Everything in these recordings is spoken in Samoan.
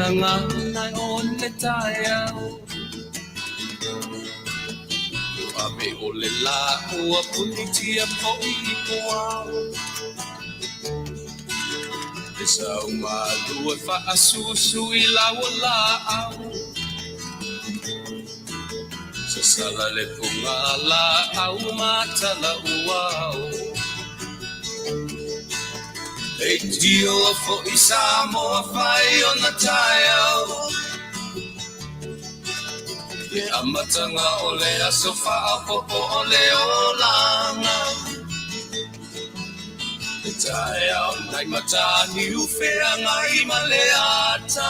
lagana o le taeao. Ua ave o le lā ua punitia foi i puao. Le sau malu e faasusu i lau o laau. Sasala le pugalaau ma tala uao. Leitioa foi Samoa fai ona taeao. Le amataga o le aso faaopoopo o le olaga. Le taeao nai Mataniu feagai ma le ata.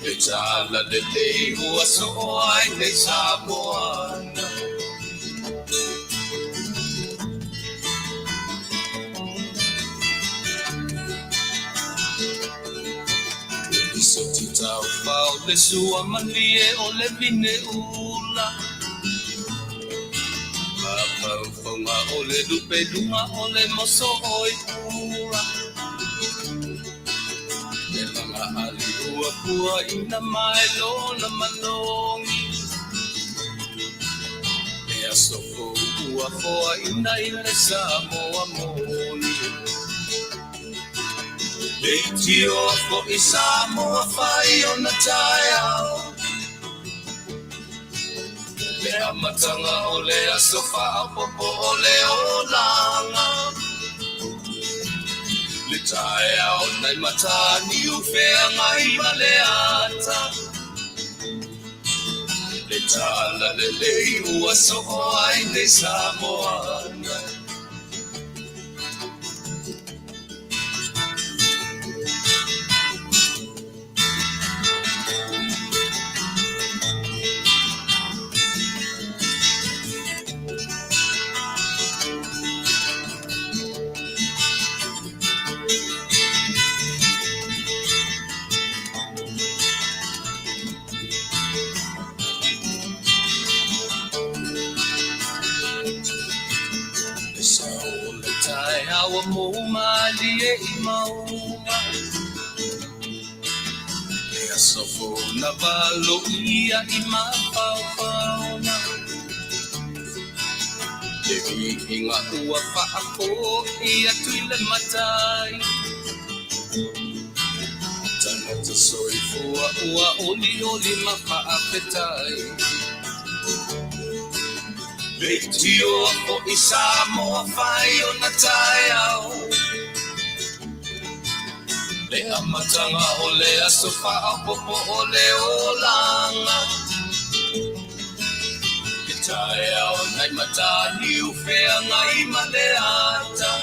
Le talalelei ua soo ai nei Samoa. Le soti taufao le sua malie o le vine ula. Mafaufauga o le lupe luga o le moso oi pula. Le laga ali ua puaina mai lona malogi. Le aso fou ua foaina i le Samoa moni. Leitioa foi Samoa fai ona taeao. Le amataga o le aso faaopoopo o le olaga. Le taeao nai Mataniu feagai ma le ata. Le talalelei ua soo ai nei Samoa. Le sao o le taeao ua mou malie i mauga. Le aso fou na valoia i mafaufauga. Le viiga ua faafoi atu i le Matai. Tagata soifua ua olioli ma faafetai. Leitioa foi Samoa fai ona taeao. Le amataga o le aso faaopoopo o le olaga. Le taeao nai Mataniu feagai ma le ata.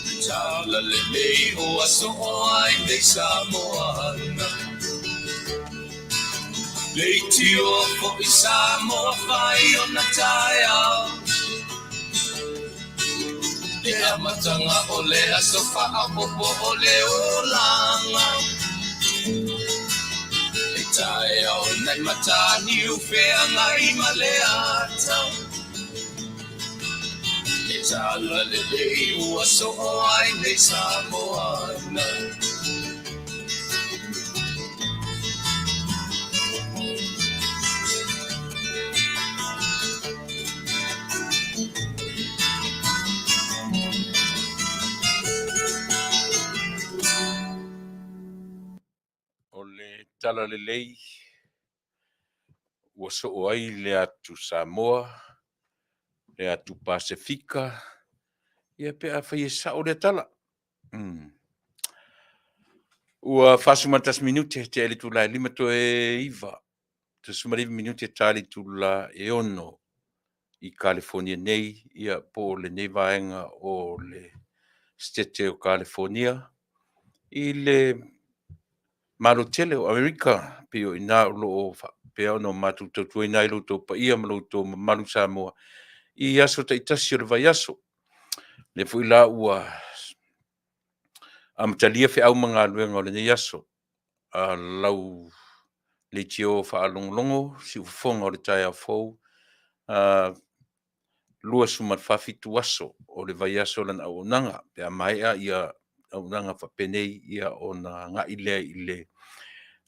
Le talalelei ua soo ai nei Samoa. Leitioa foi Samoa fai ona taeao. Le amataga o le aso faaopoopo o le olaga. Le taeao nai Mataniu feagai ma le ata. Le talalelei ua soo ai nei Samoa. O le talalelei ua soo ai le atu Samoa, le atu Pasefika, ia pe afai e sao lea tala. Ua 41 minute tea i le itula e 5 toe 9, 19 minute ta le itula e 6 i Kalifonia nei, ia po o lenei vaega o le Setete o Kalifonia i le Malo tele o Amerika, pei o i ina o lo o faapea ona matou tautuaina ai lo outou paia ma lo outou mamalu Samoa i aso taitasi o le vaiaso. Lea foi la ua amatalia feau ma galuega o lenei aso, a lau leitio faalogologo siufofoga o le taeao fou, 27 aso o le vaiaso o lana auaunaga, pe a maea ia auaunaga faapenei, ia ona agai lea i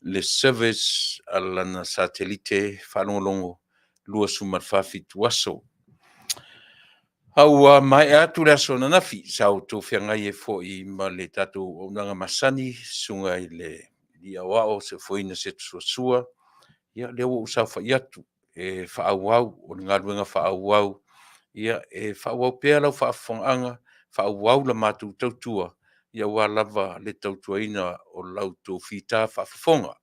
le service a lana satelite faalogologo 24 aso. A ua maea atu le aso ananafi, sa outou feagai ai foi ma le tatou auaunaga masani, susuga i le Alii Aoao Soifuaina Seta Suasua. Ia o lea ua ou saofai atu e faaauau, o le galuega faaauau, ia e faaauau pea lau faafofogaaga, faaauau la matou tautua, aua lava le tautuaina o la outou fita faafofoga.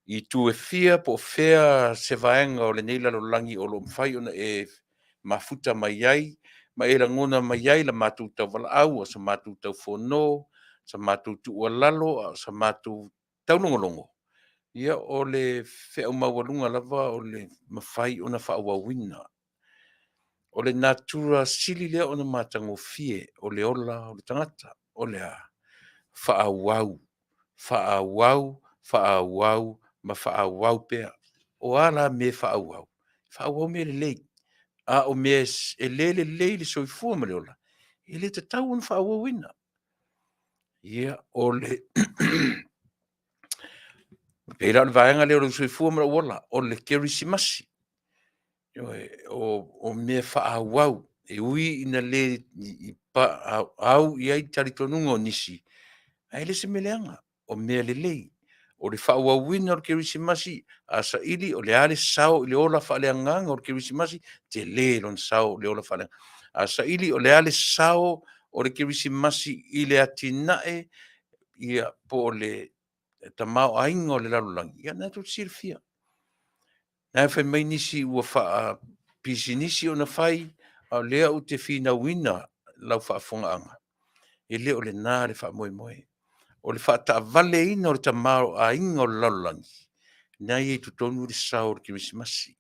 I itu e fia po o fea se vaega o lenei lalolagi o lo o mafai ona e mafuta mai ai ma e lagona mai ai la matou tauvalaau, a o se matou taufono, sa matou tuualalo a o se matou taulogologo, ia o le feau maualuga lava o le mafai ona faaauauina. O le natura sili lea ona matagofie o le ola o le tagata, o le a? Faaauau, faaauau, faaauau ma faaauau pea. O a la mea e faaauau? Faaauau mea lelei, a o mea e le lelei i le soifua ma le ola, e le tatau ona faaauauina. Ia, o le pei la o le vaega lea o lou soifua ma lou ola, o le Kerisimasi. Ioe, o mea faaauau, e ui ina le au i ai talitonuga o nisi, ae le o se mea leaga, o mea lelei. O le faaauauina o le Kerisimasi, a saili o le a le sao i le ola faaleagaga o le Kerisimasi, tele lona sao i le ola faaleagaga. A saili o le a le sao o le Kerisimasi i le atinae ia po o le tamaoaiga o le lalolagi, ia o lena tou te silafia. O la e fai mai nisi ua faapisinisi ona fai, a o lea ou te finauina lau faafofogaaga, e le o lena le faamoemoe. O le faataavaleina o le tamaoaiga o le lalolagi, lena e i ai i totonu le sao o le Kerisimasi.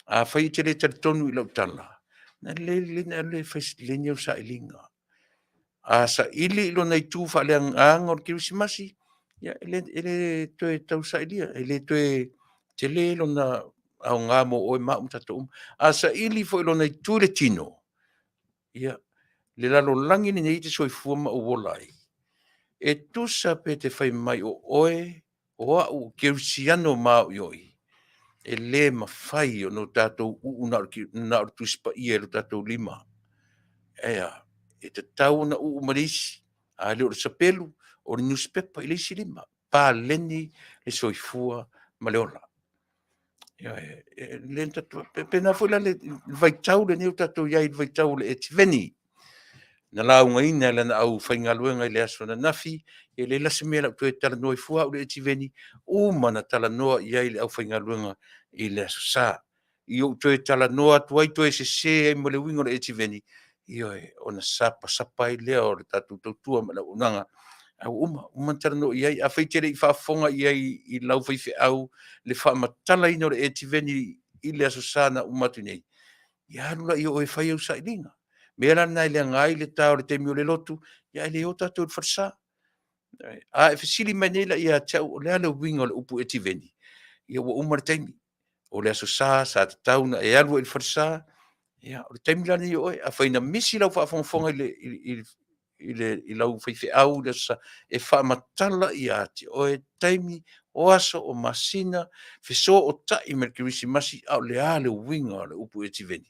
Afai e te le talitonu i lau tala, e lelei ona e alu e fai au sailiga. A saili i lona itu faaleagaga o le Kerisimasi, ia e le toe tau sailia, e le toe tele lona aoga mo oe ma au ma tatou uma. A saili foi i lona itu i le tino, ia, le lalolagi lenei e te soifua ma ou ola ai, e tusa pe te fai mai o oe o au o kerisiano maoioi, e le mafai ona tatou uu na o le Tusi Paia i lo tatou lima. Ae a? E tatau ona uu ma le isi, a le o le sapelu, o le nusipepa i le isi lima, paleni le soifua ma le ola. Ioe. E faapena foi la le vaitau lenei ua tatou i ai i le vaitau o le etiveni, na laugaina e lana aufaigaluega i le aso ananafi, e leai la se mea o le a ou toe talanoa ai fua au i le etiveni, ua uma ona talanoa i ai le aufaigaluega i le Aso Sa. I ou toe talanoa atu ai toe sese ai ma le uiga o le etiveni, ioe, ona sapasapa ai lea o le tatou tautua ma le auaunaga, ae ua uma, ua uma ona talanoa i ai. Afai e te le i faafofoga i ai i lau faifeau i le faamatalaina o le etiveni i le Aso Sa na uma atu nei, ia alu laia o oe e fai au sailiga. O le mea la lena e leaga ai le ta o le taimi o le lotu, ae le o tatou i le falesa. A e fesili mai nei la ia te au o le a le uiga o le upu etiveni, ia ua uma le taimi. O le Aso Sa sa tatau ona e alu ai i le falesa, ia o le taimi la lenei o oe. Afai na misi lau faafogafoga i lau faifeau i le Aso Sa e faamatala ia te oe taimi, o aso, o masina, fesootai ma le Kerisimasi, a o le a le uiga o le upu etiveni,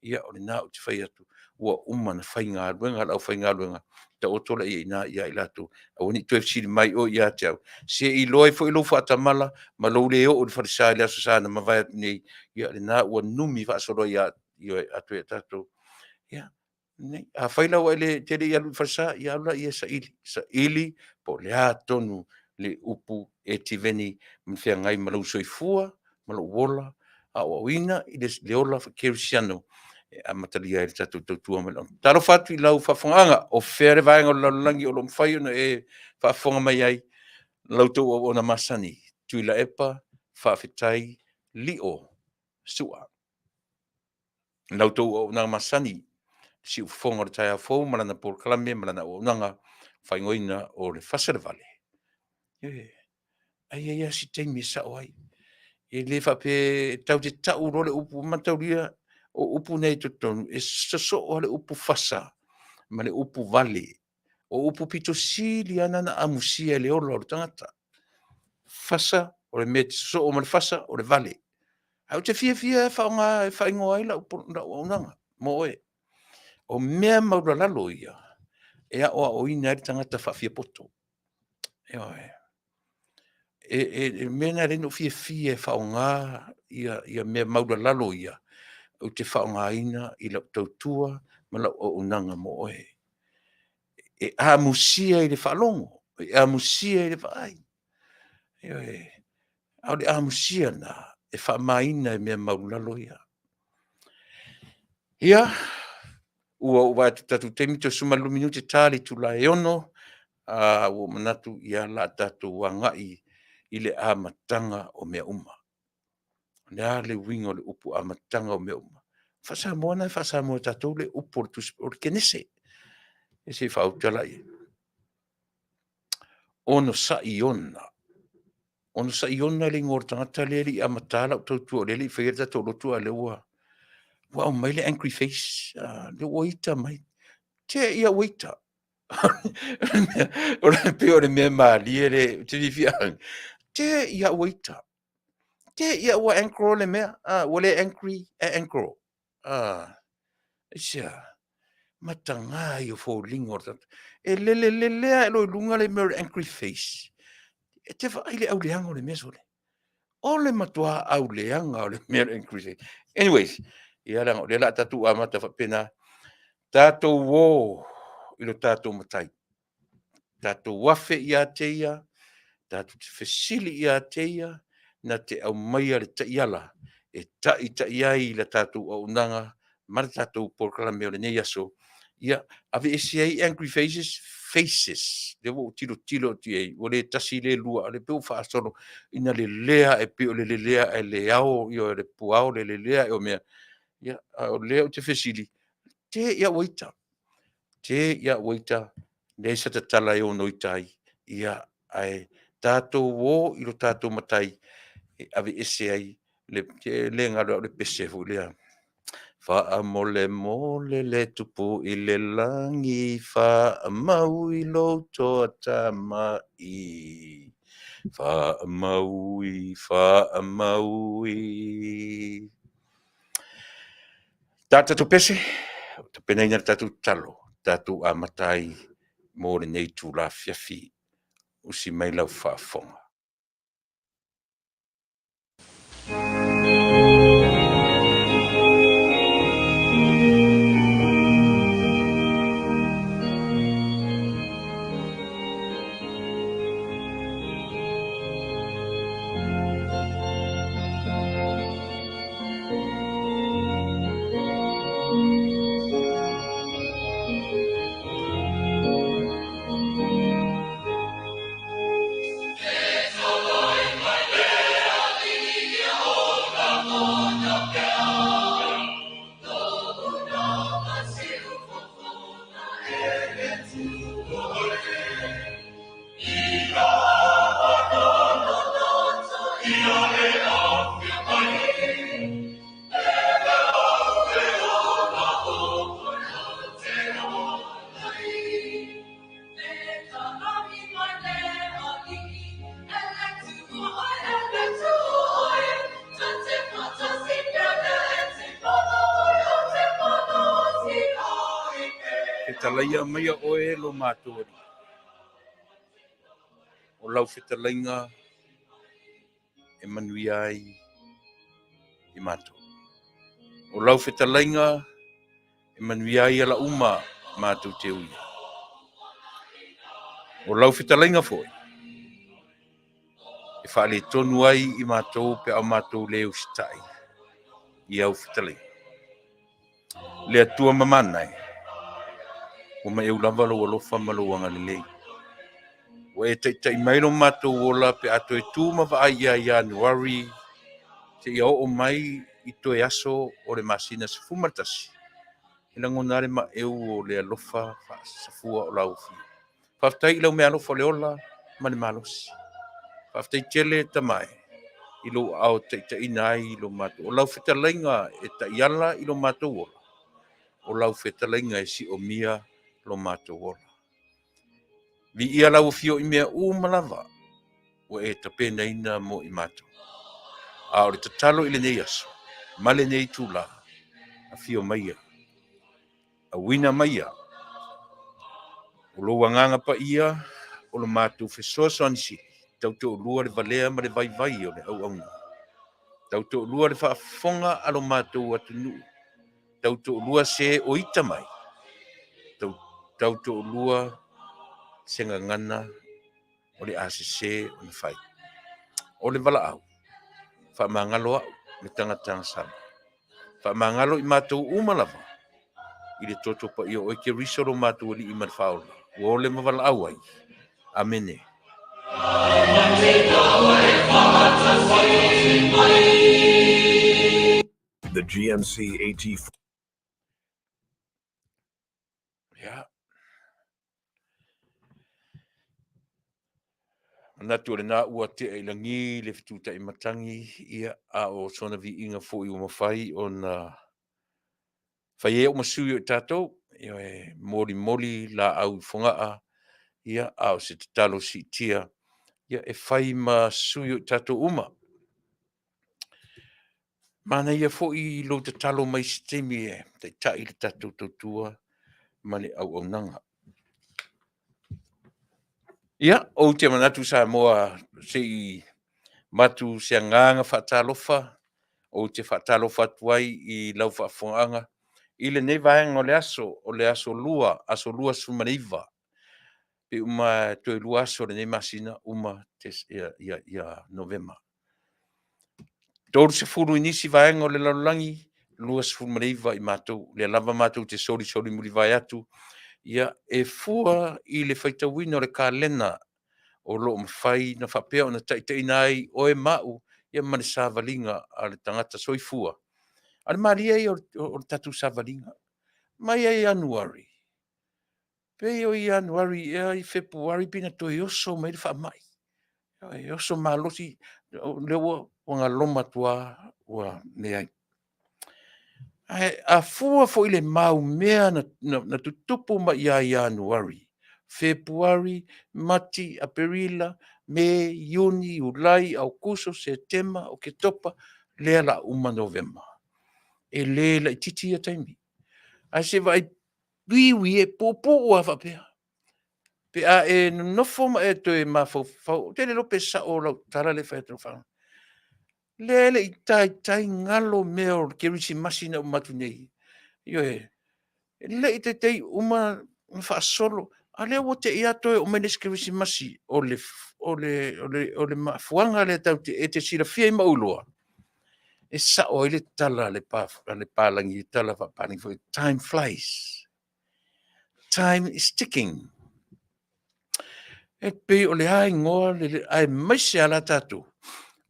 ia o lena ou te fai atu, ua uma ona faigaluega le aufaigaluega, taoto laia i ina ia i latou, aua ne i toe fesili mai oe ia te au, se i iloa ai foi lou faatamala ma lou le oo i le falesa i le Aso Sa na mavae atu nei, ia o lena ua numi faasolo atu ia tatou. Ia, afai la ua e te le i alu i le falesa, ia alu laia e saili, saili po o le a tonu le upu etiveni ma feagai ma lou soifua ma lou ola, aoaoina i le ola faakerisiano e amatalia ai le tatou tautua ma le auaunaga. Talofa atu i lau faafofogaaga, o fea le vaega o le lalolagi o lo o mafai ona e faafofoga mai ai, la outou auauna masani, Tuilaepa Faafetai Lio Sua. La outou auaunaga masani, siufofoga o le taeao fou ma lana polokalame ma lana auaunaga faaigoaina o le Fasa i le Vale. Ioe, ae i ai lava si taimi e sao ai. E le faapea tatou te tau loa le upu, mataulia o upu nei i totonu, e sosoo lava le upu fasa ma le upu vale. O upu pito sili lava na na amusia i le ola o le tagata. Fasa, o le mea e te sosoo ma le fasa, o le vale. Ae ou te fiafia e faaaoga e faaigoa ai lau auaunaga mo oe. O mea maualalo ia e aoaoina ai le tagata faafiapoto. Ioe. O le mea lena e ala ai ona ou fiafia e faaaoga ia mea maualalo ia, ou te faaaogaina i lau tautua ma lau auaunaga mo oe. E amusia i le faalogo, e amusia i le vaai. Ioe. A o le amusia lena, e faamaina e mea maualalo ia. Ia, ua ou vaai atu i le tatou taimi toe 15 minute ta le itula e 6:00, ua ou manatu o le a tatou agai i le amataga o mea uma. O le a le uiga o le upu amataga o mea uma? O faa-Samoa lena e faa-Samoa e tatou le upu o le Tusi, o le Kenese. Ia se i faauta laia. Onosai Iona. Onosai Iona le igoa o le tagata lea e le i amata lau tautua o lea e le i faia le tatou lotu a o lea ua aumai le angry face, lea ua ita mai. Te i au ua ita. E pei o le mea malie lea ou te fiafia ai. Te i au ua ita. Te i au ua ankle le mea. Ua le angry ae ankle. Aisea? Mataga ia o foliga o le tagata. E lele lele lava loa i luga le mea o le angry face. E te vaai i le auleaga o le mea sole. O le matua auleaga o le mea o le angry face. Anyways, ia leaga o lea o le a tatou amata faapena. Tatou o i lo tatou Matai. Tatou afe ia te ia, tatou te fesili ia te ia, na te aumaia le taiala e taitai ai le tatou auaunaga ma le tatou polokalame o lenei aso. Ia, aveese ai angry faces, faces. Lea ua ou tilotilo atu i ai, ua le tasi le lua, a o lea pei ua faasolo ina lelea ae pei o le lelea ae le ao, ioe, le puao le lelea ae o mea. Ia, a o lea ou te fesili, te i lava ua ita, te i lava ua ita, leai se tatala e ono ita ai, ia, ae tatou o i lo tatou Matai e aveese ai le, e le galo ia te au le pese foi lea. Faamolemole le Tupu i le lagi, faamau i lou toatamai, faamaui, faamaui. Ta le tatou pese, ua tapenaina le tatou tatalo, tatou amata ai mo lenei itula afiafi. Usi mai lau faafofoga. Fetalaia maia oe lo matou Alii. O lau fetalaiga e manuia ai i matou. O lau fetalaiga e manuia ai ala uma matou te uia. O lau fetalaiga foi e faaletonu ai i matou pe a matou le usitai i au fetalaiga. Le Atua mamana e, ua maeu lava lou alofa ma lou agalelei. Ua e taitai mai lo matou ola pe a toe tu ma vaai ia Ianuari seia oo mai i toe aso o le masina 11, e lagona lava le maeu o le alofa faasafua o lau Afio. Faafetai i lau meaalofa o le ola ma le malosi. Faafetai tele Tama e i lou aao taitaiina ai lo matou. O lau fetalaiga e taiala i lo matou ola, o lau fetalaiga e siomia lo matou ola. Viia lau afio i mea uma lava ua e tapenaina mo i matou. A o le tatalo i lenei aso ma lenei itula, afio maia, auina maia o lou Agaga Paia o lo matou fesoasoani sili, tautoalua le valea ma le vaivai o le auauna, tautoalua le faafofoga a lo matou atunuu, tautoalua se o ita mai, tautoalua se gagana o le a sese ona fai. O le valaau, faamagalo au le tagata agasala. Faamagalo i matou uma lava i le toto paia o oe Keriso lo matou Alii ma le Faaola, ua ole ma valaau ai. Amene. The GMC AT4. Ia. Manatu o lena ua tea i lagi le fetutai matagi, ia, a o sona viiga foi ua mafai ona fai ai au ma sui o i tatou, ia, e molimoli laau i Fogaa, ia, a o se tatalo siitia, ia, e fai ma sui o i tatou uma. Manaia foi lou tatalo mai i se taimi e taitai le tatou tautua ma le auaunaga. Ia, ou te manatu Samoa se i avatu se agaga faatalofa, ou te faatalofa atu ai i lau faafofogaaga i lenei vaega o le aso, o le aso Lua, aso 29, pe uma toe 2 aso o lenei masina uma ia Novema. 30 i nisi vaega o le lalolagi, 29 i matou. O lea lava matou te solisoli mulivae atu, ia, e fua i le faitauina o le kalena o lo o mafai ona faapea ona taitaiina ai oe ma au, ia ma le savaliga a le tagata soifua. A o le malie ia o le tatou savaliga, mai lava ia Ianuari, pei o Ianuari ea Fepuari pei na toe oso mai ai le faamai. E oso malosi, o lea ua galoma atu lava ua leai. Ae a fua foi i le maumea na tutupu mai ia Ianuari, Fepuari, Mati, Aperila, Me, Iuni, Iulai, Aokuso, Setema, Oketopa, lea o le a uma Novema. E le laitiiti ia taimi. Ae se i vaai, wiu e puupuu lava faapea, pe a e nonofo ma e toe mafaufau, ou te le iloa pe sao lau tala lea e fai atu i lau faalogo, lea e le i taitai galo mea o le Kerisimasi na uma atu nei. Ioe. E le i taitai uma ona faasolo, a o lea ua te i lava toe oo mai le isi Kerisimasi. O le mafuaaga lea e te silafia ai ma ou iloa, e sao ai le tala a le papalagi, le tala faapapalagi foi lea, time flies, time is ticking. E pei o le a igoa, aemaise lava la tatou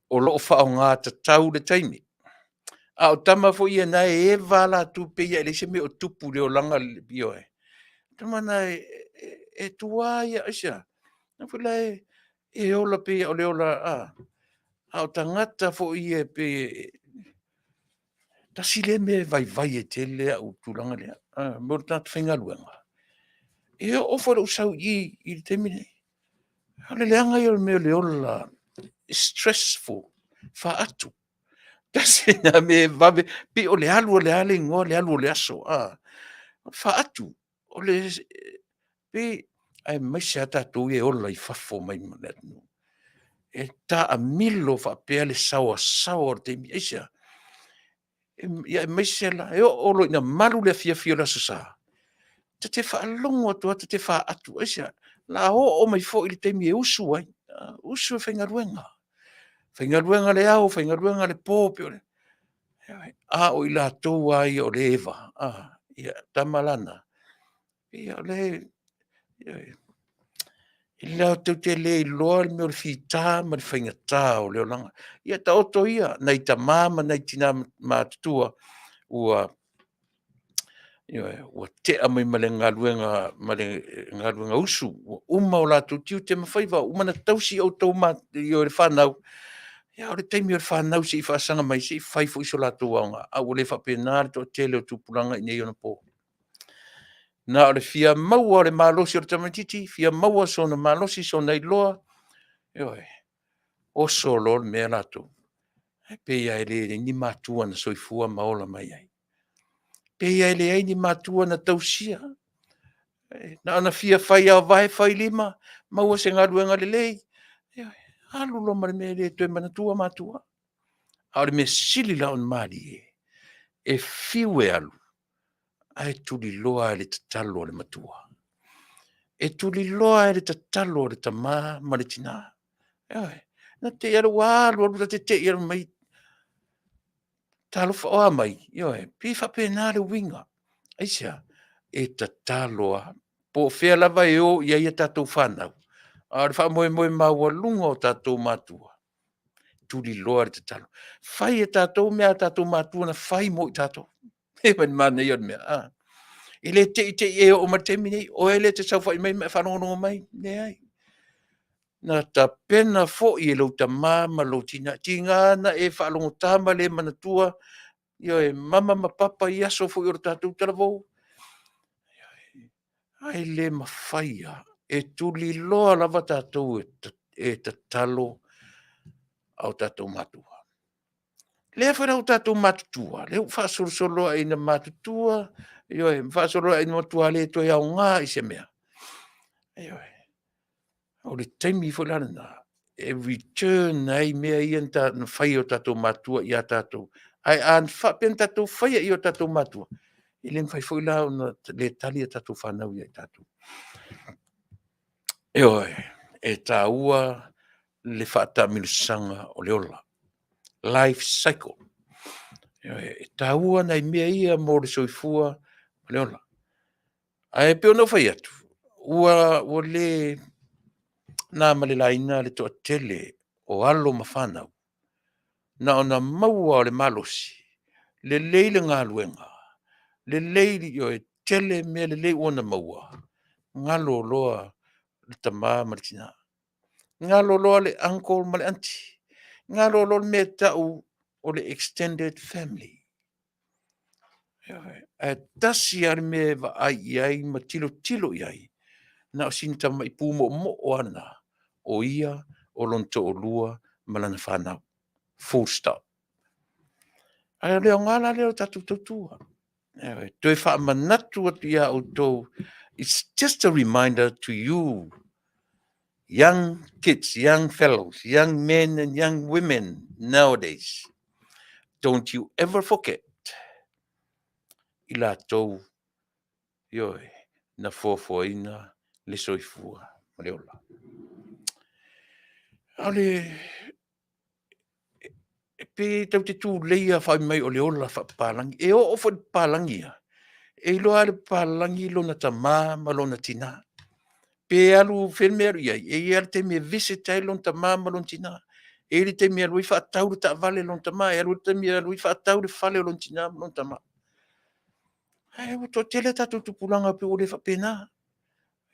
o lo o faaaoga tatau le taimi. A o tama foi ia na e eva lava latou pei lava e leai se mea o tupu i le olaga, ioe. O tama na e tua lava ia, aisea? Foi la e ola pei o le ola, a o tagata foi ia e pei e... Tasi lea mea e vaivai ai tele au i le tulaga lea, mo le tagata faigaluega. E oo foi i lou sau i i i le taimi lenei, o le leaga ia o le mea o le ola stressful, faatu. Tasi lena mea e vave, pei o le alu o le a le igoa o le alu o le aso, a? O le faatu, o le pei, aemaise lava tatou ia e ola i fafo mai ma le atunuu. E taamilo faapea le saoasaoa o le taimi. Aisea? Aemaise la, e oo loa ina malu le afiafi o le Aso Sa, ta te faalogo atu lava ta te faatu. Aisea? O le a oo mai foi le taimi e usu ai, usu e faigaluega, faigaluega i le ao faigaluega i le po. A o i latou lava ia o lea e eva, ia o tama la na, ia o lea e latou te le iloa le mea o le fita ma le faigata o le olaga. Ia taoto ia nai tama ma nai tina matutua ua, ioe, ua tea mai ma le galuega usu, ua uma o latou tiute ma faiva, ua uma ona tausi outou le fanau, a o le taimi o le fanau se i faasaga mai se i fai foi so latou aoga, a ua le faapena le toatele o tupulaga i nei ona po. Na o le fia maua o le malosi o le tamaitiiti, fia maua sona malosi, sona iloa, ioe, oso loa le mea latou. Ae pei lava e leai ni matua na soifua ma ola mai ai. Pei lava e leai ni matua na tausia. Na ona fia fai lava o vae fai lima, maua se galuega lelei, ioe, alu loa ma le mea e le toe manatua matua. A o le mea sili la ona malie, e fiu e alu, ae tuliloa lava i le tatalo a le matua. E tuliloa lava i le tatalo a le tama ma le tina. Ioe. Na te i lava ua alu alu, ta te te i lava fai mai, talofa, o a mai? Ioe, e pei e faapena le uiga. Aisea? E tatalo lava, po o fea lava e o i ai a tatou fanau, a o le faamoemoe maualuga o tatou matua, tuliloa le tatalo. Fai e tatou mea a tatou matua na fai mo i tatou. E mai le manaia o le mea, a? E le te i te i e oo mai i le taimi lenei, oe lea e te saofai mai ma e faalogologo mai, leai. Na tapena foi e lou tama ma lou tina, tiga na e faalogota ma le manatua, ioe, mama ma papa i aso foi o le tatou talavou. Ae le mafai lava, e tuliloa lava tatou e tatalo a o tatou matua. Lea foi la ua tatou matutua, lea ua faasolosolo lava ina matutua, ioe, faasolo ina matua le toe aoga i se mea. Ioe. O le taimi foi la lena e return ai mea ia na fai e o tatou matua ia tatou. Ae a faapea na tatou faia i o tatou matua, e le mafai foi la ona le tali a tatou fanau ia i tatou. Ioe, e taua le faataamilosaga o le ola, life cycle. Ioe, e taua nai mea ia mo le soifua ma le ola. Ae pei ona ou fai atu, ua le na ma le laina le toatele o alo ma fanau, na ona maua lava o le malosi, lelei le galuega, lelei, ioe, tele mea lelei ua ia maua, galo loa le tama ma le tina, galo loa le uncle ma le aunty, galo loa le mea e tau o le extended family. Ioe. Ae tasi lava le mea e vaai i ai ma tilotilo i ai, na o sina tamai pu moomoo lava lena, o ia, o lona toalua ma lana fanau. Full stop. Ae o le aoga la lea o le tatou tautua, e toe faamanatu atu ia outou, it's just a reminder to you young kids, young fellows, young men and young women nowadays, don't you ever forget i latou, ioe, na foafoaina le soifua ma le ola. O le e pei tatou te tulei fai mai o le ola faapapalagi. E oo foi i le papalagi ia, e iloa lava e le papalagi lona tama ma lona tina. Pe alu fea le mea e alu i ai, e i ai lava le taimi e visit ai lona tama ma lona tina. E i ai le taimi e alu ai faatau le taavale a lona tama, e i ai le taimi e alu ai faatau le fale o lona tina ma lona tama. Ae ua toatele a tatou tupulaga pei ua le faapena.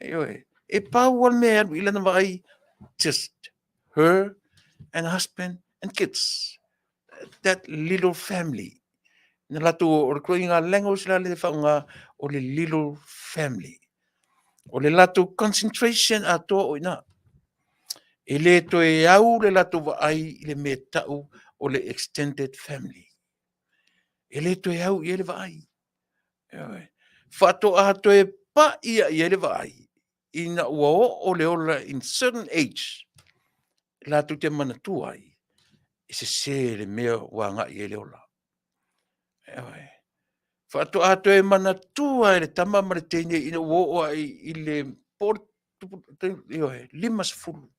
Ioe. E pau lava le mea e alu i ai lana vaai, just her and husband and kids. That little family. Na latou, o le ituaiga language la lea e faaaoga, o le little family. O le latou concentration atoa o i ina. E le toe au le latou vaai i le mea e tau o le extended family. E le toe au i ai le vaai. Ioe. Faatoa toe pai lava i ai le vaai ina ua oo le ola in certain age, latou te manatua ai, e sese le mea ua agai i ai le ola. Ioe. Faatoa toe manatua e le tama ma le teine ina ua oo ae i le po o le, ioe, 50,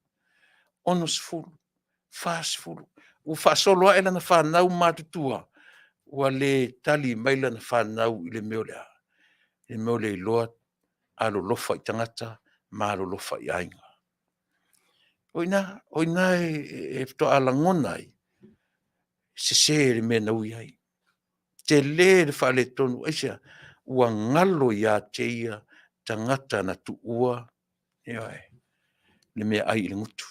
60, 40, ua faasolo ae lana fanau matutua, ua le tali mai lana fanau i le mea o le a? I le mea o le iloa alolofa i tagata ma alolofa i aiga. O i ina e faatoa lagona ai, sese le mea na ui ai, tele le faaletonu. Aisea? Ua galo ia te ia tagata na tuua, ioe, le meaai i le gutu.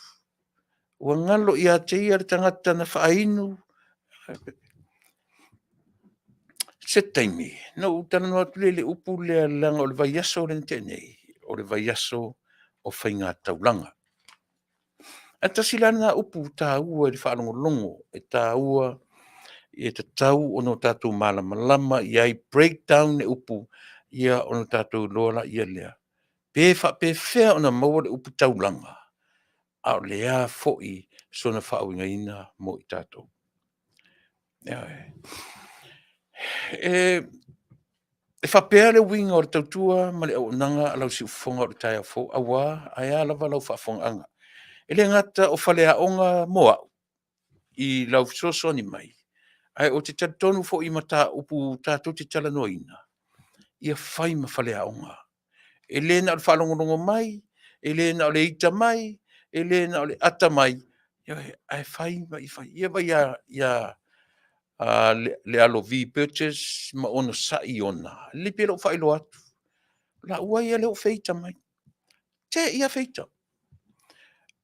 Ua galo ia te ia le tagata na faainu. Se taimi, na ou talanoa atu lea i le upu lea leaga o le vaiaso lea na tea nei, o le vaiaso o faigataulaga. Ae tasi la lena upu taua i le faalogologo, e taua, e tatau ona tatou malamalama i ai, break down le upu ia ona tatou iloa laia lea, pe faapefea ona maua le upu taulaga, a o le a foi sona faauigaina mo i tatou. Ioe. E faapea le uiga o le tautua ma le auaunaga a lau siufofoga o le taeao fou, aua ae a lava lau faafofogaaga. E le gata o faleaoga mo au i lau fesoasoani mai, ae ou te talitonu foi i mataupu tatou te talanoaina, ia fai ma faleaoga. E le na o le faalogologo mai, e le na o le ita mai, e le na o le ata mai, ioe, ae fai ma ia fai. Ia vaai ia Lealo V Purchase ma Onosai Iona, e lelei pea lou faailoa atu, o laua ia lea ua feita mai. Te i lava feita.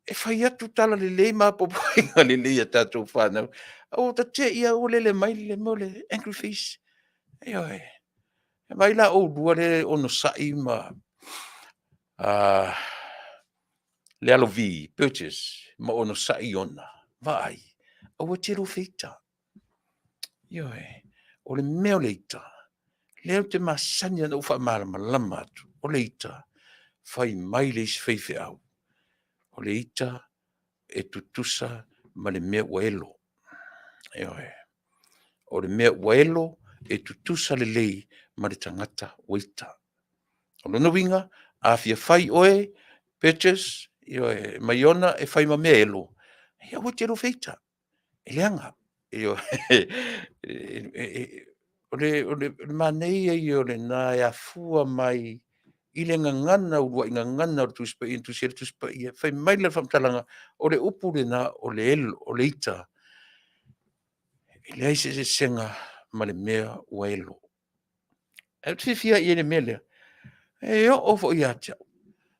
E fai atu tala lelei ma apoapoaiga lelei i a tatou fanau, ae ua ta te i lava ua lele mai le mea o le angry face. Ioe. Vaai la oulua lea e onosai ma Lealo V Purchase ma Onosai Iona, vaai, aua e te lua feita. Ioe. O le mea o le ita, lea ou te masani lava ona ou faamalamalama atu, o le ita, fai mai le isi faifeau, o le ita e tutusa ma le mea ua elo. Ioe. O le mea ua elo e tutusa lelei ma le tagata ua ita. O lona uiga, a fia fai oe Purchase, ioe, ma Iona e fai ma mea elo, ia aua e te lua feita, e leaga. Ioe. O le manaia ia o lena e afua mai i le gagana, uluai gagana o le Tusi Paia na tusi ai le Tusi Paia. Fai mai le faamatalaga, o le upu lena o le elo, o le ita, e leai se eseesega ma le mea ua elo. Ae ou te fiafia i ai i le mea lea, e oo foi ia te au,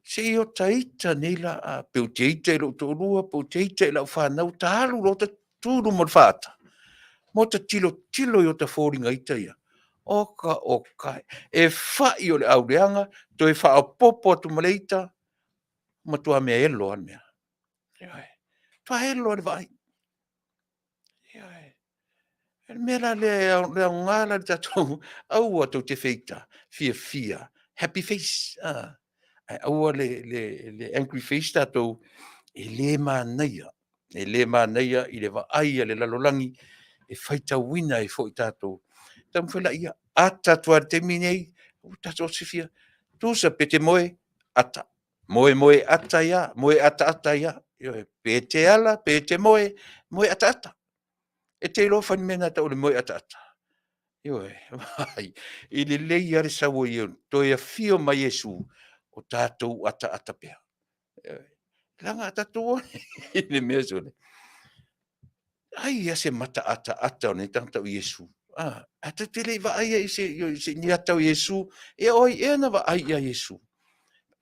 se i ota ita nei la, pe ou te ita i lou toalua, pe ou te ita i lau fanau, ota alu loa ota tu i luma o le faata, ma ota tilotilo i ota foliga ita ia, oka oka e, e fai o le auleaga, toe faaopoopo atu ma le ita, matua mea elo lava le mea. Ioe, matua elo lava le vaai. Ioe. O le mea la lea, o le aoga la o le tatou, aua tou te feita, fiafia, happy face, ae aua le angry face tatou, e le manaia, e le manaia i le vaai a le lalolagi, e faitauina ai foi tatou. Taumafai laia, ata atu lava i le taimi lenei, ua tatou silafia, tusa pe te moe, ata, moe moe ata ai lava, moe ataata ai lava. Ioe, pe te ala pe te moe, moe ataata. E te iloa fai le mea lena e tau o le moe ataata? Ioe, vaai, e lelei lava le sau ai o le toe afio mai o Iesu, o tatou ataata pea. Ioe, leaga a tatou o i le mea sole, ai lava se mata ataata o lenei tagata o Iesu. A, ae tatou te le i vaaia i se, i ni ata o Iesu. Ia o ai ea na vaai ia Iesu?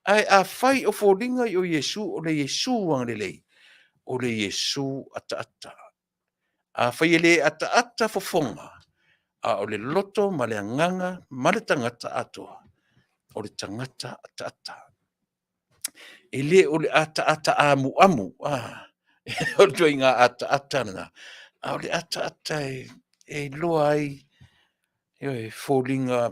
Ae afai o foliga o Iesu, o le Iesu agalelei, o le Iesu ataata. Afai e le ataata fofoga, a o le loto ma le agaga ma le tagata atoa, o le tagata ataata. E le o le ataata amuamu, a, o le ituaiga ataata lena, a o le ataata e iloa ai, ioe, foliga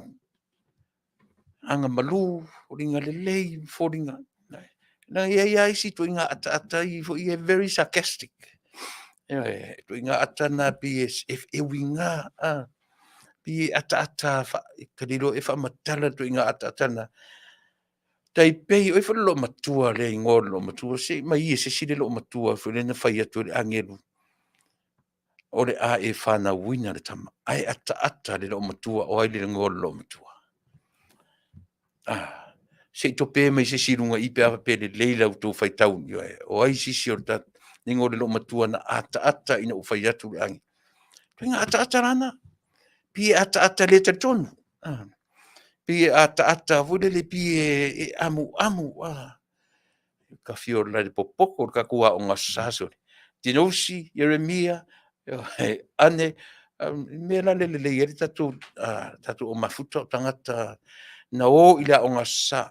agamalu, foliga lelei, foliga... E i ai lava isi ituaiga ataata foi ia e very sarcastic. Ioe, ituaiga ata na pei e uiga, pei e ataata ta te le iloa ea faamatala le ituaiga ataata lena. Tai pei o ai foi le loomatua lea le igoa o le loomatua, se i aumai e se isi le loomatua foi lea na fai atu e le agelu, o le a e fanauina le tama, ae ataata le loomatua. O ai le igoa o le loomatua? Ah, se i tope mai se isi i luga i i pe a faapea e lelei la outou faitau. Ioe, o ai se isi o le igoa o le loomatua na ataata ina ua fai atu le agelu? Ituaiga ataata la na, pei e ataata le talitonu, pei e ataata foi lele pei e amuamu. Ta fia o la i le popoto o le tatou aoga Aso Sa sole, Tinousi, Ieremia, Ane. Mea la le lelei ai le tatou, tatou mafuta o tagata na o i le Aoga Aso Sa.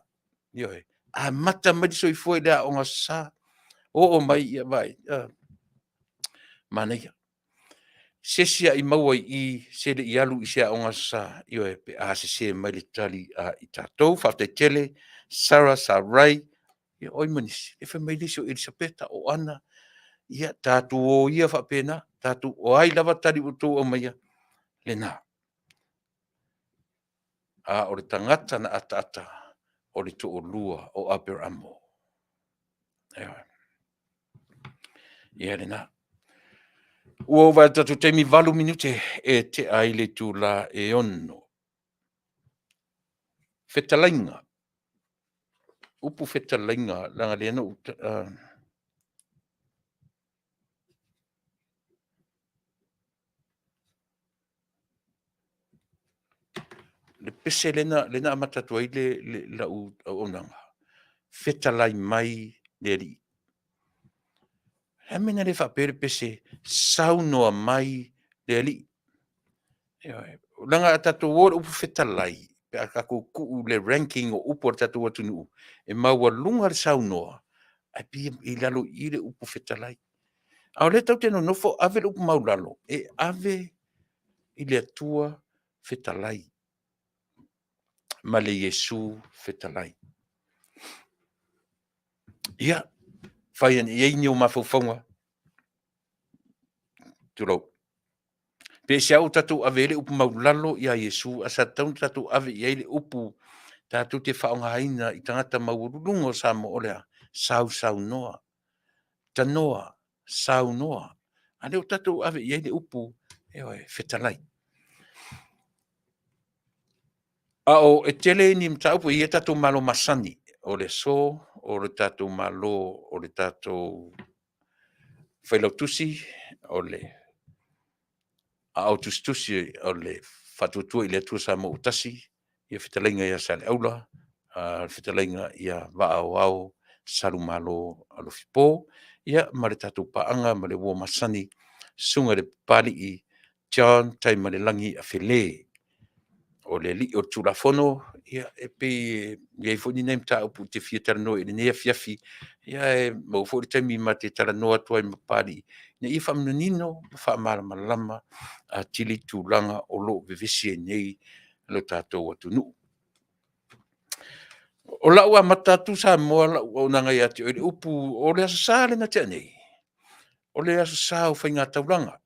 Ioe. Amata mai le soifua i le Aoga Aso Sa, oo mai, ia vaai, manaia. Se isi a i maua i i se le i alu i se Aoga Aso Sa, ioe, pe a sese mai le tali a i tatou. Faafetai tele Sarah Sarai, ia o ai ma nisi? E fai mai le isi o Elisapeta, o Ana, ia tatou o ia faapena, tatou, o ai lava tali ua outou aumaia, lena. A o le tagata na ataata, o le toalua o Aperamo. Ioe. Ia lena. Ua ou vaai atu i le tatou taimi, 8 minute e tea ai le itula e 6. Fetalaiga, upu fetalaiga, leaga o lea na ou le pese lea na amata atu ai lau auaunaga, fetalai mai le Alii. O le a le mea na le faapea ai le pese, saunoa mai le Alii? Ioe. Leaga a tatou o i le upu fetalai, pe a tatou tuu i le ranking o upu a le tatou atunuu, e maualuga le saunoa, ae pei e i lalo i i le upu fetalai. A o lea tatou te nonofo ave le upu maualalo e ave i le Atua fetalai ma le Iesu fetalai. Ia, fai ane i ai ni ou mafaufauga, tulou. Pe aisea ua tatou ave ai le upu maualalo ia Iesu ae sa tatau ona tatou ave i ai le upu tatou te faaaogaina i tagata maualuluga o Samoa, o le a? Sausaunoa, tanoa, saunoa. A o lea ua tatou ave i ai le upu, ioe, fetalai. A o, e tele ni mataupu, e i ai tatou malo masani, o le aso, o le tatou Malo, o le tatou Failautusi, o le Aao Tusitusi o le Faatuatua i le Atua Samoa ua Tasi, le Fetalaiga ia Saleaula, le Fetalaiga ia Vaa Aoao Salumalo Alofi Po, ia ma le tatou paaga ma le uo masani, Susuga i le Papalii John Taimalelagi Afelé. O le alii o le Tulafono, ia e pei e i ai foi ni nai mataupu e te fia talanoa i lenei afiafi, ae maua foi le taimi ma te talanoa atu ai ma Papalii, ina ia faamanino ma faamalamalama atili tulaga o lo o vevesi ai nei lo tatou atunuu. O lau amata atu Samoa lau auaunaga ia te oe i le upu, o le Aso Sa lea na tea nei, o le Aso Sa o Faigataulaga,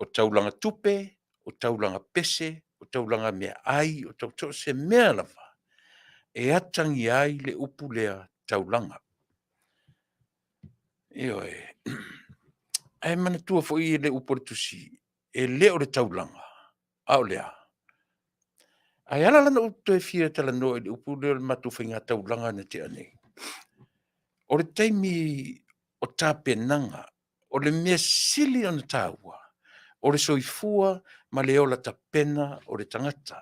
o taulaga tupe, o taulaga pese, o taulaga meaai, so o se mea lava e atagia ai le upu lea taulaga. Ioe. Ae manatua foi le upu a le Tusi, e le o le taulaga, a o le a? Ae ala la ona ou toe fia talanoa i le upu lea o le matou faigataulaga na tea nei, o le taimi o tapenaga, o le mea sili ona taua, o le soifua ma le ola tapena o le tagata.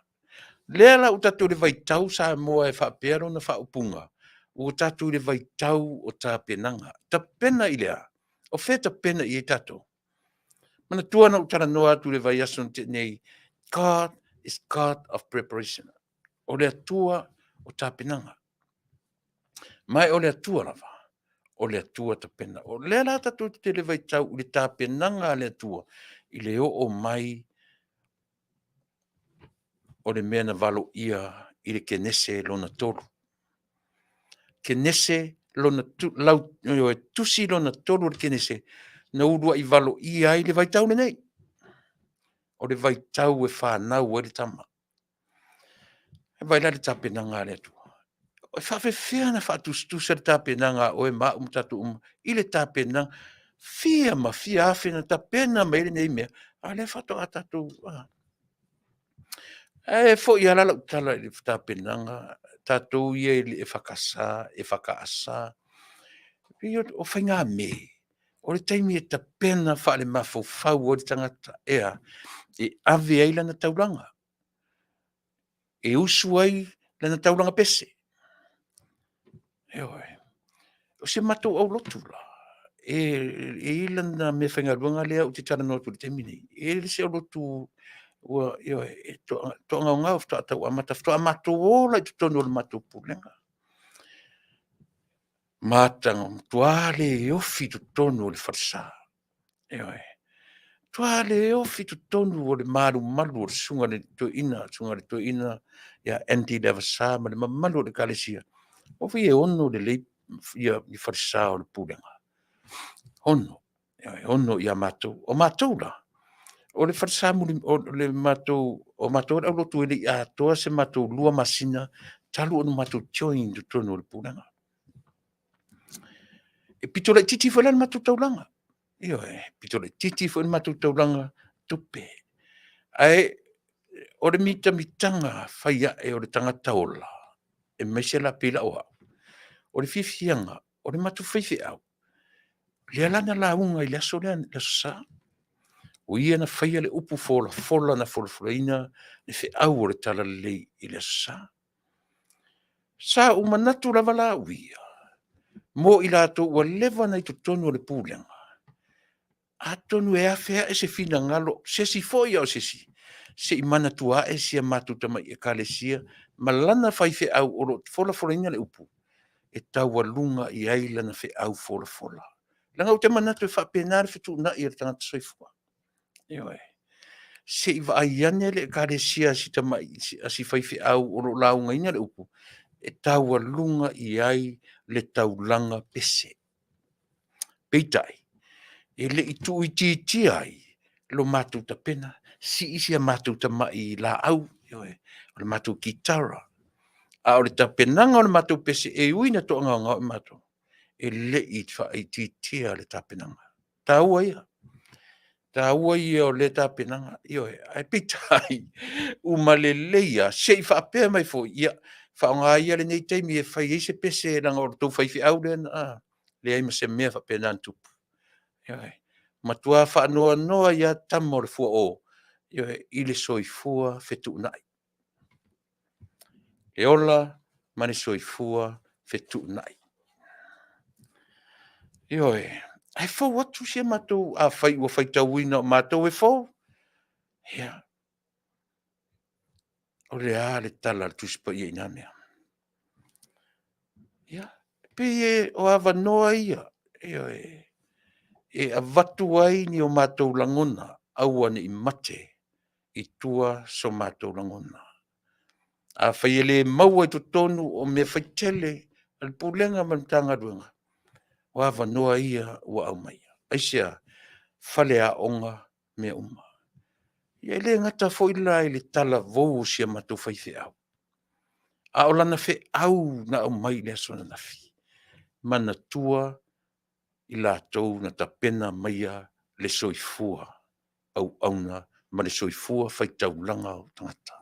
O lea la ua tatou i le vaitau Samoa e faapea lona faaupuga, ua tatou i le vaitau o tapenaga. Tapena i le a? O fea e tapena i ai tatou? Manatua na ou talanoa atu i le vaiaso na tea nei, God is God of preparation. O le Atua o tapenaga. Ma o le Atua lava, o le Atua tapena. O lea la tatou te i le vaitau i le tapenaga a le Atua i le oo mai o le mea na valoia i le Kenese lona 3. Kenese lona, ioe, tusi lona 3 o le Kenese, na uluai valoia ai le vaitau lenei. O le vaitau e fanau ai le tama. Vaai la i le tapenaga a le Atua. E faapefea ona faatusatusa le tapenaga a oe ma au ma tatou uma i le tapenaga fia ma fia afe na tapena mai ai lenei mea, a o lea faatoa tatou… Ae foi lava la lau tala i le tapenaga, tatou ia i le EFKS, EFKS, o faigamea, o le taimi e tapena faalemafaufau ai le tagata, e a? E ave ai lana taulaga, e usu ai lana taulaga pese. Ioe. O si a matou aulotu la, E i ai lana meafaigaluega lea ou te talanoa atu i le taimi lenei, e le se lotu ua, ioe, e toagaogao faatoa tau amata, faatoa matou o la i totonu o le matou pulega. Matua le ofi i totonu o le falesa, ioe, matua le ofi i totonu o le malumalu o le susuga i le toeaina, susuga i le toeaina ia Andy Levasa ma le mamalu o le ekalesia, aua foi e ono lelei ia falesa o le pulega, e ono ia matou. O matou la, o le falesa o matou o le aulotu e le i atoa se matou 2 masina talu ona matou join i totonu o le pulega. E pito laitiiti foi la le matou taulaga, ioe, e pito laitiiti foi le matou taulaga tupe. Ae o le mitamitaga fai ae o le tagata ola, aemaise la pei la o au, o le fiafiaga o le matou faifeau, lea la na lauga i le aso lea, le Aso Sa, o ia na faia le upu folafola na folafolaina le feau o le Talalelei i le Aso Sa. Sa ou manatu lava la au ia, mo i latou ua leva ona i totonu o le Pulega, atonu e afe ae se finagalo se isi foi a o se isi, se i manatua ae si a matou tamai Ekalesia ma lana faifeau o lo o folafolaina le upu, e taualuga i ai lana feau folafola. Leaga ou te manatu e faapena le fetuunai o le tagata soifua. Ioe. Se i vaai ane le Ekalesia a si faifeau o lo o laugaina le upu, e taualuga i ai le taulaga pese. Peitai, e le i tuuitiitia ai lo matou tapena, sii si a matou tamai laau, ioe, o le matou kitara, a o le tapenaga o le matou pese, e ui ina toagaogao i matou, e le i faaitiitia le tapenaga. E taua ia, taua ia o lea tapenaga, ioe. Ae peitai, uma lelei lava, se i faapea mai foi, ia, faaaoga ia lenei taimi e fai ai se pese leaga o le tou faifeau lea na… leai ma se mea faapena na tupu. Ioe. Matua faanoanoa ai lava tama o le fuao, ioe, i le soifua fetuunai. E ola ma le soifua fetuunai. Ioe, ae fou atu si a matou, afai ua faitauina o matou e fou, ia, o le a le tala a le Tusi Paia i na mea? Ia, e pei o avanoa ia, ioe, e avatu ai ni o matou lagona, aua ne i mate i tua so matou lagona. Afai e le maua i totonu o mea faitele a le Pulega ma le Matagaluega, o avanoa ia ua aumaia. Aisea? Faleaoga, mea uma. Ia e le gata foi la i le talavou o si a matou faifeau, a o lana feau na aumai i le aso ananafi, manatua i latou na tapena maia le soifua auauna ma le soifua faitaulaga o tagata.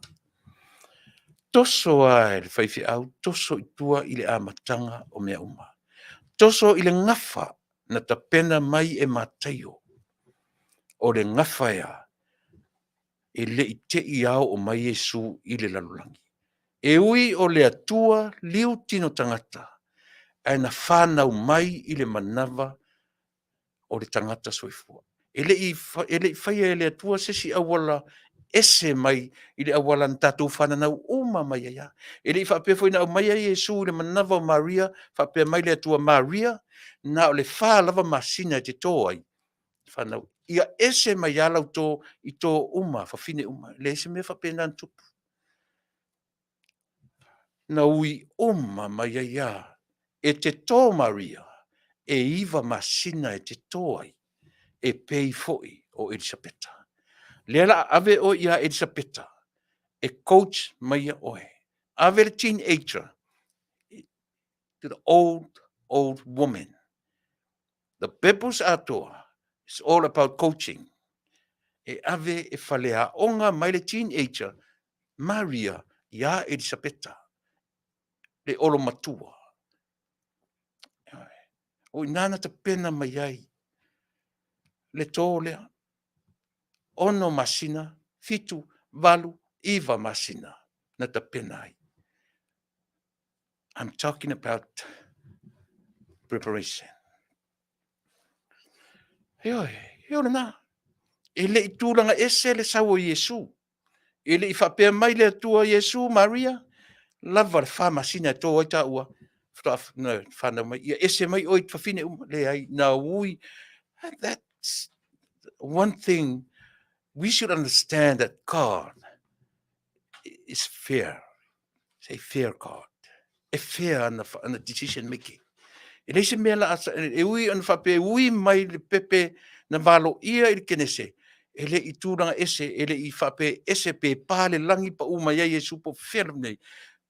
Toso lava e le faifeau, toso i tua i le amataga o mea uma. Toso i le gafa na tapena mai e Mataio. O le gafa e a? E le i te i lava oo mai Iesu i le lalolagi. E ui o le Atua liu tino tagata, ae na fanau mai i le manava o le tagata soifua. E le i faia e le Atua se isi auala ese mai i le auala na tatou fananau uma mai ai lava. E le i faapea foi na aumaia Iesu i le manava o Maria faapea mai le Atua, Maria, na o le 4 lava masina e te to ai, fanau, ia ese mai lava lau to i to uma a fafine uma. E leai se mea faapena na tupu. Na ui uma mai ai lava, e te to Maria, e 9 masina e te to ai, e pei foi o Elisapeta. O lea o le a ave oe ia Elisapeta e coach maia oe. Ave le teenager to the old, old woman. The purpose atoa is all about coaching. E ave e faleaoga mai le teenager Maria ia Elisapeta, le olomatua. O i ina na tapena mai ai le to lea, 6 masina, 7, 8, 9 masina na tapena ai. I'm talking about preparation. Ioe, ioe lena. E le i tulaga ese le sau o Iesu. E le i faapea mai le Atua Iesu, Maria, lava le fa masina e to ai taua, faatoa fanau mai. Ia ese mai oe i fafine uma. Leai, na ui. That's one thing we should understand, that God is fair. It's a fair God. E fair ana, ana decision making. E leai se mea la e ui ona faapea e ui mai le pepe na valoia i le Kenese, e le i tulaga ese, e le i faapea ese pe pa le lagi pa u mai ai Iesu po fea lava nei.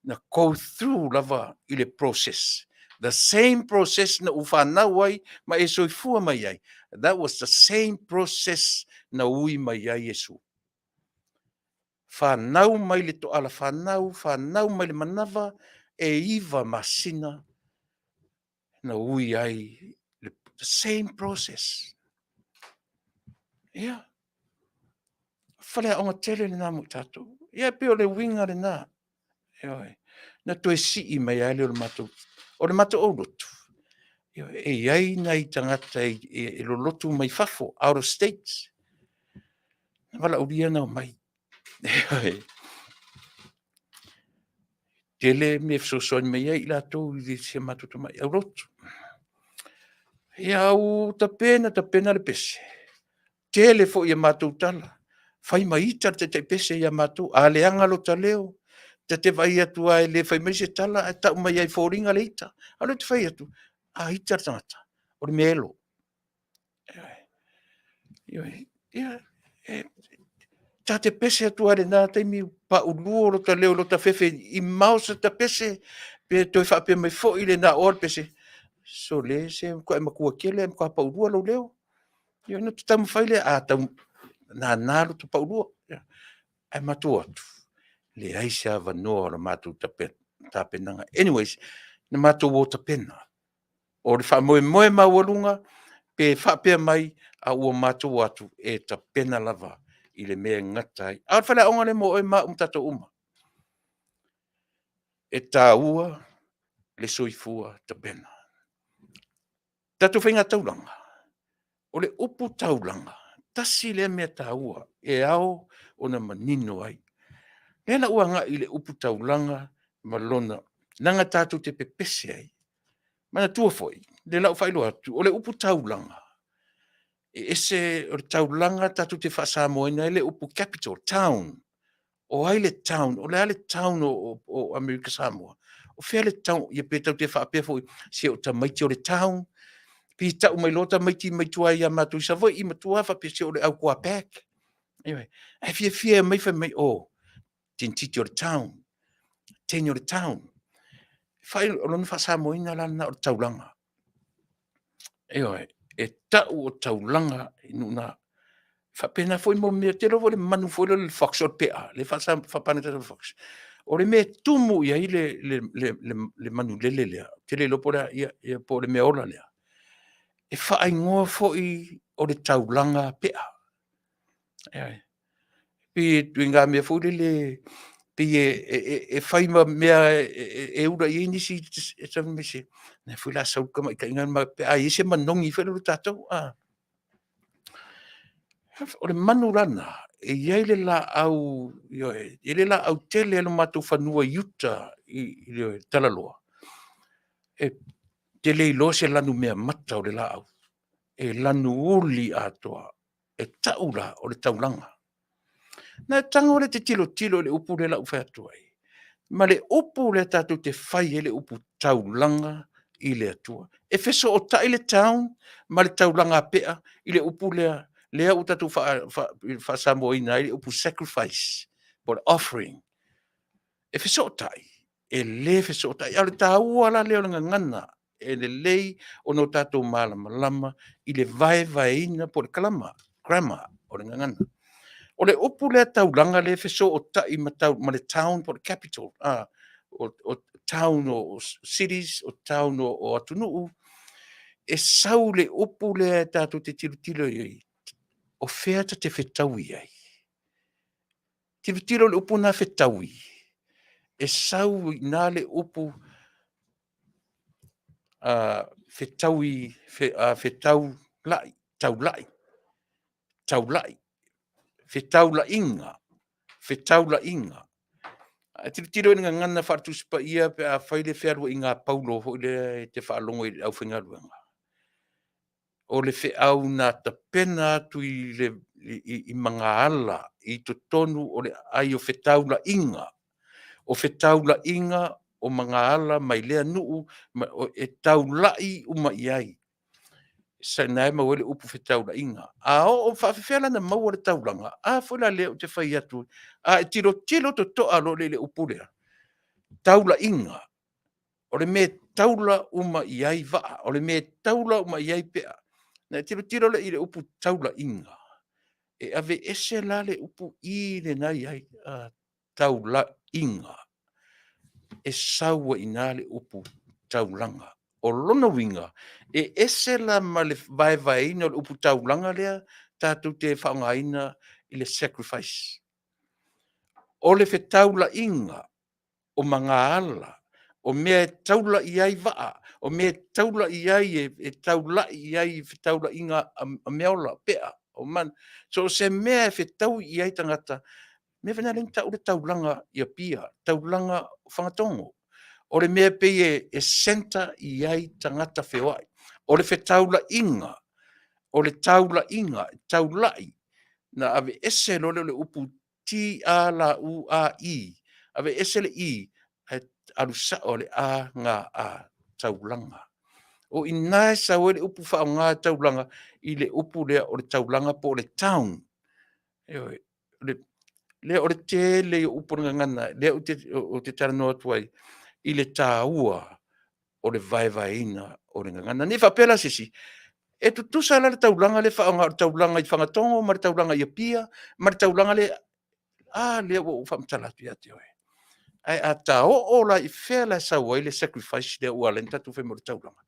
Na go through lava i le process. The same process na u whanau ai ma e soifua mai ai. That was the same process na ui mai ai Iesu. Whanau mai le toala whanau, whanau mai le manava, e 9 masina na ui ai le, the same process. Ia. Whale aonga tele lena mo i tātou. Ia, pe o le uiga lena. Ioe. Na toe sii mai ai lea o le matou, o le matou aulotu. Ioe, e i ai nai tagata e, e, e lolotu mai fafo, out of states. Na valaaulia na omai. Ioe. Tele mea fesoasoani mai ai i latou i si a matou tamai aulotu. Ia, au tapena, tapena le pese. Tele foi a matou tala, fai ma ita le taitai pese ia matou, a leaga lota leo, ta te vaai atu lava e le fai mai se tala ae tau mai ai i foliga le ita. A o lea ou te fai atu, a ita le tagata, o le mea elo. Ioe, ia, e, ta te pese atu lava i lena taimi, paulua lota leo i lota fefe i mao se ta pese, pe toe faapea mai foi le na oa le pese, sole se matuai matua tele ae matua paulua lou leo. Ia ona ta taumafai lea, a tau nānā lota paulua. Ia, ae matou o atu, leai se avanoa o la matou tapenaga. Anyways, na matou o tapena. O le faamoemoe maualuga, pe faapea mai, a ua matou o atu e tapena lava i le mea e gata ai. A o le faleaoga lea mo oe ma au ma tatou uma. E taua le soifua tapena. Tatou faiga taulaga, o le upu taulaga, tasi lea mea taua e ao ona manino ai. Lea la ua agai i le upu taulaga ma lona, leaga tatou te pepese ai. Manatua foi, lea la ua faailoa atu, o le upu taulaga, e ese, o le taulaga tatou te faa-Samoaina ai le upu capital, town. O ai le town? O le a le town o Amerika Samoa? O fea le town? Ia pe tatou te faapea foi, se o tamaiti o le town. Pe tau mai loa tamaiti mai tua ia matou i Savaii ma tua faapea se o le au Tuapac. Ioe. Ae fiafia mai fai mai, oh, tintiti o le town, teine o le town. Fai, o lona faa-Samoaina la lena o le taulaga. Ioe, e tau o taulaga i nuu na. Faapena foi mo mea, te iloa foi le manu foi lea o le fox, o le pea, le faa-Samoa le fox. O le mea e tumu i ai le, le, le, le, le manu lele lea, ou te le iloa po o le a, ia, ia, po o le mea ola lea. E faaigoa foi o le taulaga pea. Ioe. Pei e ituaiga mea foi lele, pei e fai ma mea e ula i ai nisi, e tau mai se, lea foi o le a sau le tamaitaiga pe a i ai se manogi foi lele o tatou. O le manu la lena, e i ai le laau, ioe, e i ai le laau tele o le matou fanua i uta i le talaloa, e te le iloa se lanu meamata o le laau, e lanu uli atoa. E tau la o le taulaga. Na tago lea e te tilotilo i le upu lea o le a ou fai atu ai, ma le upu lea tatou te fai ai le upu taulaga i le Atua. E fesootai le town ma le taulaga pea i le upu lea, lea ua tatou faa-Samoaina ai le upu sacrifice po o le offering. E fesootai? E le fesootai. A o le taua la lea o le gagana, e lelei ona o tatou malamalama i le vaevaeina po o le kalama, grammar o le gagana. O le upu lea taulaga lea e fesootai ma, tau, ma le town po o le capital, o town o cities, o town o atunuu, e sau le upu lea tatou te tilotilo i ai, o fea ta te fetaui ai? Tilotilo i le upu lena fetaui, e sau i ina le upu fetaui, fetaulai, Taula'i, taula'i, fetaulaiga, fetaulaiga. A e tilotilo i le gagana faale-Tusi Paia pe a fai le fealuaiga a Paulo foi lea e te faalogo i le aufaigaluega, o le feau na tapena atu i magaala i totonu o le aai o fetaulaiga, o fetaulaiga o magaala mai lea nuu e taulai uma i ai. Na e maua ai le upu fetaulaiga. A oo e faapefea la ona maua le taulaga? A foi la lea ou te fai atu, a e tilotilo totoa loa i le upu lea, taulaiga, o le mea e taula uma i ai vaa, o le mea e taula uma i ai pea. Ona e tilotilo lea i le upu taulaiga, e aveese la le upu i lena e i ai, taulaiga, e sau ai i ina le upu taulaga. O lona uiga, e ese la ma le vaevaeina o le upu taulaga lea tatou te faaaogaina i le sacrifice. O le fetaulaiga o magaala, o mea e taula i ai vaa, o mea e taula i ai e taulai i ai i fetaulaiga a meaola, pea, o manu, so o se mea e fetaui i ai tagata. O le mea foi lena e ala ai ona tau le taulaga i Apia, taulaga o Fagatogo. O le mea e pei e centre i ai tagata feoai. O le fetaulaiga, o le taulaiga, taulai, ona aveese loa lea o le upu t a l u a i, aveese le i ae alu sao lava le a g a, taulaga. O i ina e sau ai le upu faaaoga taulaga i le upu lea o le taulaga po o le town. Ioe. O le tele ia o upu o le gagana lea ou te talanoa atu ai i le taua o le vaevaeina o le gagana. Ne i faapea la se isi, e tutusa la le taulaga lea e faaaoga o le taulaga i Fagatogo ma le taulaga i Apia ma le taulaga lea. A lea ua ou faamatala atu ia te oe. Ae a ta oo la i fea la e sau ai le sacrifice lea ua ala ai ona tatou fai mai o le taulaga?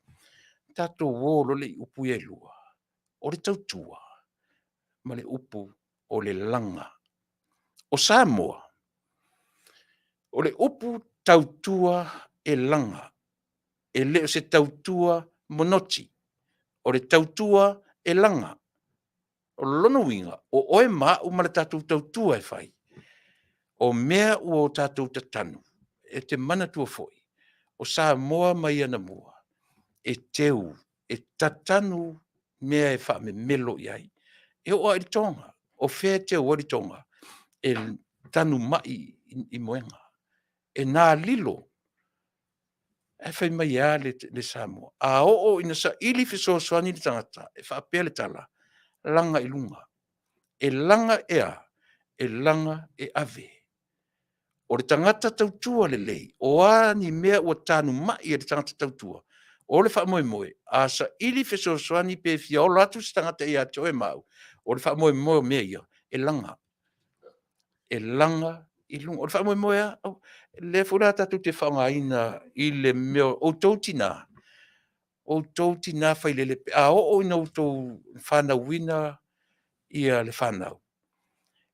Tatou o loa i upu ia e lua, o le tautua ma le upu o le laga. O Samoa, o le upu tautua e laga, e le o se tautua monoti, o le tautua e laga. O lona uiga, o oe ma au ma le tatou tautua e fai, o mea ua tatou tatanu, e te manatua foi, o Samoa mai anamua, e teu, e tatanu mea e faamemelo i ai. E oo lava i le toga. O fea e teu ai le toga? E tanumai i moega, e na lilo. Ae fai mai e a le Samoa? A oo ina saili fesoasoani le tagata, e faapea le tala, laga i luga. E laga e a? E laga e ave. O le tagata tautua lelei, o a ni mea ua tanumai e le tagata tautua, o le faamoemoe, a saili fesoasoani pe fia ola atu se tagata ia te oe ma au, o le faamoemoe o mea ia, e laga. E laga i luga. O le faamoemoe lava, lea foi la tatou te faaaogaina i le mea o outou tina, outou tina failele pe a oo ina outou fanauina le fanau,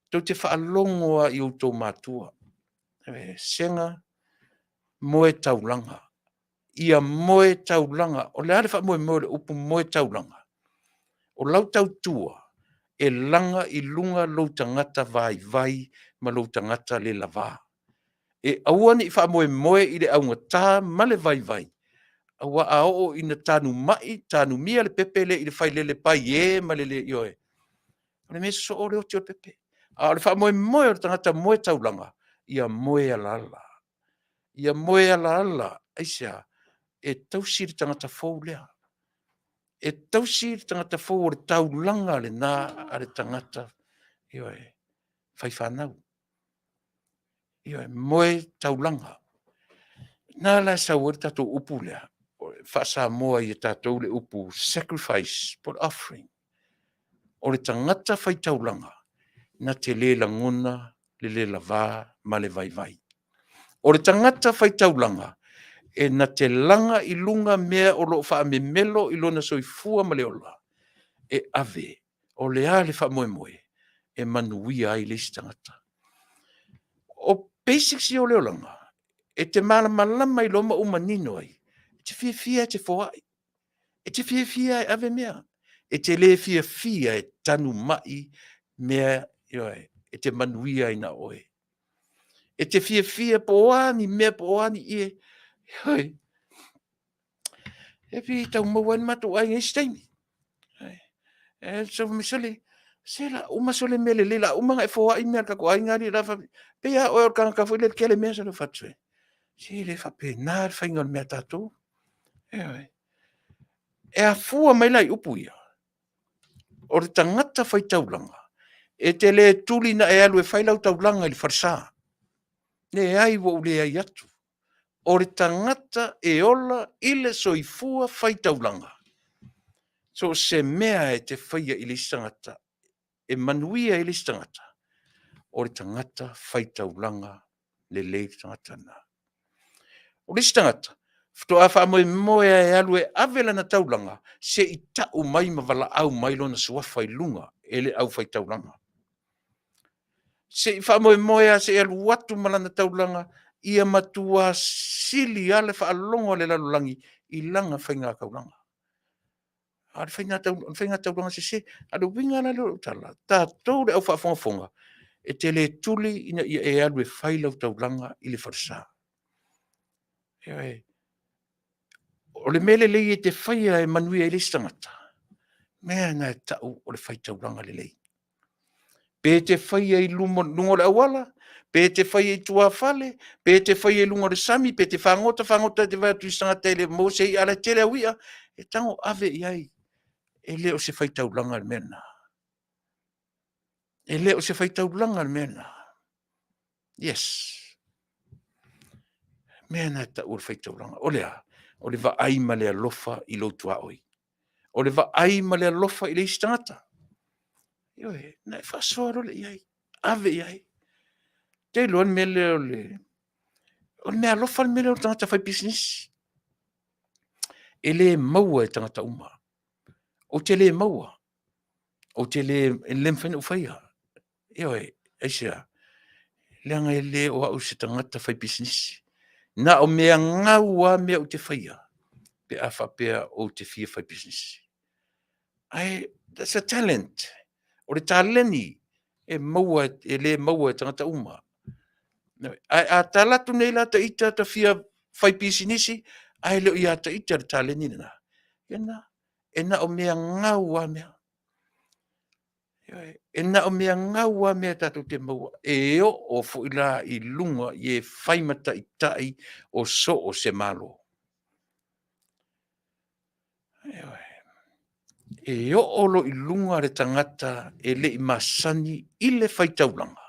tou te faalogo lava i outou matua, sega, moe taulaga, ia moe taulaga. O le a le faamoemoe o le upu moe taulaga? O lau tautua e laga i luga lou tagata vaivai ma lou tagata le lava. E aua ne i faamoemoe i le augata ma le vaivai, aua a oo ina tanumai, tanumia le pepe lea i le failele paie ma le le ioe, o le mea sosoo o le oti o le pepe. A o le faamoemoe o le tagata moe taulaga, ia moe alaala. Ia moe alaala. Aisea? E tausi le tagata fou lea. E tausi le tagata fou, o le taulaga lena a le tagata, ioe, fai fanau. Ioe, moe taulaga. O i ina la e sau ai le tatou upu lea faa-Samoa ia tatou le upu sacrifice po o le offering. O le tagata faitaulaga, na te le lagona le le lava ma le vaivai. O le tagata faitaulaga, e na te laga i luga mea o lo o faamemelo i lona soifua ma le ola e ave. O le a le faamoemoe? E manuia ai le isi tagata. O basics ia o le olaga, e te malamalama ai loa ma ou manino ai, e te fiafia e te foai, e te fiafia e ave mea. E te lē fiafia e tanu mai mea, ioe, e te manuia ai na o oe. E te fiafia po o a ni mea, po o a ni ie, ioe, e pei e tau maua ai le matou aiga i isi taimi. E so me sole, se la uma sole mea lelei, la uma ona e foai mea a le tatou aiga alii la faapea, pei lava oe o le tagata foi lea e kele mea. Sole, ou fai atu, se e le faapena le faiga o le mea a tatou. Ioe. E afua mai la i upu ia, o le tagata faitaulaga, e te le tuli ona e alu e fai lau taulaga i le falesa. Leai, ua ou leai atu. O le tagata e ola i le soifua faitaulaga, so o se mea e te faia i le isi tagata, e manuia ai le isi tagata, o le tagata faitaulaga lelei le tagata lena. O le isi tagata, faatoa faamoemoe lava e alu e ave lana taulaga se i tau mai ma valaau mai lona suafa i luga e le aufaitaulaga. Se i faamoemoe lava se i alu atu ma lana taulaga ia matua sili lava le faalogo a le lalolagi i lana faigataulaga. A o le faigataulaga sese. A o le uiga la lea o lau tala, tatou le au faafogafoga, e te le tuli ina ia e alu e fai lau taulaga i le falesa. Ioe. O le mea lelei e te faia e manuia ai le isi tagata, o le mea lena e tau o le faitaulaga lelei. Pe e te faia i luga o le auala, pe e te faia i tuafale, pe e te faia i luga o le sami, pe e te fagota fagota e te vaai atu i se tagata e le o maua se i'a a o la e tele au i'a, e tago ave i ai. E le o se faitaulaga le mea lena. E le o se faitaulaga le mea lena. Yes. O le mea lena e tau o le faitaulaga. O le a? O le vaai ma le alofa i lou tuaoi. O le vaai ma le alofa i le isi tagata. Ioe, ona e faasoa loa lea i ai, ave i ai. Ou te iloa le mea lea o le mea alofa le mea lea o le tagata faipisinisi. E le maua e tagata uma. Ou te le maua. Ou te le, e le mafai ona ou faia. Ioe, aisea? Leaga e le o au se tagata faipisinisi. Na o mea gau lava mea ou te faia pe a faapea ou te fia faipisinisi. Ae that's a talent. O le taleni e maua, e le maua e tagata uma. Ae a tala atu nei la ta ita ta fia faipisinisi ae le o ia ta ita le taleni lena, ia lena, e na o mea gau lava mea. E na o mea gau lava mea tatou te maua, e oo foi la i luga i e fai ma taitai o so o se Malo. E oo loa i luga le tagata e le i masani i le faitaulaga,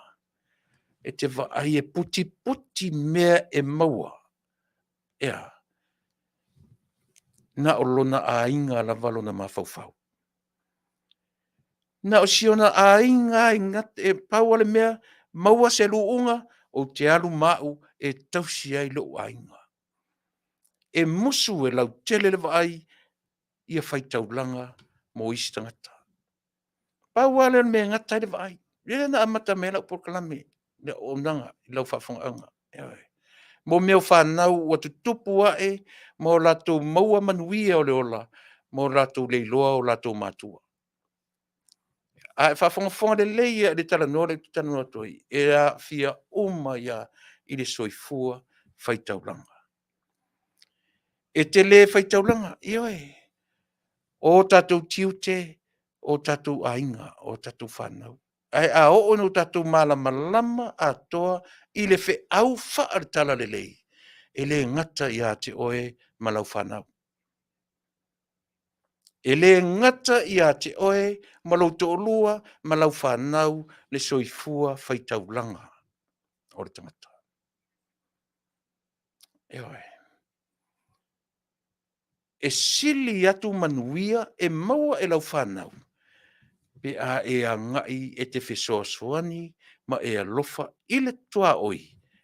e te vaai e putiputi mea e maua. E a? Na o lona aiga lava lona mafaufau. Na o si ona aiga lava e pau lava le mea, maua se luuga, ou te alu ma au e tausi ai lou aiga. E musu e lautele le vaai ia faitaulaga mo isi tagata. Pau lava lea o le mea e gata ai le vaai. Lea na amata mai ai lau polokalame i le auaunaga i lau faafofogaaga. Mo mea o fanau ua tutupu ae ma o latou maua manuia o le ola ma o latou le iloa o latou matua. A e faafogafoga lelei lava i le talanoa lea ou te talanoa atu ai, e aafia uma ai lava i le soifua faitaulaga. E te le faitaulaga, ioe, o tatou tiute, o tatou aiga, o tatou fanau. Ae a oo ina o tatou malamalama atoa i le feau faale-Talalelei, e le gata ia te oe ma lau fanau. E le gata ia te oe ma lou toalua ma lau fanau le soifua faitaulaga o le tagata. Ioe. E sili atu manuia e maua e lau fanau pe a e agai e te fesoasoani ma e alofa i le tuaoi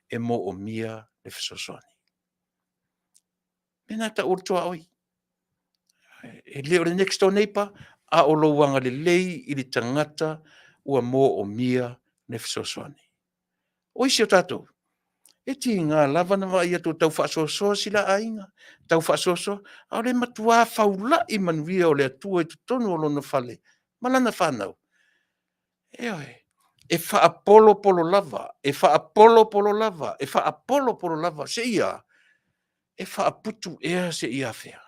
e moomia le fesoasoani. O le mea lena e tau o le tuaoi. E le o le next door neighbor, a o lou agalelei i le tagata ua moomia le fesoasoani. O isi o tatou, E tiga lava na vaai atu o tau faasoasoa si la aiga, tau faasoasoa, a o le matua faulai manuia o le Atua i totonu o lona fale ma lana fanau. Ioe, e faapolopolo lava, e faapolopolo lava, e faapolopolo lava, seia a? E faaputu ea seia afea?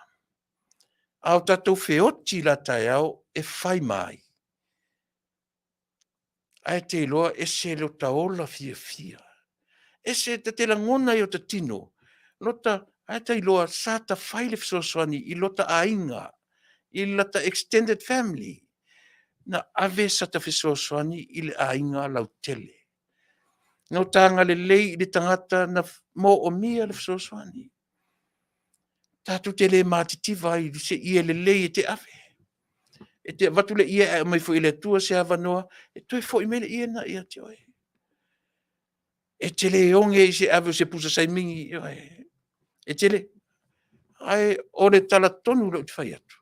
A o tatou feoti la taeao e fai ma ai? Ae te iloa e ese lota ola fiafia, ese ta te lagona i ota tino, lota, ae ta iloa sa ta fai le fesoasoani i lota aiga, i lata extended family, na ave sata fesoasoani i le aiga lautele. Na ota agalelei i le tagata na moomia le fesoasoani. Tatou te le matitiva ai i se ie lelei e te ave. E te avatu le ie ae aumai foi e le Atua se avanoa e toe foi mai le ie lena ia te oe. E te le oge i se ave o se pusa saimigi, e te le. Ae o le tala tonu lea ou te fai atu,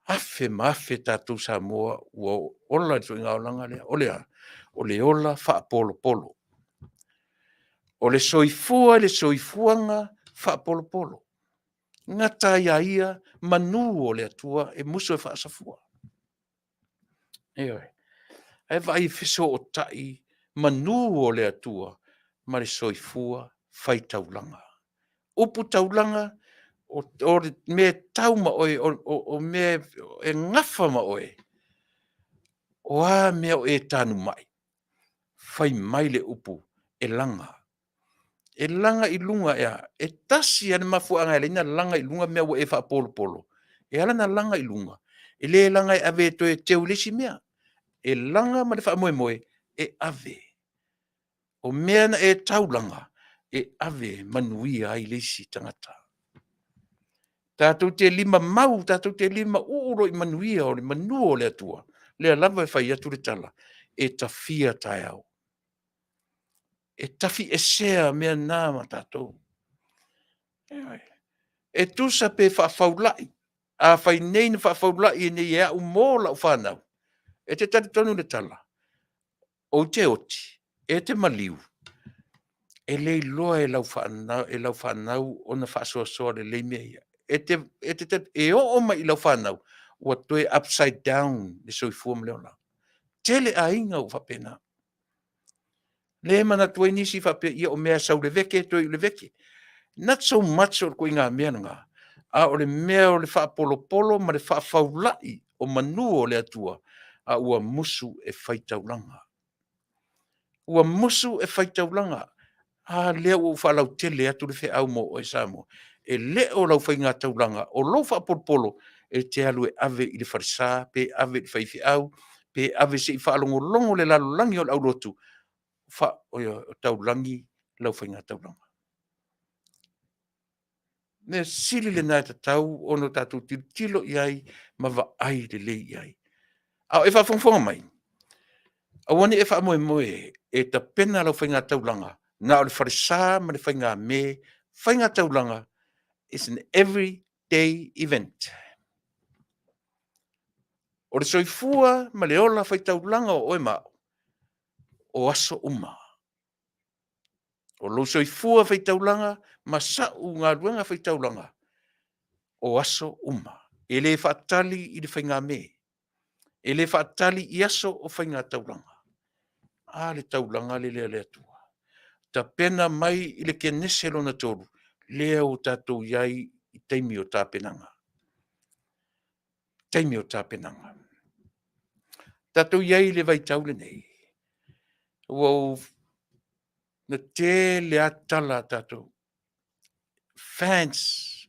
afe ma afe tatou Samoa ua ola i le ituaiga olaga lea. O le a? O le ola faapolopolo. O le soifua i le soifuaga faapolopolo. E gata lava ia ia manu o le Atua e musu e faasafua. Ioe. Ae vaai e fesootai manu o le Atua ma le soifua faitaulaga. Upu taulaga, o le mea e tau ma oe, o mea e gafa ma oe, o a mea o e tanumai, fai mai le upu, e laga. E laga i luga e a? E tasi lava le mafuaaga e ala ai ona laga i luga mea ua e faapolopolo, e ala ona laga i luga, e le laga e ave e toe teu i le isi mea. E laga ma le faamoemoe e ave. O mea na e taulaga, e ave e manuia ai le isi tagata. Tatou te lima mau, tatou te lima uu loa i manuia o le manu o le Atua, lea lava e fai atu le tala, e tafia taeao. E tafiesea mea na ma tatou. E tusa pe faafaulai, a fai nei na faafaulai nei e au mo lau fanau, e te talitonu i le tala, ou te oti, e te maliu, e le iloa e lau fanau ona faasoasoa lelei mea ia. E oo mai i lau fanau, ua toe upside down le soifua ma le olaga. Tele aiga ua faapena. Lea e manatu ai nisi faapea, ia o mea e sau i le veke toe i le veke. Not so much o le ituaiga mea lena, a o le mea o le faapolopolo ma le faafaulai o manu o le Atua, a ua musu e faitaulaga. Ua musu e faitaulaga. A lea ua ou faalautele atu le feau mo oe Samoa, e le o lau faigataulaga, o lou faapolopolo e te alu e ave i le falesa pe ave i le faifeau, pe ave se i faalogologo le lalolagi o le aulotu, o taulagi lau faigataulaga. O le mea sili lena e tatau ona tatou tilotilo i ai ma vaai lelei i ai. A o e faafogafoga mai, aua ne i e faamoemoe e tapena lau faigataulaga na o le falesa ma le faigame. Faigataulaga is an everyday event. O le soifua ma le ola faitaulaga o oe ma au, o aso uma. O lou soifua faitaulaga ma sau galuega faitaulaga, o aso uma. E le faatali i le faigame, e le faatali i aso o faigataulaga. A le taulaga lele a le Atua? Tapena mai i le Kenese lona 3, lea ua tatou i ai i taimi o tapenaga. Taimi o tapenaga. Tatou i ai i le vaitau lenei, ua ou na tele lava tala a tatou fans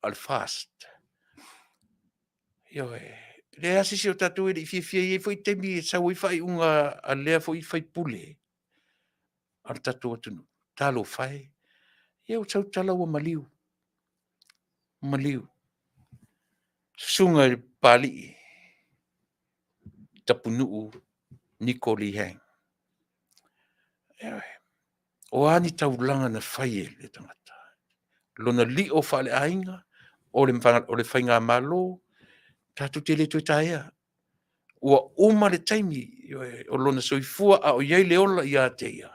a le FAST. Ioe. E leai lava se isi o tatou e le i fiafia i ia foi taimi e sau ai faaiuga a lea foi sui usufono a le tatou atunuu. Talofa e, ia ua sau tala ua maliu, maliu. Susuga i le Papalii Tapunuu Niko Lee Hang. Ioe. O a ni taulaga na fai e le tagata, lona lio faaleaiga, o le faigamalo, tatou te le toe taea. Ua uma le taimi, ioe, o lona soifua a o i ai le ola ia te ia,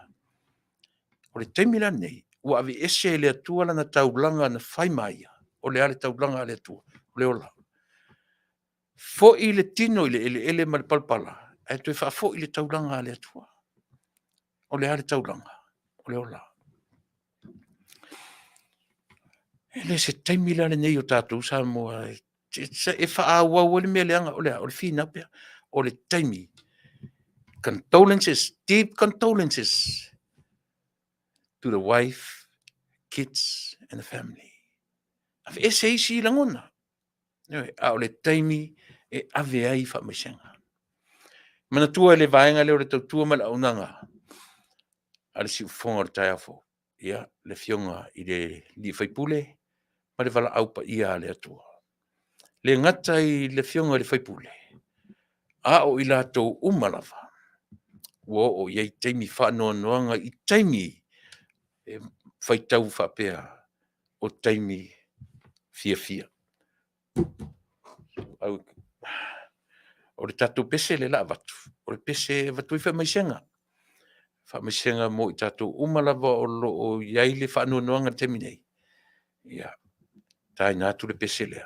o le O le taimi la lenei, ua aveese e le Atua lana taulaga na fai ma ia. O le a le taulaga a le Atua? O le ola. Foi le tino i le eleele ma le palapala, ae toe faafoi le taulaga a le Atua. O le a le taulaga? O le ola. E le o se taimi la lenei o tatou Samoa e faaauau ai le mea leaga, o le a? O le finau pea. O le taimi, condolences, deep condolences to the wife, kids and the family. Aveese isi lagona, a o le taimi e ave ai faamaisega. Manatua le vaega lea o le tautua ma le auaunaga a le siufofoga o le taeao fou, ia, le Afioga i le sui usufono ma le valaau paia a le Atua. E le gata i le Afioga i le sui usufono, a o i latou uma lava ua oo i ai taimi faanoanoaga i taimi e faitau faapea, o taimi fiafia. O le tatou pese lea o le a avatu, o le pese e avatu ai faamaisega, faamaisega mo i tatou uma lava o lo o i ai le faanoanoaga i le taimi nei. Ia taina atu le pese lea,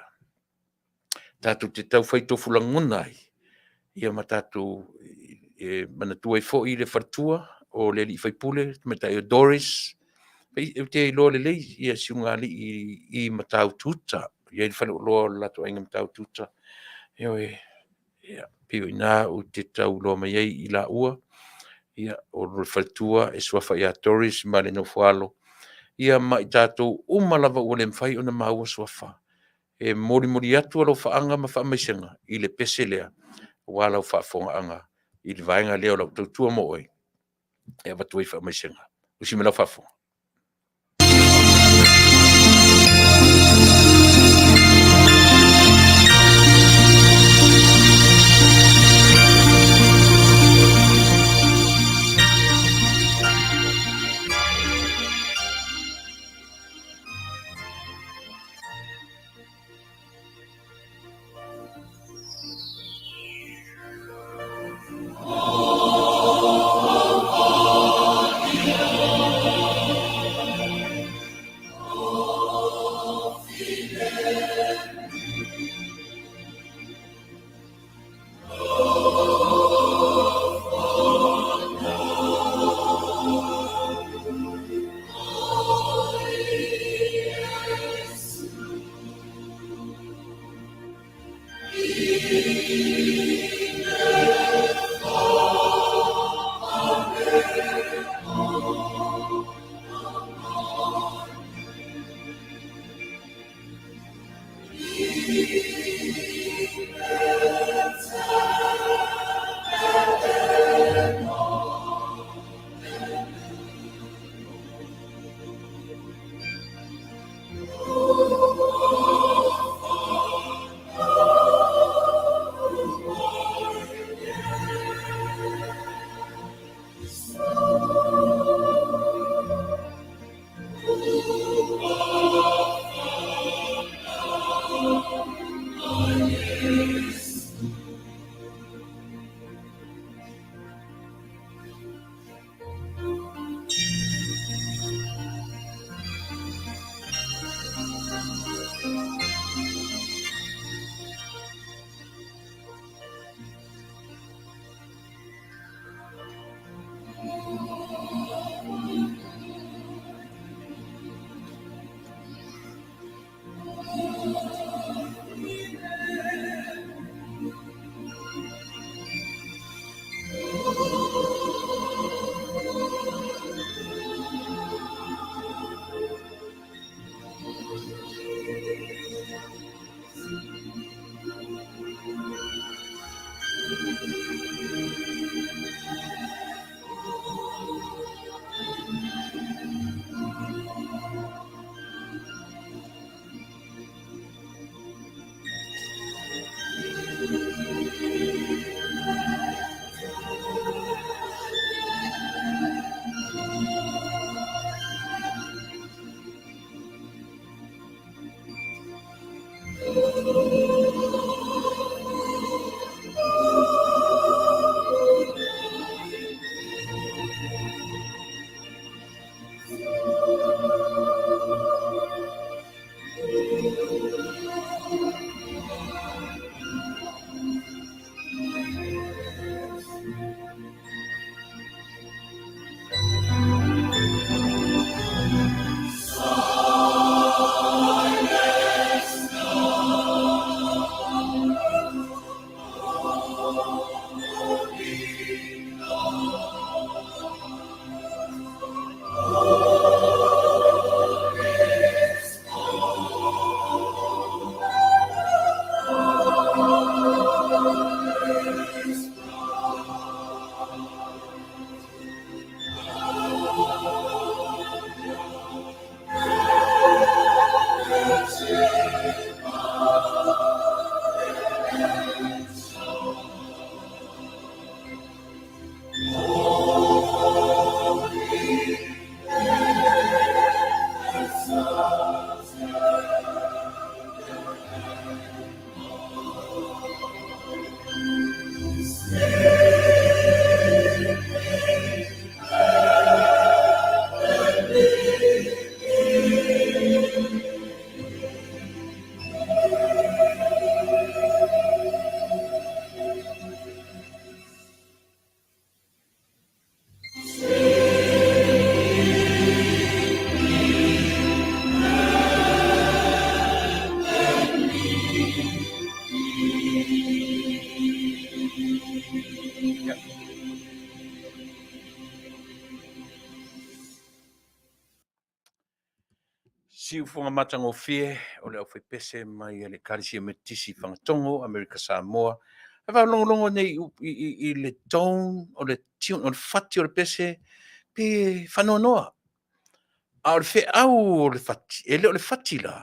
tatou te tau fai tofu lagona ai, ia ma tatou manatua ai foi le faletua o le sui usufono le tamaitai o Doris. Ou te iloa lelei Siugalii i Matautu-uta, e i ai le faleoloa o le latou aiga i Matautu-uta. Ioe, e pei o i ina ou te tau iloa mai ai i laua, o le faletua e suafa ia Doris ma le nofo a alo, ia ma i tatou uma lava ua le mafai ona maua suafa. E molimoli atu alofaaga ma faamaisega i le pese lea aua lau faafofogaaga i le vaega lea o lau tautua mo oe e avatu ai faamaisega. Usi mai lau faafofoga. Siufofoga matagofie o le aufaipese mai a le Ekalesia Metotisi i Fagatogo, Amerika Samoa. E faalogologo nei i le tone o le tune, o le fati o le pese, pe faanoanoa. A o le feau o le fati, e le o le fati la,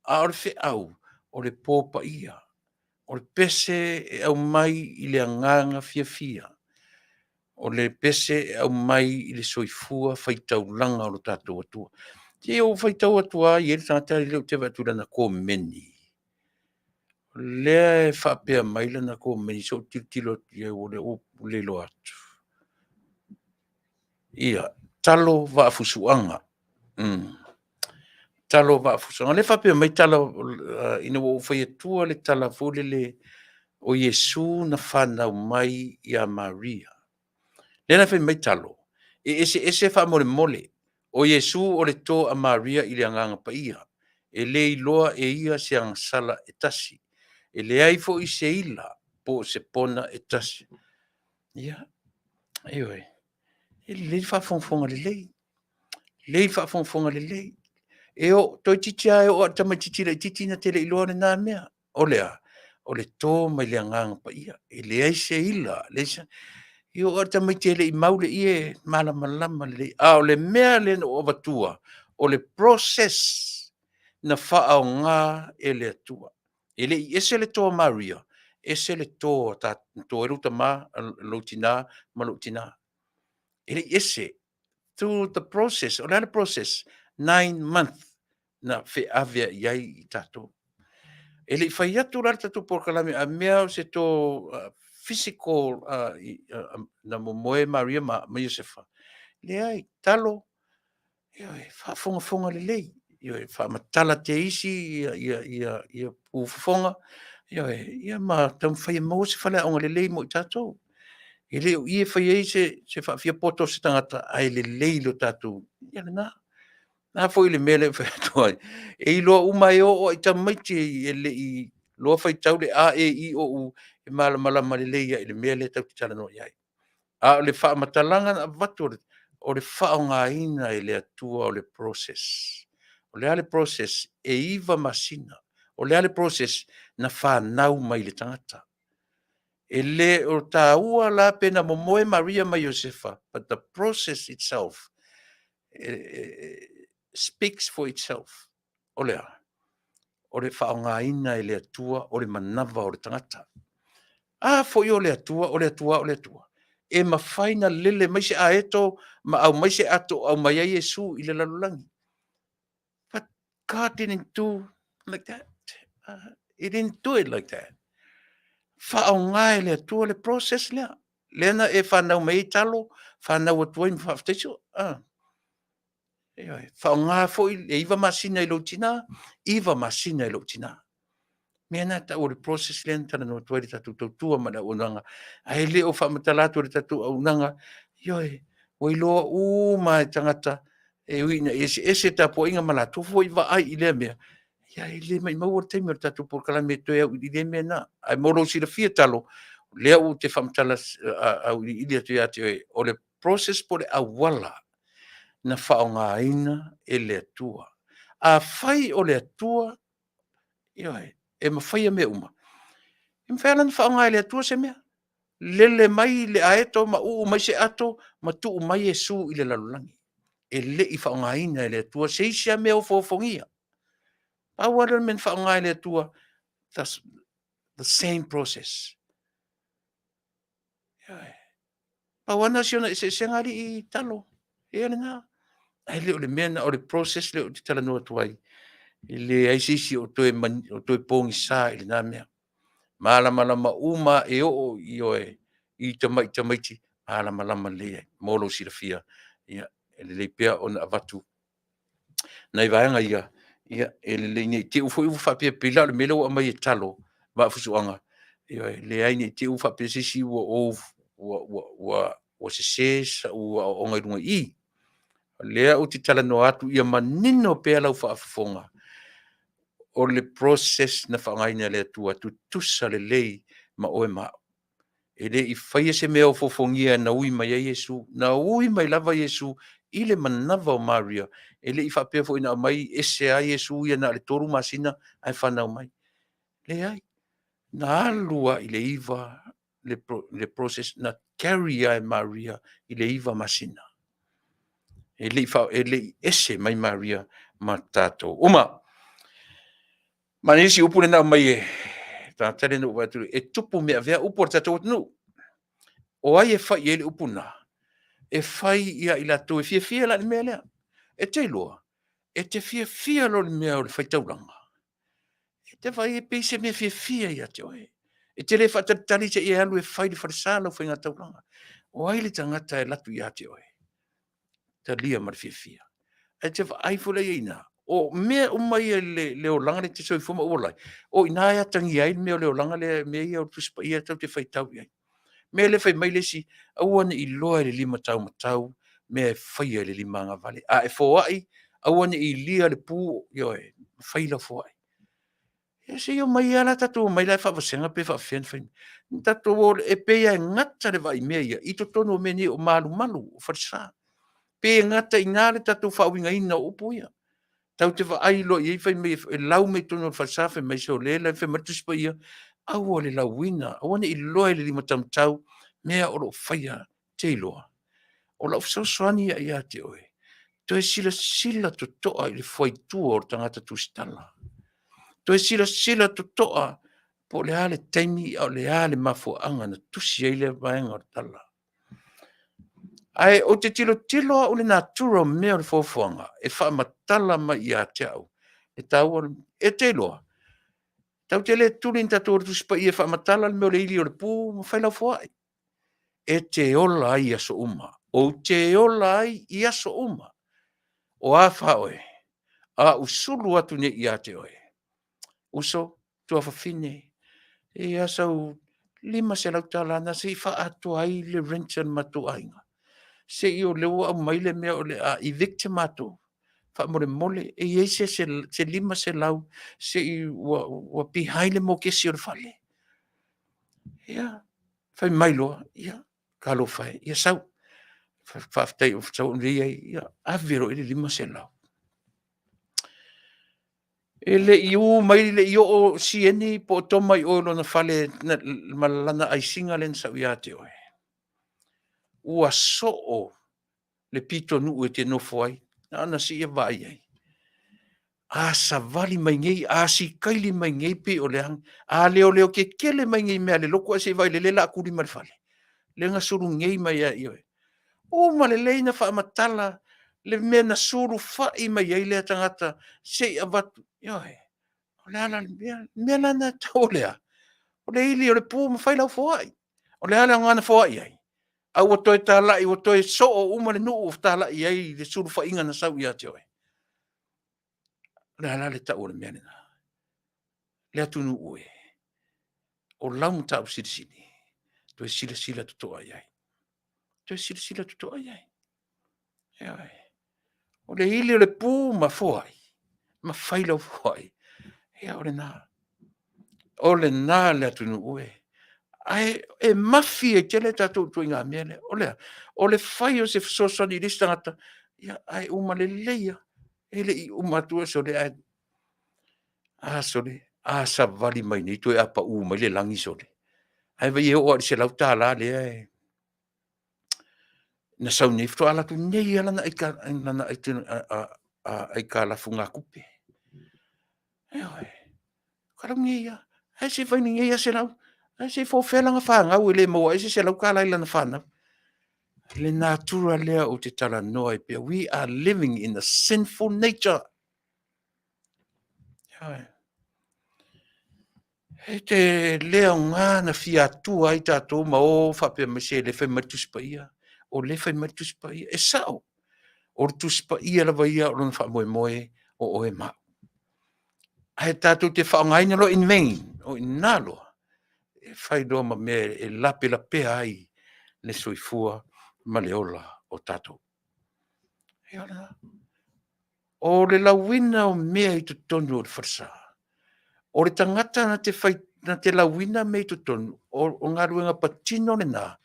a o le feau o le po paia. O le pese e aumai i le agaga fiafia. O le pese e aumai i le soifua faitaulaga o lo tatou Atua. Se i ou faitau atu lava, e i ai le tagata lea ou te vaai atu i lana komeni. O lea e faapea mai lana komeni, se i ou tilotilo atu i ai o lea ua ou le iloa atu. Ia, talo vaafusuaga. Talo vaafusuaga. O lea e faapea mai tala ina ua ou fai atua le tala foi lele o Iesu na fanau mai ia Maria. Lea la e fai mai talo, e eseese faamolemole. O Iesu o le to a Maria i le Agaga Paia. E le iloa e ia se agasala e tasi. E leai foi se ila po o se pona e tasi. Ia, ioe, e lelei le faafogafoga lelei, lelei le faafogafoga lelei. E oo, toeitiiti lava e oo lava i le tamaitiiti laitiiti na te le i iloa lena mea. O le a? O le to mai le Agaga Paia. E leai se ila, leai se… E oo lava i le tamaiti e le i mau le ie e malamalama lelei. A o le mea lea na ou avatua, o le process na faaaoga e le Atua. E le i ese le to a Maria, ese le to na to ai lou tama, lou tina ma lou tina. E le i ese. Through the process. O le a le process? 9 month na feaveai ai i tatou. E le i fai atu la le tatou polokalame a mea o se to physical na momoe Maria ma Iosefa. Leai, talo, ioe, faafogafoga lelei, ioe, faamatala te isi ia pufofoga, ioe, ia ma taumafai e maua se faleaoga lelei mo i tatou. E le o i e fai ai se faafiapoto o se tagata, ae lelei lo tatou, ia lena. O le a foi le mea lea e fai atu ai, e iloa uma e oo lava i tamaiti e le i iloa faitau le a, e, i, o, u, e malamalama lelei lava i le mea lea tatou te talanoa i ai. A o le faamatalaga na avatu, o le faaaogaina e le Atua o le process. O le a le process? E 9 masina. O le a le process? Na fanau mai le tagata. E le o taua la pe na momoe Maria ma Iosefa, but the process itself speaks for itself. O le a? O le faaaogaina e le Atua o le manava o le tagata. A foi o le Atua, o le Atua o le Atua. E mafai ona lele mai se aeto ma aumai se ato aumai ai Iesu i le lalolagi. But God didn't do like that. He didn't do it like that. Faaaoga e le Atua le process lea. Lea na e fanau mai ai talo, fanau atu ai ma faafetaisua. Ioe, faaaoga foi le 9 masina i lou tina, 9 masina i lou tina. Mea na e tau o le process lea na talanoa atu ai le tatou tautua ma le auaunaga. Ae le o faamatala atu e le tatou auaunaga, ioe, ua iloa uma e tagata e ui ina eseese tapuaiga ma latou foi vaai i lea mea, ia e le maumau le taimi o le tatou polokalame e toe auiliili ai mea na. Ae mo lou silafia talo, Lea ua te faamatala auiliili atu ia te oe, o le process po o le auala na faaaogaina e le Atua. Afai o le Atua, ioe, e mafaia mea uma, e mafai lava ona faaaoga e le Atua se mea. Lele mai le aeto ma uu mai se ato ma tuu mai Iesu i le lalolagi. E le i faaaogaina e le Atua se isi lava mea ofoofogia. Pau lava lea o le mea na faaaoga e le Atua, the same process. Ioe. Pau lava lena o si ona eseesega alii talo, ia lena. Ae le o le mea lena, o le process lea ou te talanoa atu ai, e leai se isi o toe, o toe pogisa i lena mea. Malamalama uma e oo ioe, i tamai tamaiti, malamalama lelei ai mo lou silafia. Ia, e lelei pea ona avatu nai vaega ia, ia e lelei ne i te i foi ua faapea e pei la o le mea lea ua aumai e talo, Vaafusuaga, ioe, leai ne i te i ua faapea se isi ua ou ua sese sau aoaoga i luga i i. O lea ou te talanoa atu ia manino pea lau faafofoga, o le process na faaaogaina e le Atua, tutusa lelei ma oe ma au. E le i faia se mea ofoofogia na ui mai ai Iesu, na ui mai lava Iesu i le manava o Maria. E le i faapea foi na aumai ese lava Iesu ia na o le 3 masina ae fanau mai. Leai, na alu lava i le iva le process, na carry lava e Maria i le 9 masina. E le i ese mai Maria ma tatou uma. Ma le isi upu lea na aumai e tagata lea na ou vaai atu, e tupu mea avea upu a le tatou atunuu. O ai e fai i ai le upu lena? E fai ia i latou e fiafia la i le mea lea. E te iloa, e te fiafia loa i le mea o le faitaulaga, e te vaai e pei se mea fiafia ia te oe. E te le faatalitali se i e alu e fai i le falesa lau faigataulaga. O ai le tagata e alu atu ia te oe? Talia ma le fiafia. E te vaai foi la i ai i ina, o mea uma ia i le olaga lea e te soifua ma ou ola ai, o i ina e atagia ai le mea o le olaga lea, mea ia o le Tusi Paia tatou te faitau i ai. O le mea lea fai mai le isi, aua ne i iloa e le lima taumatau mea e faia e le lima agavale. A e foai, aua ne i ilia le pu, ioe, fai lau foai. Ia se i omai lava la tatou omai la e faavasega pe faapefea ona fai. Tatou o, e pei lava e gata le vaai i mea ia i totonu o mea nei o malumalu, o falesa. Pe gata i ina le tatou faauigaina o upu ia. Tatou te vaai loa i ai fai mai e lau mai totonu o le falesa fai mai, sole la e fai mai le Tusi Paia, aua le lauina, aua ne i iloa e le lima taumatau mea o lo o faia, te iloa. O lau fesoasoani ia ia te oe, toe silasila totoa i le fuaitua o le tagata tusitala. Toe silasila totoa po o le a le taimi a o le a le mafuaaga na tusi ai lea vaega o le tala. Ae ou te tilotilo au i le natura o mea o le foafoaga e faamatala mai ia te au le taua o le... E te iloa, tatou te le tuli ni tatou Tusi Paia e faamatala le mea o le ili o le pu ma fai lau foai. E te ola ai i aso uma. Ou te ola ai i aso uma. O a fa oe? A ou sulu atu nei ia te oe. Uso, tuafafine, e i ai sau $500 na se i faaatoa ai le rent a le matou aiga. Se i o lea ua aumai le mea o le a evict matou. Faamolemole, e i ai se $500 se i ua behind le mokesi o le fale. Ia, fai mai loa, ia, talofa e, ia sau. Faafetai ua sau ai, ia ave loa i ai le $500. E le i u mai, le i oo Sieni po o Toma i o i lona fale ma lana aisiga lea na sau ia te oe. Ua soo le pitonuu e te nofo ai, na ona se i vaai ai. A savali mai nei, a sikaili mai nei pei o le a, a leoleo tetele mai nei mea a le lotu ae se i vaai lelei o le a tuli mai le fale. Lea na sulu nei mai ia i oe. Uma lelei ona faamatala le mea na sulufai mai ai lea tagata se i avatu, ioe. O le a la le mea? Le mea la lena e tatau o le a? O le ili o le pu ma fai lau foai. O le a le aoga na foai ai? A ua toe talai ua toe soo uma le nuu ua talai ai le sulufaiga na sau ia te oe. O le a la le tau o le mea lena? Le atunuu e, o lau mataupu silisili, toe silasila totoa i ai. Toe silasila totoa i ai. Ioe. O le ili o le pu ma foai, ma fai lau foai. Ia o lena. O lena le atunuu e. Ae e mafi ai tele tatou ituaiga mea lea. O le a? O le fai o se fesoasoani i le isi tagata, ia, ae uma lelei lava, e le i uma atu sole, ae a sole, a savali mai nei toe a pau mai le lagi sole, ae vaai e oo lava i le $100 lea e na sau nei, faatoa alu atu nei lava lana aikalafugatupe. Ioe, faatoa alu atu nei lava. Ae se i fai nei lava $100, ae se i po o fea lana fanau e le maua ai se $100 i lana fanau. Le natura lea ou te talanoa ai pea, we are living in a sinful nature. Ioe. E te le aoga na fia atua ai tatou ma o faapea mai se le fai mai le Tusi Paia, o lea e fai mai le Tusi Paia. E sao, o le Tusi Paia lava ia o lona faamoemoe o oe ma au. Ae tatou te faaaogaina loa in vain, o i ina loa e fai loa ma mea e lapelapea ai le soifua ma le ola o tatou. Ia o lena. O le lauina o mea i totonu o le falesa, o le tagata na te, fai, na te lauina mea i totonu, o galuega patino lena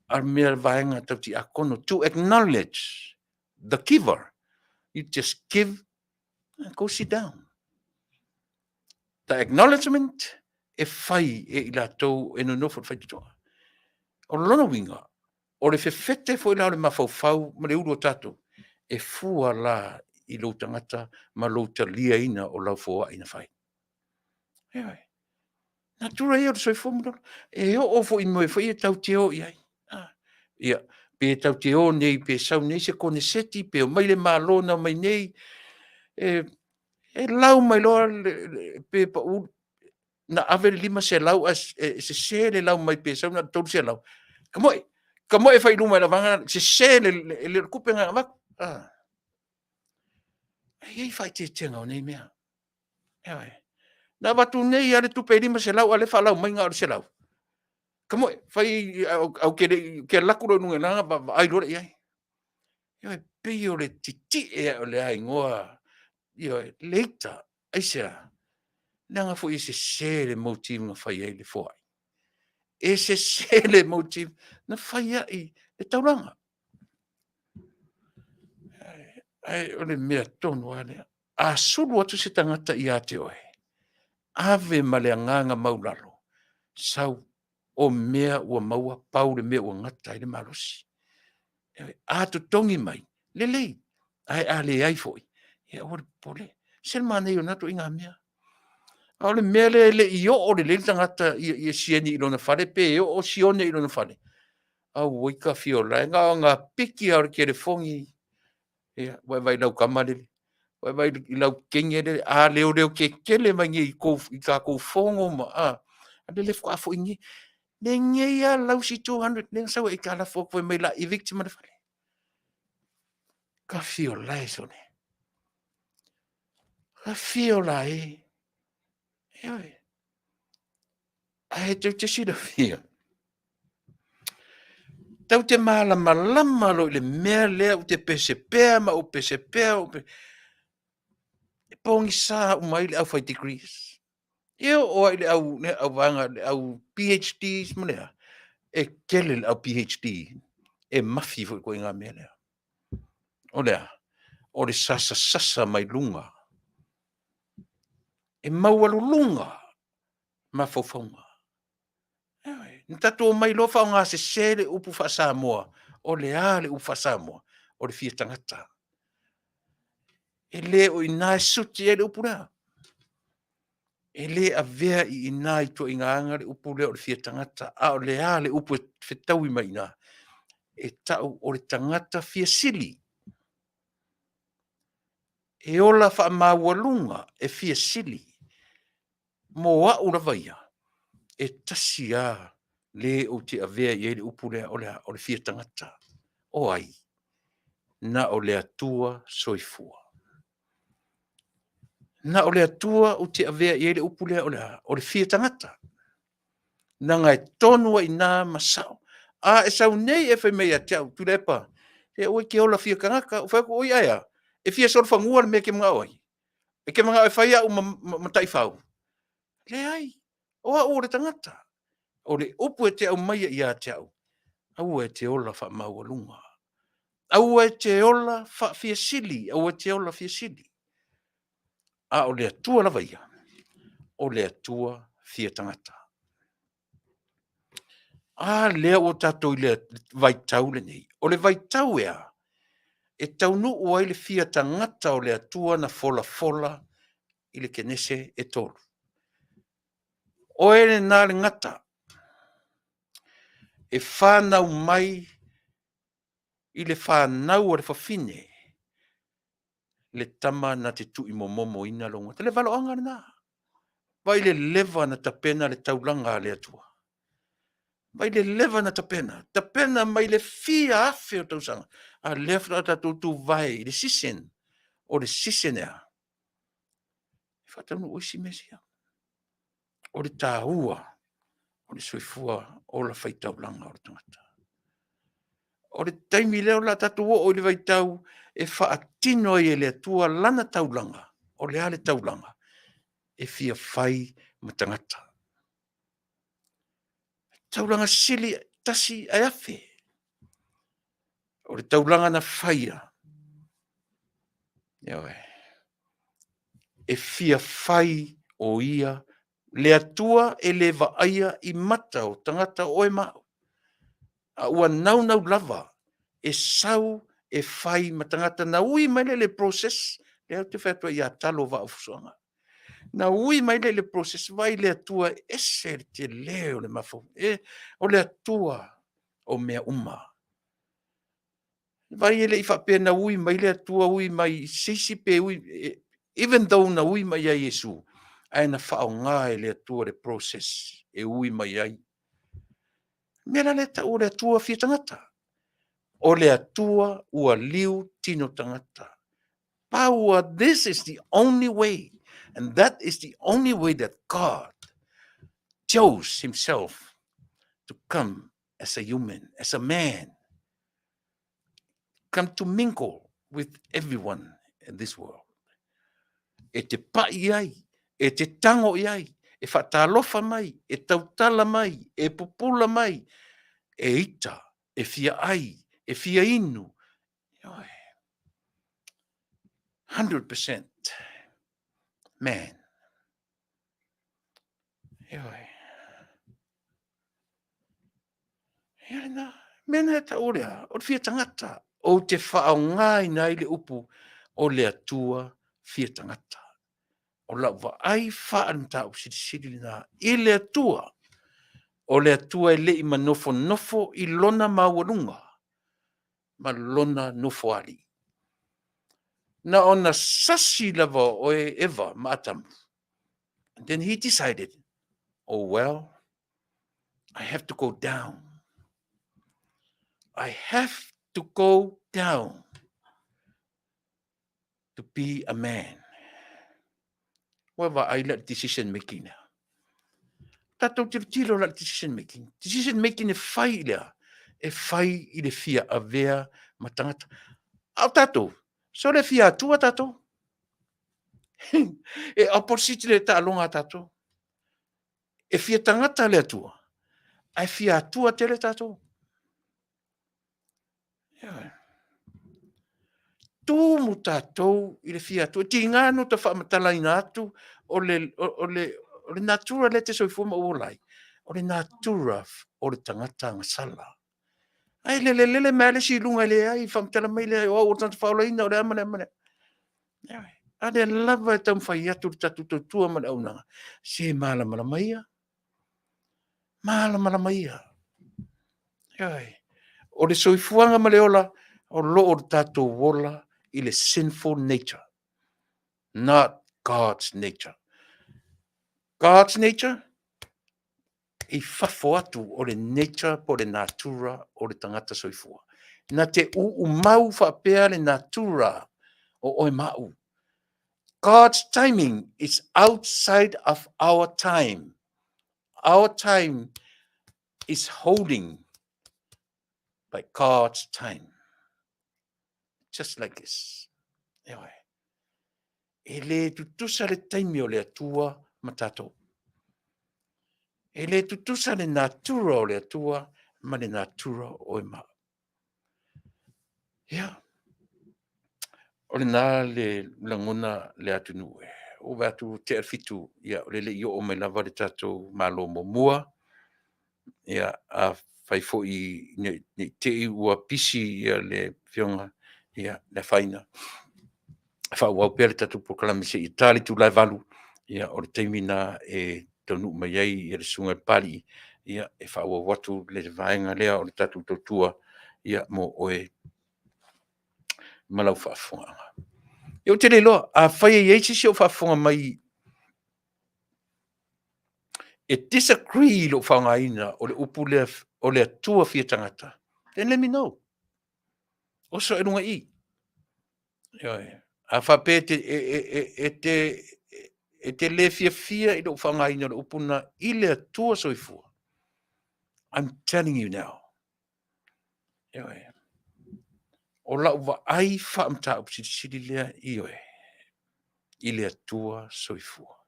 a mea vaega tau tiakono, to acknowledge the giver. You just give and go sit down. The acknowledgement e fai e i latou e nonofo i le faitotoa. O lona uiga, o le fefete foi la o le mafaufau ma le ulu o tatou, e fua la i lou tagata ma lou taliaina o lau foai na fai. Ioe. Natura ia o le soifua ma le ola. E oo foi i mea foi ia tatou te o i ai. Ia, pe tatou te o nei pe sau nei se koneseti, pe omai le Malo na omai nei, e lau mai loa pe pau, na ave le 500 ae sese le lau mai pe sau na o le 300. Tamoe, tamoe e fai i luma e lau vaega, sese le, e le o le tupe lena na avatu. E i ai faaeteetega o nei mea. Ioe. Na avatu nei lava le tupe e 500 a o lea e faalau mai na o le 100. Tamoe, fai, ae ou te le i, ou te alu atu loa i luga i ina ona vaai loa lea i ai. Ioe, pei o le titie ae o le a igoa, ioe, le ita. Aisea? Leaga foi e sese le motive na fai ai le foai. E sese le motive na fai ai le taulaga. Ae o le mea tonu lava lea. A sulu atu se tagata ia te oe, ave ma le agaga maualalo, sau o mea ua maua, pau le mea ua gata ai le malosi. A totogi mai, lelei, ae a leai foi, ia aua le popole. E ese le manaia o na ituaiga mea. A o le mea lea e le i oo lelei le tagata ia sieni i lona fale pe oo sione i lona fale, auoi tafiolae, na ona piki lava o le telefoni, ia, ua e vaai i lau tama lele, ua e vaai i lau teine lele, a leoleo tetele mai nei i tatou fono ma a, a lele faatoa foi nei. Lenei lava lausi 200 lea na sau ai aitalafu atu fai mai o le a evict ma le fale. Tafiolae sole. Tafiola e. Ioe. Ae tou te silafia, tou te malamalama loa i le mea lea ou te pese pea ma ou pese pea, ou pese... e pogisa uma ai le au fai degrees. E oo lava i le au, le au vaega, le au PhDs ma le a, e tele le au PhD e mafi foi i le ituaiga mea lea. O le a? O le sasasasa mai luga. E maualuluga mafaufauga. Ioe. Na tatou omai loa faaaoga sese le upu faa-Samoa. O le a le upu faa-Samoa? O le fia tagata. E le o i ina e suti ai le upu lea. E le avea i ina i ituaiga aga le upu lea o le fia tagata, a o le a le upu e fetaui mai i ina? E tau o le tagata fia sili. E ola faamaualuga, e fia sili. Mo au lava ia, e tasi lava le ou te avea i ai le upu lea, o le a? O le fia tagata. O ai? Na o le Atua soifua. Na o le Atua ou te avea i ai le upu lea, o le a? O le fia tagata. Leaga e tonu ai i ina ma sao. A e sau nei e fai mai ia te au, Tuilaepa, se aua e te ola fia tagata. Ou fai atu, oi ae a? E fia solofanua le mea e te manao ai? E te manao e fai au ma, ma, ma taifau? Leai, o au o le tagata. O le upu e te aumaia ia te au, aua e te ola faamaualuga. Aua e te ola faafiasili, aua e te ola fiasili. A o le Atua lava ia, o le Atua fia tagata. A lea ua tatou i le vaitau lenei. O le vaitau ea e taunuu ai le fia tagata o le Atua na folafola i le Kenese e 3. Oe lena le gata e fanau mai i le fanau a le fafine le tama na te tuimomomoina lou gata. Le valoaga lena. Vaai le leva na tapena le taulaga a le Atua. Vaai le leva na tapena, tapena mai le fia afe o tausaga, a lea faatoa tatou tuvae i le season. O le season ea? E faataunuu ai si mea sia. O le taua o le soifua ola faitaulaga o le tagata. O le taimi lea o le a tatou oo i le vaitau e faatino ai e le Atua lana taulaga. O le a le taulaga? E fia fai ma tagata. Taulaga sili tasi ae afe. O le taulaga na faia, ioe, e fia fai o ia le Atua e le vaaia i mata o tagata o oe ma au, a ua naunau lava e sau e fai ma tagata. Na ui mai lea i le process, lea ou te fai atu ai ia talo vaa o fusoga. Na ui mai lea i le process, vaai le Atua e ese le tele o le mafaufau. O le Atua o mea uma. Vaai e le i faapea na ui mai le Atua ui mai i se isi pe ui, even though na ui mai ia Iesu, ae na faaaoga e le Atua le process e ui mai ai. O le mea la lea e tau o le Atua fia tagata. O le Atua ua liu tino tagata. Power, this is the only way. And that is the only way that God chose himself to come as a human, as a man. Come to mingle with everyone in this world. E te pai ai, e te tango i ai, e faatalofa mai, e tautala mai, e pupula mai, e ita, e fia ai, e fia inu. 100% man. Ioe. Ia lena, mea na e tau o lea, o le fia tagata. Ou te faaaogaina ai le upu o le Atua fia tagata. O lau vaai faale-mataupu silisili lena i le Atua. O le Atua e le i manofonofo i lona maualuga ma lona nofoalii. Na ona sasi lava o oe Eva ma Atamu. And then he decided, oh well, I have to go down. I have to go down to be a man. Ua vaai la decision making lea. Tatou tilotilo la decision making. Decision making e fai i lea, e fai i le fia avea ma tagata. A o tatou, so le fia atua tatou. E opposite le taaloga a tatou. E fia tagata le Atua, ae fia atua tele tatou. Tumu tatou i le fia atua. E tiga ona ta faamatalaina atu o le, o, o le, o le natura lea te soifua ma ou ola ai, o le natura o le tagata gasala. Ae lele lele mai lava le isi i luga e leai, faamatala mai lea, o au o le tagata faaolaina, o le a ma le a ma le a. A lea lava e taumafai atu le tatou tautua ma le auaunaga, se malamalama ia. Malamalama ia. Ioe. O le soifuaga ma le ola, o lo o le tatou ola i le sinful nature, not God's nature. God's nature, i fafo atu o le nature po o le natura o le tagata soifua. Na te uumau faapea le natura o oe ma au. God's timing is outside of our time. Our time is holding by God's time. Just like this. Eoe. E le tutusa le taimi o le Atua ma tatou. E le tutusa le natura o le Atua ma le natura o oe ma au. Ia, o lena le lagona le atunuu e. Ua vaai atu ua tea le 7, ia o lea e le i oo mai lava le tatou Malo muamua. Ia, afai foi ne i te i ua pisi le Afioga, ia le afaina, faaauau pea le tatou polokalame seia ta le itula e 8, ia o le taimi lena e taunuu mai ai le Susuga i le Papalii e faaauau atu le vaega lea o le tatou tautua mo oe ma lau faafofogaaga. Ia ou te le iloa, afai e i ai se isi o faafofoga mai e disagree i lou faaaogaina o le upu lea o le Atua fia tagata, then let me know. Oso i luga i i. Ioe. A faapea e te le fiafia i lou faaaogaina o le upu lena i le Atua soifua, I'm telling you now. Ioe. O lau vaai faamataupu silisili lea, ioe, i le Atua soifua.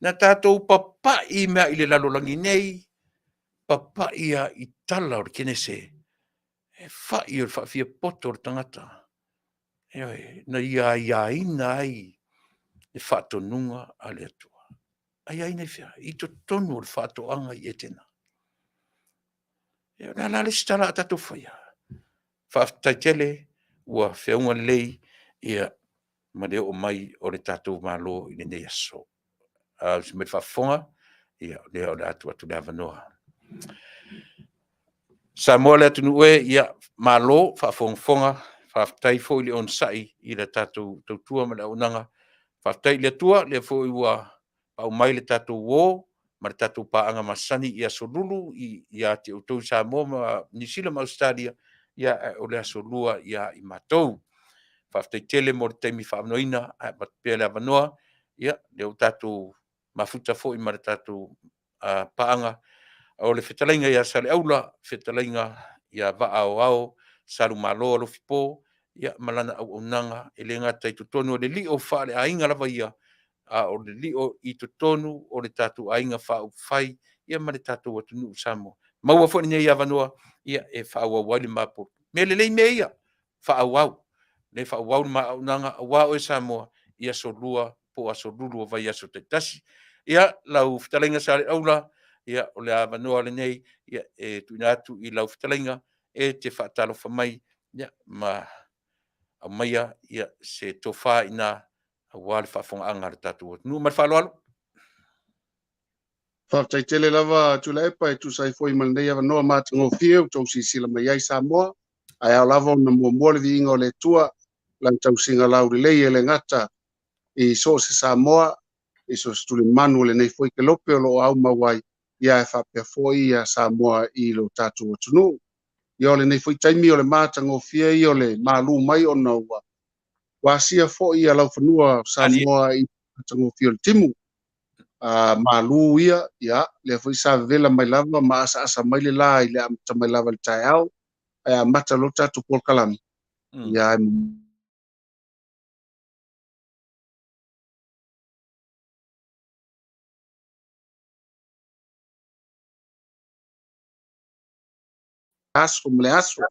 Na tatou papai mea i le lalolagi nei, papai lava i tala o le Kenese, e fai o le faafiapoto o le tagata, ioe, na ia aiaina ai le faatonuga a le Atua. Aiaina i fea? I totonu o le faatoaga i Etena. Ia o le a la le isi tala a tatou faia? Faafetai tele ua feauga lelei ia ma le oo mai o le tatou Malo i lenei aso. Ausi mai le faafofoga, ia o lea o le a tuu atu le avanoa. Samoa le atunuu e, ia malo faafogafoga, faafetai foi le onosai i le tatou tautua ma le auaunaga. Faafetai i le Atua, o lea foi ua paau mai le tatou uo ma le tatou paaga masani i Aso Lulu ia te outou i Samoa ma Niu Sila ma Ausetalia, ae o le Aso Lua ia i matou. Faafetai tele mo le taimi faaavanoaina ae avatu pea le avanoa, ia, lea ua tatou mafuta foi ma le tatou paaga, o le fetalaiga ia Saleaula, fetalaiga ia Vaa Aoao Salumalo Alofipo ma lana auaunaga, e le gata i totonu o le lio faaleaiga lava ia, a o le lio i totonu o le tatou aiga faaupufai ma le tatou atunuu o Samoa. Maua foi lenei avanoa e faaauau ai le mea lelei mea ia, faaauau, le faaauau le ma auaunaga aua oe Samoa i Aso Lua po o Aso Lulu o vaiaso taitasi. Ia, lau fetalaiga Saleaula, ia o le avanoa lenei e tuuina atu i lau fetalaiga e te faatalofa mai ma aumaia se tofa i ina aua le faafofogaaga a le tatou atunuu. Ma le faaaloalo. Faafetai tele lava Tuilaepa e tusa ai foi ma lenei avanoa matagofie ua tou silasila mai ai Samoa, ae ao lava ona muamua le viiga o le Atua, lana tausiga laulelei e le gata i so o se Samoa, i so o se tulimanu o lenei foi kelope o lo o aumau ai, ia ae faapea foi ia Samoa i lo tatou atunuu. Ia o lenei foi taimi o le matagofie ia o le malu mai ona ua asia foi ia laufanua o Samoa i matagofie o le timu. Malu ia, ia, lea foi sa vevela mai lava ma asaasa mai le la i le amata mai lava i le taeao, ae amata loa tatou polokalame. Ia, e aso ma le aso.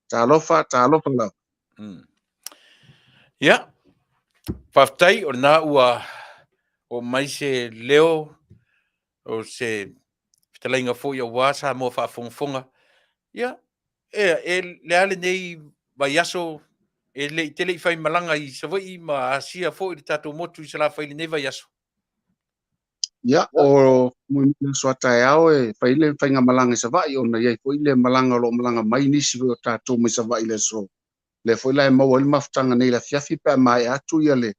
Talofa, talofa lava. Ia, faafetai o lena ua oo mai se leo o se fetalaiga foi aua Samoa faafogafoga. Ia, e le a lenei vaiaso, e le i te le i faimalaga i Savaii ma asia foi le tatou motu i Salafai i lenei vaiaso. Ia, o le aso a taeao e fai le faigamalaga i Savaii, ona i ai foi le malaga o lo o malaga mai nisi foi o tatou mai Savaii i le aso. Lea foi la e maua ai le mafutaga nei i le afiafi pe a maea atu ia le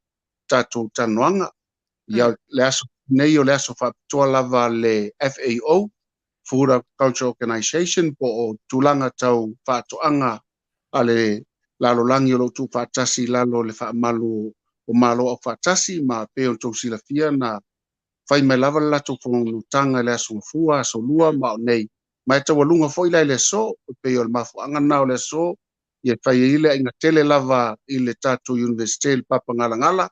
tatou talanoaga. Ia, le aso nei o le aso faapitoa lava le FAO, Food Agriculture Organization, po o tulaga tau faatoaga a le lalolagi o lo o tuufaatasi i lalo o le faamalu o Malo Aufaatasi, ma pei ona outou silafia na fai mai lava le latou fonotaga i le aso Gafua, aso Lua ma o nei, ma e taualuga foi la i le aso, e pei o le mafuaaga lena o le aso, ia fai ai le aiga tele lava i le tatou Universite i le Papagalagala,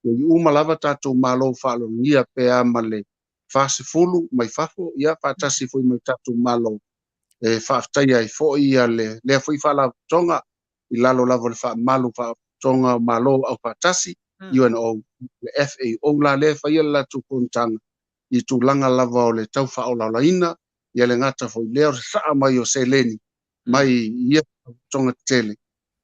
ia i uma lava tatou Malo faaaloalogia pe a ma le 40 mai fafo, ia faatasi foi ma le tatou Malo e faafetaia ai foi ia lea foi faalapotopotoga i lalo lava o le faamalu Faalapotopotoga o Malo Aufaatasi, UNO, le FAO la lea e faia le latou fonotaga i tulaga lava o le tau faaolaolaina, ia le gata foi lea o le sasaa mai o seleni mai ia faalapotopotoga tetele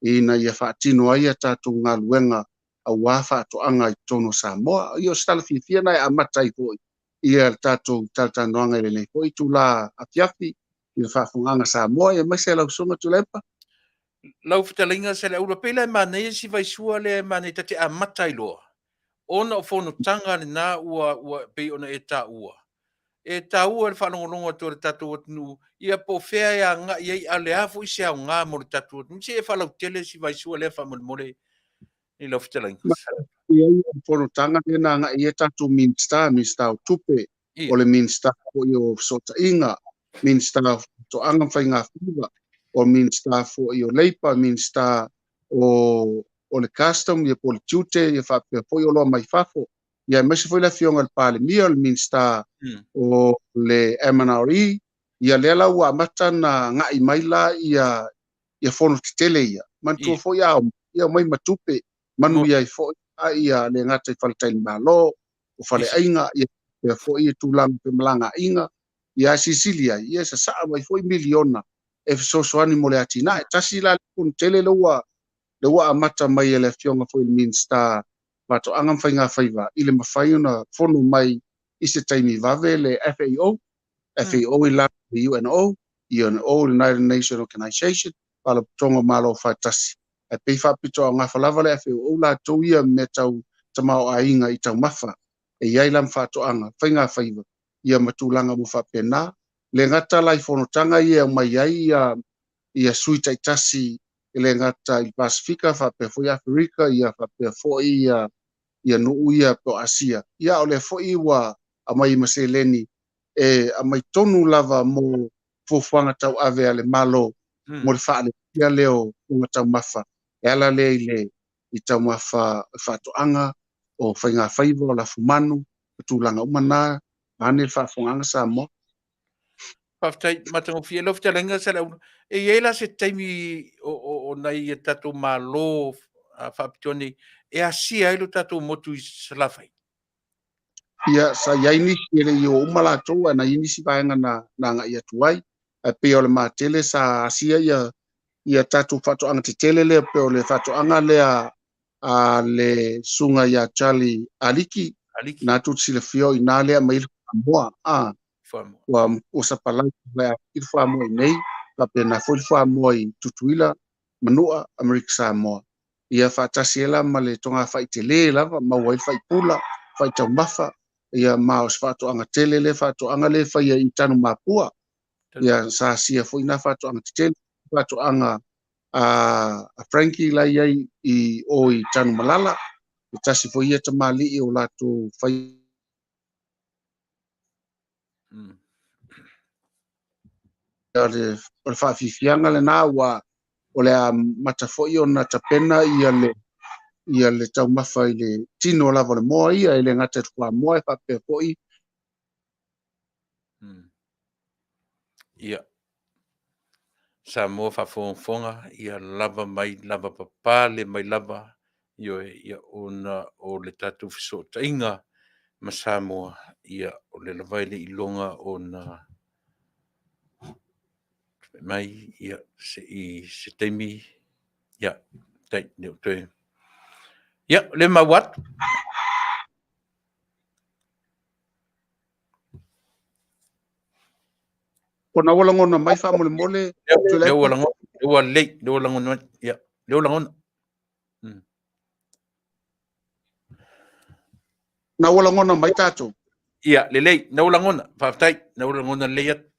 ina ia faatino ai a tatou galuega aua faatoaga i totonu o Samoa. Ia o se tala fiafia na e amata ai foi ia le tatou talatalanoaga i lenei foi itula afiafi i le faafofogaaga Samoa, aemaise lau Susuga Tuilaepa. Lau fetalaiga Saleaula, pei la e manaia si vaisua lea e manaia ta te amata ai loa, ona o fonotaga lena ua pei ona e taua. E taua le faalogologo atu a le tatou atunuu, ia po o fea e agai ai, a o le a foi se aoga mo le tatou atunuu. Se i e faalautele si vaisua lea faamolemole i lau fetalaiga. I ai le fonotaga lea na agai ai tatou Minisita, Minisita o Tupe, o le Minisita foi o Fesootaiga, Minisita o Faatoaga ma Faigafaiva, o Minisita foi o Leipa, Minisita o le Custom, ia po o le Tiute, ia faapea foi oloa mai fafo. Ia aemaise foi le Afioga i le Palemia, o le Minisita o le MNRE, ia lea la ua amata na agai mai la ia fono tetele ia. Manatua foi a ia omai ma tupe, manuia ai foi ia le gata i faletalimalo, o faleaiga, ia faapea foi ia tulaga o femalagaaiga, ia ae silisili ai, ia e sasaa mai foi miliona e fesoasoani mo le atinae. Tasi la le fono tele lea ua amata mai e le Afioga foi i le Minisita Faatoaga ma Faigafaiva i le mafai ona fono mai i se taimi vave le FAO, FAO i lalo o le UNO, UNO United Nations Organization, Faalapotopotoga o Malo Aufaatasi. Ae pei faapitoaugafa lava le FAO latou ia mea tau tamaoaiga i taumafa e i ai la ma faatoaga, faigafaiva, ia ma tulaga uma faapena. Le gata la i fonotaga ia e aumai ai ia sui taitasi e le gata i le Pasefika, faapea foi Aferika, ia faapea foi ia nuu ia po o Asia. Ia o lea foi ua aumai ma seleni e aumai tonu lava mo fuafuaga tauave a le Malo mo le faaleleia lea o fofoga taumafa e ala lea i le i taumafa faatoaga, o faigafaiva, o lafumanu, o tulaga uma na, vaeane le faafofogaaga Samoa. Faafetai matagofie. Lau fetalaiga Saleaula, e i ai la se taimi o nai a tatou Malo faapitoa nei e asia ai lo tatou motu i Salafai? Ia, sa i ai nisi e le i o uma latou, ae na i ai nisi vaega na agai atu ai. Ae pei o le matele sa asia ia tatou faatoaga tetele lea, pei o le faatoaga lea a le susuga ia Charlie Aliki, na atu te silafia o i nā lea mai le fuamoa. Ua sapalai le Aliki le fuamoa i nei, faapena foi le fuamoa i Tutuila, Manua, Amerika Samoa. Ia faatasi ai la ma le togafai tele lava, maua ai le faipula, faitaumafa, ia ma o se faatoaga tele lea, faatoaga lea e faia i Tanumapua. Ia sa asia foi nā faatoaga tetele, faatoaga a Frankie la i ai i o i Tanumalala, e tasi foi ia tamalii o latou fai. O le faafiafiaga lena ua o le amata foi ona tapena ia le taumafa i le tino lava o le moa ia, e le gata i le fuamoa e faapea foi. Ia Samoa faafogafoga, ia lava mai lava papale mai lava, ioe, ia ona o le tatou fesootaiga ma Samoa, ia o le lava e le iloga ona mai, ia se i se taimi, ia tai le o toe. Ia le mau atu. Ona ua lagona mai faamolemole. Le ua lagona, le ua lelei, le ua lagona mai. Ia, le ua lagona. Na ua lagona mai tatou. Ia, lelei, na ua lagona. Faafetai, na ua lagona lelei atu.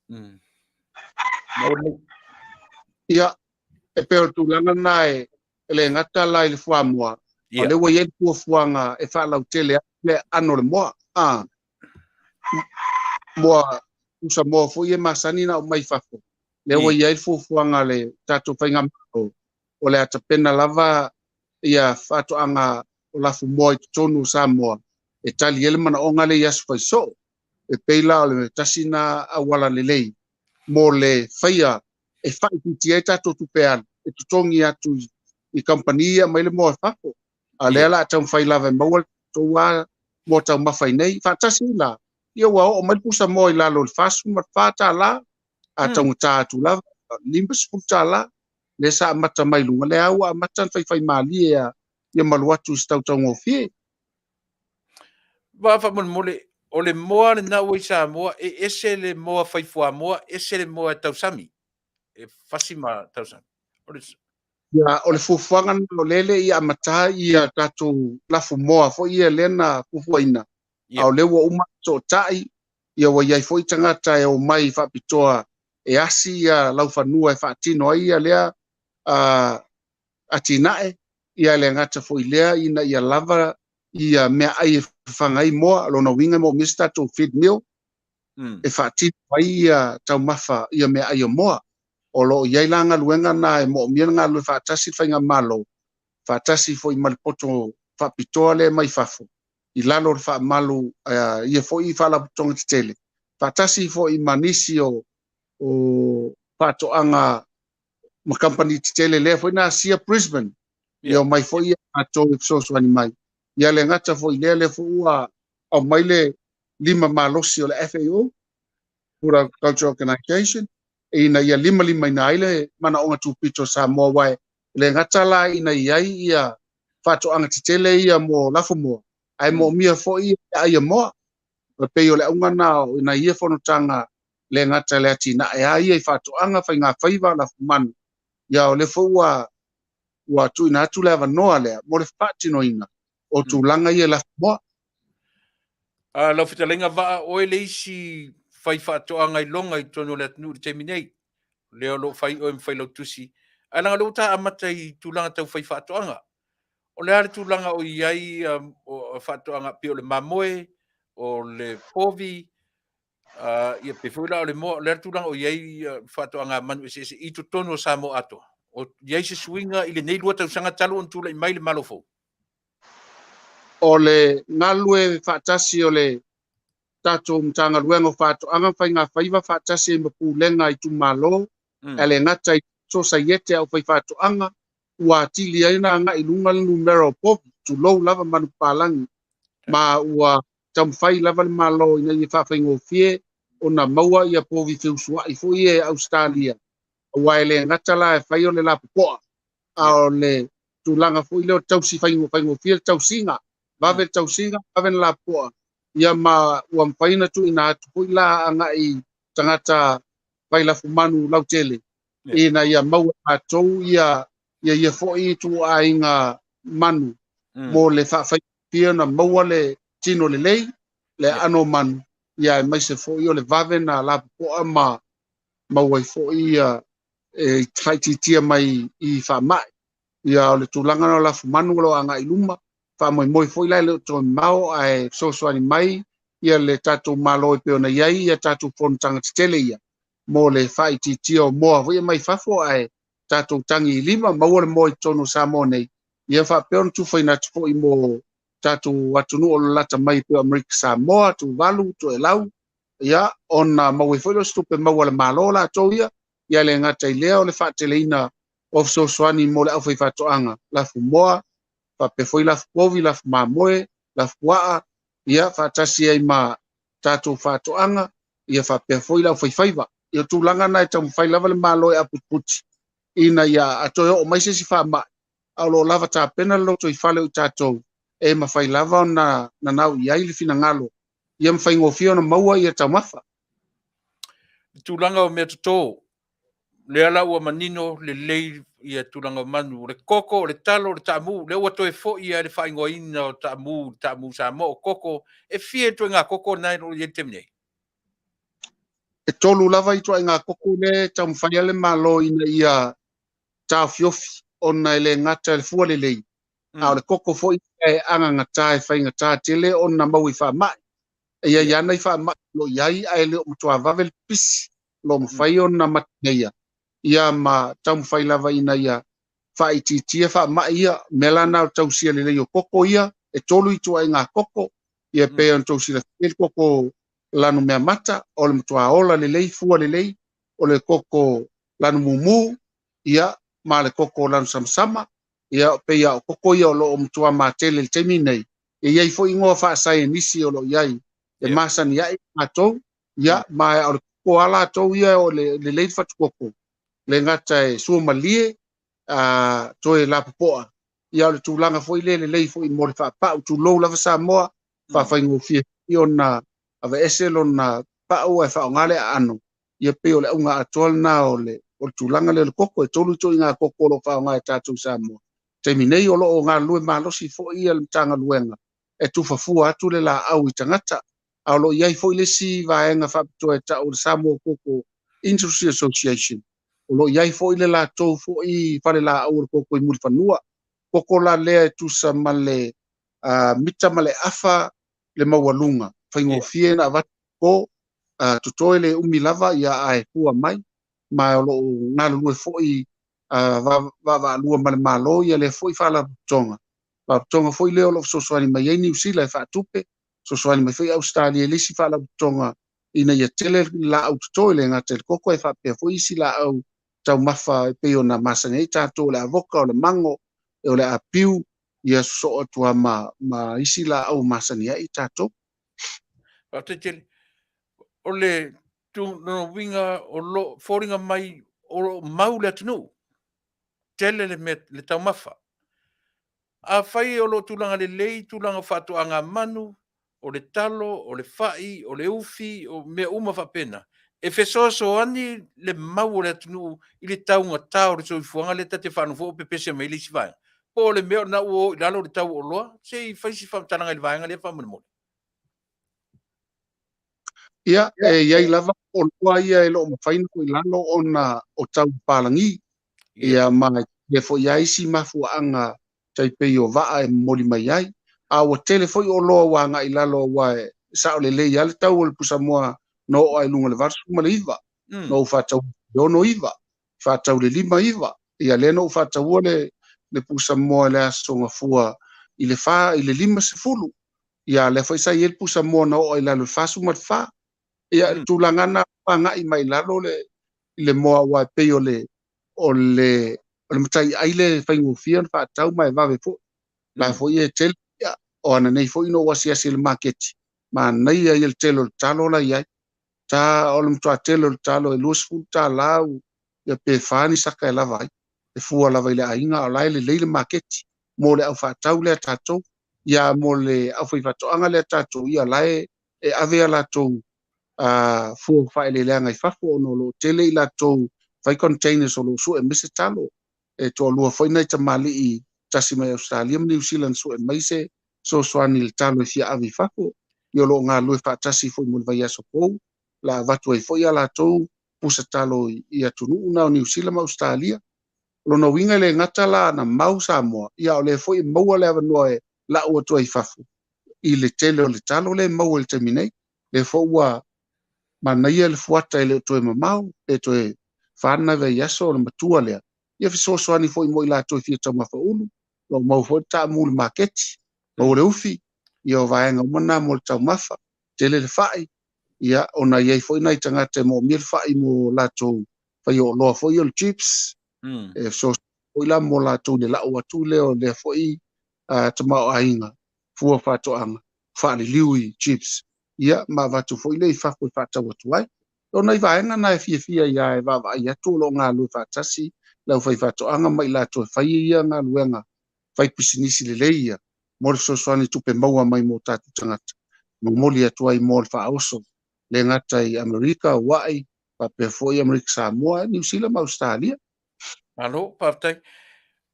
Na ua lelei. Ia, e pei o le tulaga lena e le gata la i le fuamoa, o lea ua i ai le fuafuaga e faalautele ai le aano o le moa. Moa, pusamoa foi e masani na aumai fafo. Lea ua i ai le fuafuaga a le tatou faigamalo, o le a tapena lava ia faatoaga o lafumoa i totonu o Samoa, e tali ai le manaoga lea i aso faisoo. E pei la o le tasi lena auala lelei mo le faia e faaitiitia ai tatou tupe alu e totogi atu i kamupani ia e aumai le moa i fafo. A o lea o le a taumafai lava e maua le tatou lava moa taumafa i inei. Faatasi ai la, ia ua oo mai le pusa moa i lalo i le $44, a taugata atu lava $50, lea sa amata mai luga, lea ua amata ona faifaimalie lava ia malu atu i se tau taugofie. Vaa faamolemole, o le moa lena ua i Samoa, e ese le moa fai fuamoa, ese le moa e tausami, e fasi ma tausami. O le... Ia, o le fuafuaga lena, o lea e le i amata ia tatou lafumoa foi ia lea na fuafuaina, a o lea ua uma ona sootai, ia ua i ai foi tagata e omai faapitoa e asi ia laufanua e faatino ai ia lea atinae, ia le gata foi lea ina ia lava ia meaai e fafaga ai moa, o lona uiga e moomia se tatou feed mill e faatino ai ia taumafa ia meaai o moa. O lo o i ai la galuega na e moomia le galulue faatasi le faigamalo, faatasi foi ma le poto faapitoa lea mai fafo i lalo o le faamalu ia foi faalapotopotoga tetele, faatasi foi ma nisi o faatoaga ma kamupani tetele lea foi na asia Brisbane, ia omai foi ia latou e fesoasoani mai. Ia le gata foi lea, lea foi ua aumai le lima malosi o le FAO, Food Agriculture Organization, ina ia limalimaina ai le manaoga tupito o Samoa, aua e le gata la ina i ai ia faatoaga tetele ia mo lafumoa, ae moomia foi ia meaai a moa. E pei o le auga na o nai ia fonotaga, le gata le atinae a ia i faatoaga, faigafaiva, lafumanu, ia o lea foi ua tuuina atu le avanoa lea mo le faatinoina o tulaga ia i lafumoa. Lau fetalaiga Vaa, oe le isi fai faatoaga iloga i totonu o le atunuu i le taimi nei. Lea o lo o fai oe ma failautusi, ae leaga o lea ua ta amata i tulaga tau fai faatoaga. O le a le tulaga o i ai faatoaga pei o le mamoe, o le povi, ia pe foi la o le moa, o le a le tulaga o i ai faatoaga manu eseese i totonu o Samoa atoa? O i ai se suiga i lenei 2 tausaga talu ona tulai mai le Malo fou? O le galulue faatasi o le tatou Matagaluega o Faatoaga ma Faigafaiva faatasi ai ma pulega a itumalo, e le gata i sosaiete a aufaifaatoaga, ua atili ai ona agai i luga le numera o povi, tulou lava manupapalagi, ma ua taumafai lava le Malo ina ia faafaigofie ona maua ia povi feusuai foi ia e Ausetalia, aua e le gata la e fai o le lapopoa, a o le tulaga foi lea o tausi faigofie le tausiga, vave le tausiga, vave na lapopoa, ia ma ua mafai ona tuuina atu foi la agai tagata fai lafumanu lautele, ina ia maua latou ia ia foi ituaiga manu mo le faafaigofie ona maua le tino lelei, le aano o manu, ia aemaise foi o le vave na lapopoa ma maua ai foi ia e faaitiitia mai i faamai. Ia o le tulaga na o lafumanu o lo o agai i luma, faamoemoe foi la e le o toe mamao ae fesoasoani mai ia le tatou Malo e pei ona i ai ia tatou fonotaga tetele ia mo le faaitiitia o moa foi mai fafo, ae tatou tagi i lima maua le moa i totonu o Samoa nei, ia faapea ona tufaina atu foi mo tatou atunuu o lalata mai pei o Amerika Samoa, Tuvalu, Toelau, ia ona maua ai foi lea o se tupe maua a le Malo latou ia, ia le gata i lea o le faateleina o fesoasoani mo le aufaifaatoaga lafumoa, faapea foi lafupovi, lafumamoe, lafupuaa, ia faatasi ai ma tatou faatoaga, ia faapea foi le aufaifaiva. Ia tulaga na e taumafai lava le Malo e aputiputi ina ia a toe oo mai se isi faamai, a o lo o lava tapena le lotoifale o i tatou e mafai lava ona nanau i ai le finagalo, ia ma faigofie ona maua ia taumafa. Le tulaga o mea toto, lea la ua manino lelei ia tulaga o manu, o le koko, o le talo, o le taamu, lea ua toe foi lava le faaigoaina o taamu, le taamu Samoa, o koko. E fia ituaiga koko na e i ai le taimi nei? E 3 lava ituaiga koko lea e taumafai le Malo ina ia taofiofi, ona e le gata i le fua lelei, a o le koko foi e agagata e faigata tele ona maua i faamai. E i ai lava nai faamai o lo o i ai, ae le o matua vave le pisi, o lo o mafai ona mateia, ia ma taumafai lava ina ia faaitiitia faamai ia. Mea la na o le tausia lelei o koko ia, e 3 ituaiga koko, Ia pei ona tou silafia le koko lanu meamata, o le matua ola lelei, fua lelei, o le koko lanu mumu, ia, ma le koko lanu samasama, ia, pei a o koko ia o lo o matua matele i le taimi nei. E i ai foi igoa faasaienisi o lo o i ai e masani ai matou, ia, ma o le koko a latou ia o le lelei le fatukoko, le gata e suamalie, a toe lapopoa, ia o le tulaga foi lea lelei foi mo le faapau, tulou lava Samoa, faafaigofie foi ona aveese lona pau ae faaaoga le aano, ia pei o le auga atoa lena o le tulaga lea o le koko. E tolu ituaiga koko o lo o faaaoga e tatou i Samoa. Taimi nei o lo o galulue malosi foi ia le Matagaluega e tufafua atu le laau i tagata, a o lo o i ai foi le isi vaega faapitoa e tau o le Samoa Cocoa Industry Association, o lo o i ai foi le latou foi fale laau o le koko i Mulifanua. Koko la lea e tusa ma le mita ma le afa le maualuga, faigofie na avatu ko, totoe le umi lava ia ae fua mai, ma o lo o galulue foi vaavaalua ma le Malo ia lea foi faalapotopotoga. Faalapotopotoga foi lea o lo o fesoasoani mai ai Niu Sila e faatupe, fesoasoani mai foi Ausetalia i le isi faalapotopotoga ina ia tele laau toto, e le gata i le koko ae faapea foi isi laau taumafa e pei ona masani ai tatou, o le avoka, o le mango, o le apiu, ia sosoo atu lava ma isi laau masani ai tatou. Faafetai tele. O le uiga o lo foliga mai o lo mau le atunuu, tele le mea le taumafa. Afai o lo o tulaga lelei tulaga o faatoaga manu, o le talo, o le fai, o le ufi, o mea uma faapena, e fesoasoani le mau o le atunuu i le taugata o le soifuaga lea ta te faalogo foi o pepese mai le isi vaega. Po o le mea o lena ua o i lalo le tau o oloa, se i fai se faamatalaga i le vaega lea faamolemole. Ia, e i ai lava oloa ia e le o mafai ona tuu i lalo ona o tau papalagi. Ia, ma e foi i ai isi mafuaaga tai pei o vaa e momoli mai ai. A ua tele foi oloa ua agai i lalo aua e sao lelei lava le tau o le pusamoa na oo lava i luga o le 89. Na ou faataua i le 69, faatau i le 59. Ia lea na ou faataua le pusamoa i le Aso Gafua i le 4, i le 50. Ia lea foi sa i ai le pusamoa na oo i lalo i le 44. Ia le tulaga na agai mai i lalo le i le moa aua e pei o le o le mataiai le faigofie ona faatau ma e vave foi. La foi e tele ia, o ana nei foi na ou asiasi i le maketi, manaia ia le tele o le talo la i ai. Ta o le matua tele o le talo e $20 ia pe 4 ni saka e lava ai. E fua lava i le aiga, o la e lelei le maketi mo le au faatau lea tatou, ia mo le au faifaatoaga lea tatou, ia la e ave a latou fua faaeleeleaga i fafo, ona o lo o tele i latou fai containers o lo o sue mai se talo. E toalua foi nai tamalii tasi mai Australia ma New Zealand sue mai se fesoasoani i le talo e fia ave i fafo. Ia o lo o galulue faatasi foi mo le vaiaso fou, la avatu ai foi a latou pusa talo i atunuu na o New Zealand ma Australia. O lona uiga e le gata la na mau Samoa, ia o lea foi e maua le avanoa e lau atu ai i fafo i le tele o le talo lea e maua i le taimi nei. Lea foi ua manaia le fuata e le o toe mamao, pe toe 4 nai vaiaso o le matua lea. Ia fesoasoani foi mo i latou e fia taumafa ulu, lo o maua foi le taamu i le maketi, maua le ufi, ia o vaega uma na mo le taumafa, tele le fai, ia ona i ai foi nai tagata e moomia le fai mo latou fai o oloa foi o le chips, e fesoasoani foi la mo latou le lau atu lea o lea foi tamaoaiga fua faatoaga faaliliu i chips, ia ma avatu foi lea i fafo e faatau atu ai. O nai vaega na e fiafia ia e vaavaai atu o lo o galulue faatasi le aufaifaatoaga ma i latou e fai ia galuega fai pisinisi lelei ia mo le fesoasoani tupe maua mai mo tatou tagata. Momoli atu ai mo le faaoso le gata i Amerika, Hawaii, faapea foi Amerika Samoa, New Zealand ma Australia. Malo, faafetai.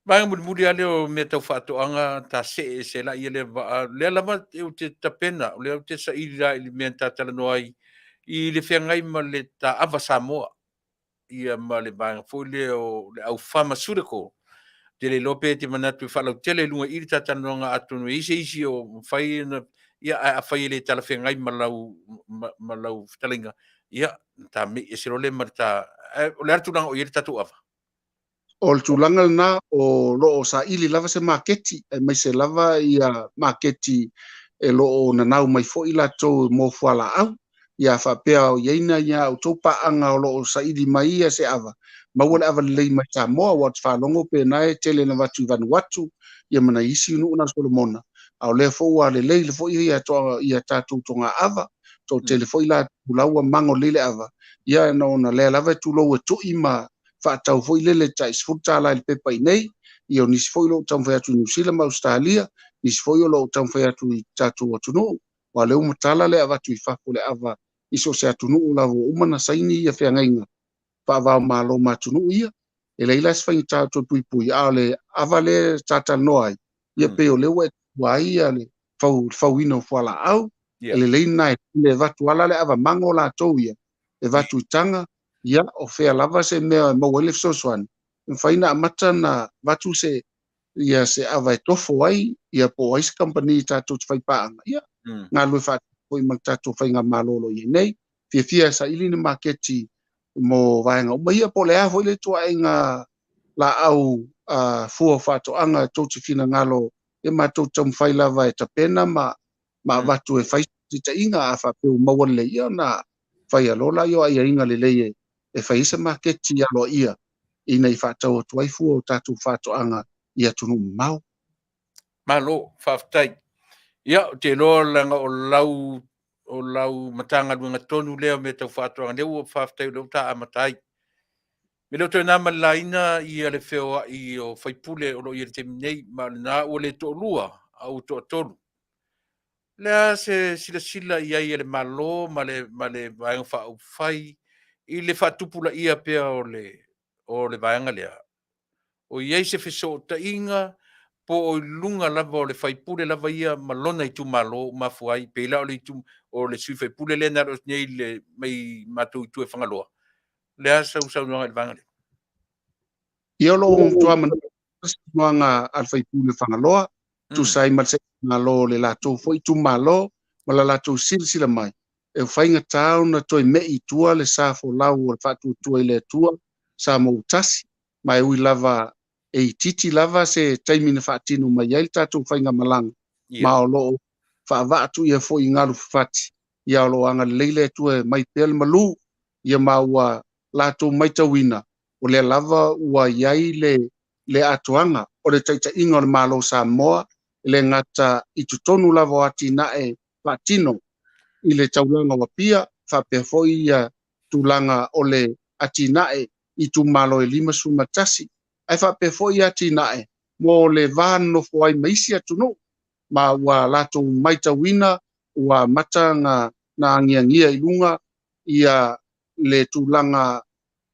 Vaega mulimuli lava lea o mea tau faatoaga, ta see ese la ia lea vaa. Lea lava ou te tapena, o lea ou te saili la i le mea na ta talanoa ai i le feagai ma le taava Samoa, ia ma le vaega foi lea o le au pharmaceutical. Te le iloa pe te manatu e faalautele i luga i le ta talanoaga, atonu e i ai se isi o mafai ona, ia, ae afai e le talafeagai ma lau fetalaiga, ia, ta mei ese loa lea ma le ta, o le a le tulaga o i ai le tatou ava? O le tulaga lena o lo o saili lava se maketi, aemaise lava ia maketi e lo o nanau mai foi latou mo fualaau. Ia faapea o i ai nai a outou paaga o lo o saili mai ia se ava, maua le ava lelei mai Samoa, aua ou te faalogo pe na e tele na avatu i Vanuatu ia ma nai isi nuu na Solomona, a o lea foi ua lelei le foi ia to ia tatou toga ava, toatele foi latou la ua mago lelei le ava, ia na ona lea lava e tulou e tui ma faatau foi lele tai $10 i le pepa i nei, ia o nisi foi o lo o taumafai atu i Niu Sila ma Ausetalia, nisi foi o lo o taumafai atu i tatou atunuu, aua o lea ua matala le avatu i fafo le ava i so o se atunuu lava ua uma ona saini ia feagaiga faava-o-Malo ma atunuu ia. E leai la se faigata o toe puipui, a o le ava lea sa talanoa ai, ia pei o lea ua e taua ai ia le fau, le fauina o fualaau, e lelei lena e pule avatu ala le ava mago latou ia, e avatu i taga, ia o fea lava se mea e maua ai le fesoasoani, e mafai ona amata ona avatu se ia se ava e tofo ai, ia po o ai se kamupani tatou te faipaaga, ia galulue faatasi foi ma le tatou faigamalo o lo o i ai nei. Fiafia e saili ni maketi mo vaega uma ia, po o le a foi le ituaiga laau fua o faatoaga tou te finagalo, ia matou taumafai lava e tapena ma avatu e fai taitaiga, a faapea ua maua lelei, ia ona fai aloa lea o aiaiga lelei e fai ai se maketi aloaia ina ia faatau atu ai fua o tatou faatoaga i atunuu mamao. Malo, faafetai. Ia, ou te iloa leaga o lau o lau Matagaluega tonu lea o mea tau faatoaga, lea ua faafetai o lea ua ta amata ai. Me le o toe na ma le laina ia le feoai o faipule o lo o i ai i le taimi nei, ma o lena ua le toalua, a ua toatolu. O le a se silasila i ai a le Malo ma le, ma le Vaega Faaupufai i le faatupulaia pea o le, o le vaega lea? O i ai se fesootaiga po o i luga lava o le faipule lava ia ma lona itumalo ua mafua ai, pei la o le, o le sui faipule lea na alu atu nei le, mai matou itu e Fagaloa. O le a sau saunoaga i le vaega lea? Ia, o lo o matua manino le saunoaga a le sui usufono o Fagaloa, tusa ai ma le Malo o le latou foi itumalo ma la latou silasila mai, e faigata ona toe mei i tua le sa folau o le faatuatua i le Atua Samoa ua tasi, ma e ui lava e itiiti lava se taimi na faatino mai ai le tatou faigamalaga, ma o lo o faavaatuia foi i galu fafati, ia o lo o agalelei le Atua e mai pea le malu, ia ma ua latou matauina o lea lava ua i ai le le atoaga o le taitaiga o le Malo o Samoa, e le gata i totonu lava o atinae faatino i le taulaga o Apia, faapea foi ia tulaga o le atinae i itumalo e 51, ae faapea foi atinae mo le va nonofo ai ma isi atunuu, ma ua latou matauina ua amata na agiagia i luga ia le tulaga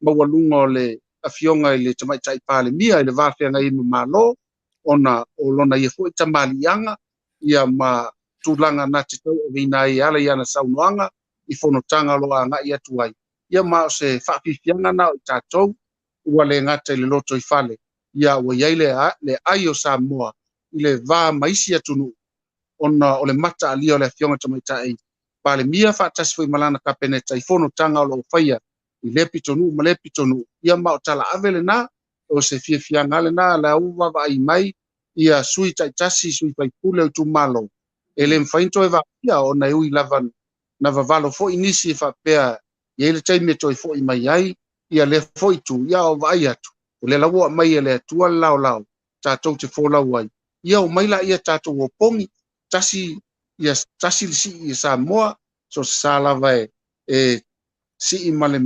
maualuga o le Afioga i le Tamaitai Palemia i le va feagai ai ma Malo, ona o lona ia foi tamaliiaga ia ma tulaga na te tauaveina ai e ala i ana saunoaga i fonotaga o lo o agai atu ai. Ia ma o se faafiafiaga na o i tatou ua le gata i le lotoifale, ia ua i ai le, le ai o Samoa i le va ma isi atunuu ona o le mataalia o le Afioga Tamaitai Palemia faatasi foi ma lana Kapeneta i fonotaga o lo o faia i lea pitonuu ma lea pitonuu. Ia ma o talaave lena, o se fiafiaga lena, la ua vaavaai mai ia sui taitasi, sui faipule o itumalo, e le mafai ona toe vaaia ona e ui lava na vavalo foi nisi e faapea i ai le taimi e toe foi mai ai ia lea foi itu, ia o vaai atu, o lea lava ua aumai e le Atua le laolao tatou te folau ai, ia omai laia tatou opogi, tasi ia tasi le sii i Samoa, so se sa lava e, e sii ma le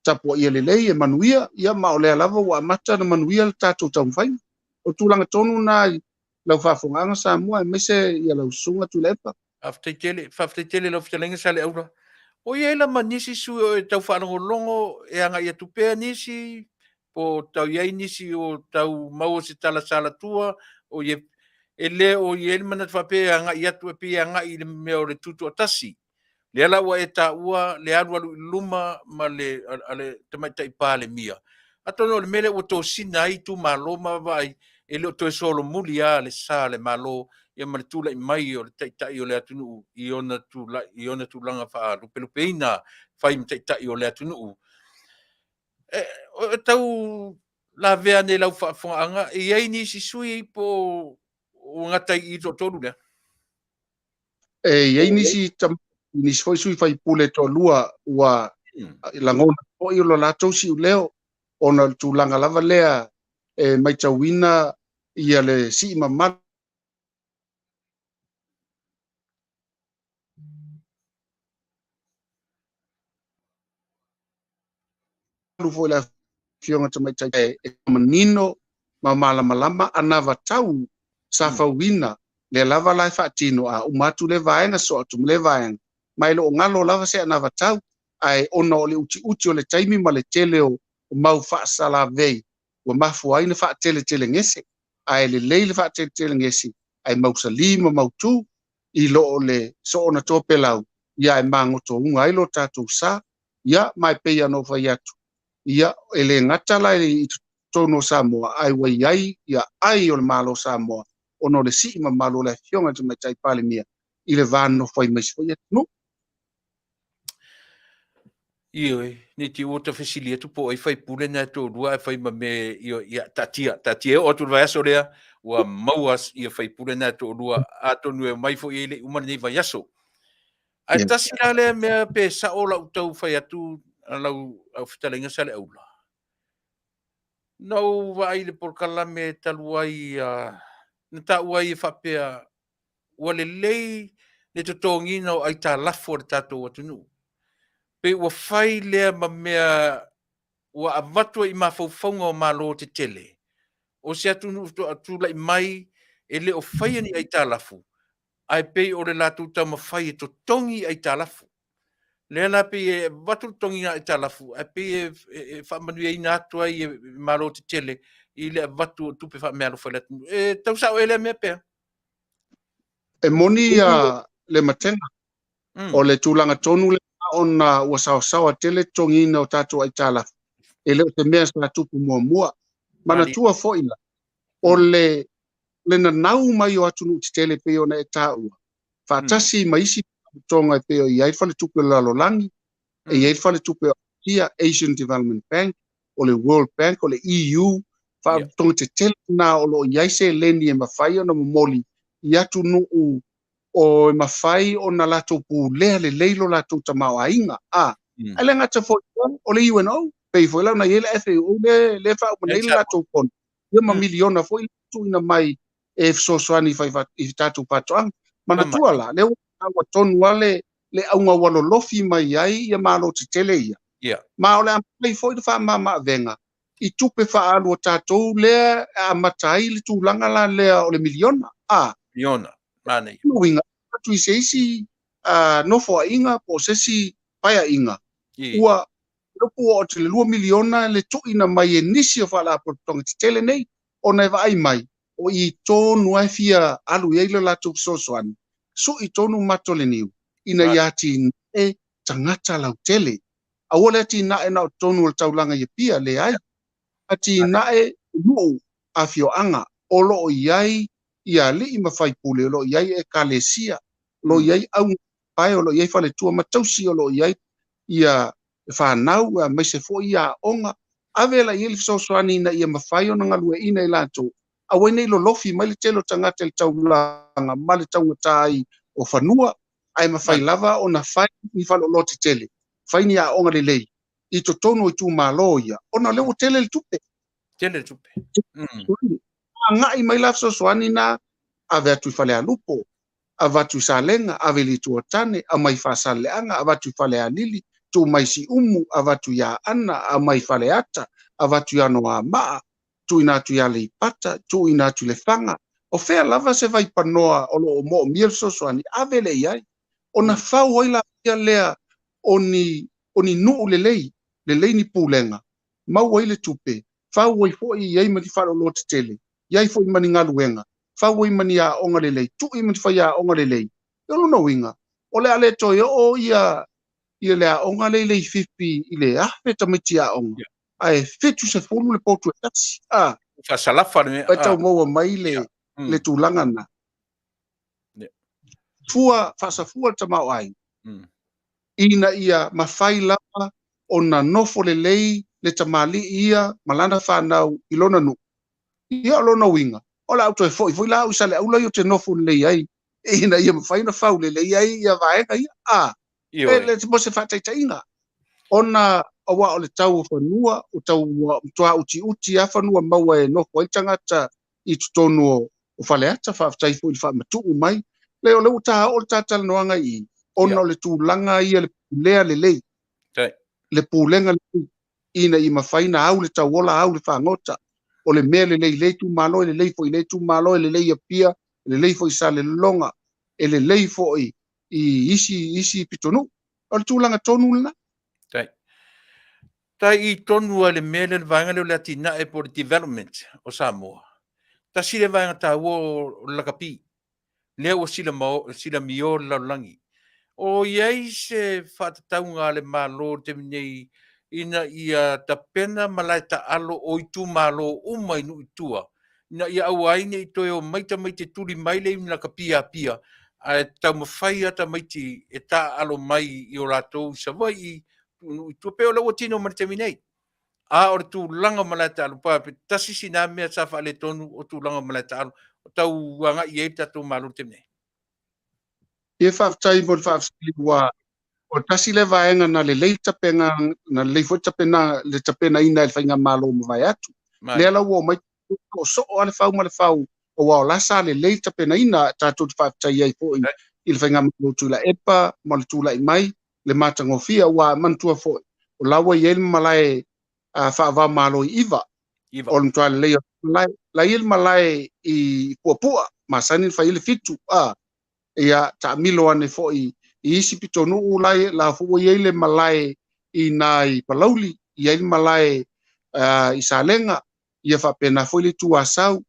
tapuaia lelei e manuia, ia ma o lea lava ua amata ona manuia le tatou taumafaiga. O tulaga tonu na i lau faafofogaaga Samoa, aemaise ia lau susuga Tuilaepa. Faafetai tele, faafetai tele i lau fetalaiga Saleaula. O i ai la ma nisi sui o e tau faalogologo e agai atu pea nisi, po o tau i ai nisi o tau maua se tala salatua, o i e le o i ai le manatu faapea e agai atu e pei e agai i le mea o le tutoatasi. Lea la ua e taua le alualu i luma ma le, a le Tamaitai Palemia. Atonu o le mea lea ua tosina ai itumalo ma vaavaai e le o toe solomuli lava le sa o le Malo ia ma le tulai mai o le Taitai o le atunuu i ona tulai, i ona tulaga faalupelupeina fai ma Taitai o le atunuu. E, e tau lavea ane i lau faafofogaaga, e i ai nisi sui po o ua gata i i le toatolu lea? E i ai nisi nisi foi sui faipule toalua ua lagona foi o lo latou siuleo ona o le tulaga lava lea e matauina ia le sii mamalu foi le Afioga Tamaitai e manino ma malamalama anavatau sa fauina lea lava la e faatino a uma atu le vaega sosoo atu ma le vaega ma e le o galo lava se anavatau ae ona o le utiuti o le taimi ma le tele o mau faasalavei ua mafua ai na faateletelegese ae lelei le faateletelegese ae mausali ma mautu i lo o le soona topelau ia e magotouga ai lo tatou sa ia ma e pei ona ou fai atu ia e le gata la i totonu o Samoa ae ua i ai ia ai o le Malo o Samoa ona o le sii mamalu o le Afioga i le Tamaitai Palemia i le va nonofo ai ma isi foi atunuu. Ioe, ne i te i ua ta fesili atu po o ai faipule na e toalua ae fai ma me, ioe, ia, taatia, taatia e oo atu i le vaiaso lea, ua maua ia faipule na e toalua, atonu e omai foi e le i uma lenei vaiaso. Ae tasi la lea mea pe sao lau tau fai atu lau au fetalaiga Saleaula. Na ou vaai i le polokalame talu ai, na taua ai e faapea ua lelei le totogiina o aitalafu a le tatou atunuu. Pei ua fai lea ma mea ua avatu ai i mafaufauga o Malo tetele, o se atunuu faatoa tulai mai e le o faia ni aitalafu, ae pei o le latou taumafai e totogi aitalafu. Lea la pei e avatu le totogiina aitalafu, ae pei e faamanuiaina atu ai e Malo tetele i le avatu o tupe faameaalofa i le atunuu. E tau sao ea lea mea pea? E moni ia le matega. O le tulaga tonu lea ona ua saosaoa tele totogiina o tatou aitalafu, e le o se mea sa tupu muamua. Manatua foi la, o le nanau mai o atunuu tetele pei ona e taua, faatasi ma isi faalapotopotoga e pei o i ai le Faletupe o le Lalolagi, e i ai le Faletupe o Asia, Asian Development Bank, o le World Bank, o le EU, faalapotopotoga tetele na o lo o i ai seleni e mafai ona momoli i atunuu o e mafai ona latou pulea lelei lo latou tamaoaiga. A, ae le gata foi o le UNO, pei foi la ona i ai le FAO lea e faauma nei le latou fono, ia ma miliona foi tuuina mai e fesoasoani i tatou faatoaga. Manatua la, lea ua taua tonu lava le auga ua lolofi mai ai ia Malo tetele ia. Ma o le a mafai foi le faamama-avega i tupe faaalu a tatou lea e amata ai le tulaga la lea o le miliona. A. Miliona, manaia. Uiga atu i se isi nofoaiga po o se isi paeaiga, ua upu oo atu i le 2 miliona le tuuina mai e nisi o faalapotopotoga tetele nei, ona e vaai mai o i tonu lava e fia alu i ai le latou fesoasoani, sui tonu mato le niu ina ia atinae tagata lautele. Aua le atinae na o totonu o le taulaga i Apia, leai. Atinae nuu, afioaga, o lo o i ai ia alii ma faipule, o lo o i ai ekalesia, o lo o i ai auga pae, o lo o i ai faletua ma tausi, o lo o i ai ia fanau, aemaise foi ia aoga. Ave la i ai le fesoasoani ina ia mafai ona galueaiina i latou, aua ne i lolofi mai le tele o tagata i le taulaga ma le taugata ai o fanua, ae mafai lava ona fai ni faleoloa tetele, fai ni aoga lelei i totonu o itumalo ia, ona o lea ua tele le tupe. Tele le tupe. Agai mai la fesoasoani na ave atu i Falealupo, avatu i Salega, ave i Lituatane, aumai i Faasaleleaga, avatu i Falealili, tuu mai i Siumu, avatu i Aana, aumai i Faleata, avatu i Anoamaa, tuuina atu i Aleipata, tuuina atu i Lefaga. O fea lava se vaipanoa o lo o moomia le fesoasoani, ave lea i ai. Ona fau ai laia lea o ni, o ni nuu lelei, lelei ni pulega, maua ai le tupe, fau ai foi i ai ma ni faleoloa tetele, i ai foi ma ni galuega, fau ai ma ni aoga lelei, tui ma ni faiaoga lelei. O lona uiga, o le a le toe oo ia ia le aoga lea i Leififi i le 1000 tamaiti aoga, ae 70 le potu e tasi. A Faasalafa le mea. E tau maua mai le, le tulaga na. Fua, faasafua le tamaoaiga, ina ia mafai lava ona nofo lelei le tamalii ia ma lana fanau i lona nuu. Ia o lona uiga, o le a ou toe foi foi la au i Saleaula ia ou te nofo lelei ai ina ia mafai ona faulelei ai ia vaega ia. A, e le mo se faataitaiga, ona aua o le tau o fanua, o tau ua matua utiuti lava fanua maua e nofo ai tagata i totonu o Faleata. Faafetai foi i le faamatuu mai. Leai, o lea ua ta oo le ta talanoaga i i, ona o le tulaga ia le pulea lelei, le pulega lelei ina ia mafai ona au le tauola, au le fagota. O le mea lelei i lea itumalo, e lelei foi i lea itumalo, e lelei i Apia, e lelei foi i Salelologa, e lelei foi i isi isi pitonuu. O le tulaga tonu lena. Tai. Tai i tonu a le mea lea le vaega lea o le atinae po o le development o Samoa. Tasi le vaega taua o le lakapi. Lea ua silamio le lalolagi. O i ai se faatatauga a le Malo i le taimi nei ina ia tapena malae taalo o itumalo uma i nuu i tua, ina ia aua ai ne i toe omai tamaiti e tuli mai le lakapi i Apia, ae taumafai lava tamaiti e taaalo mai i o latou i Savaii, nuu i tua, pei o lea ua tino mai i le taimi nei. A o le tulaga o malae taalo, pe tasi sina mea sa faaletonu o tulaga o malae taalo, o tau agai i ai le tatou Malo i le taimi nei. Ia faafetai mo le faafesili ua o tasi lea vaega na lelei tapena na lelei foi tapena le tapenaina e le faigamalo ua mavae atu. Lea la ua omai o soo lava le fau ma le fau aua o la sa lelei le tapenaina tatou te faafetai ai foi i le faigamalo o Tuilaepa ma le tulai mai le matagofie aua manatua foi o la ua i ai le malae faava-o-Malo i Iva o le matua lelei o le malae la i ai le malae i Puapua masani ona fai ai le fitu a ia taamilo ane foi i isi pitonuu la la foi ua i ai le malae i na i Palauli i ai le malae i Salega ia faapena foi le Itu Asau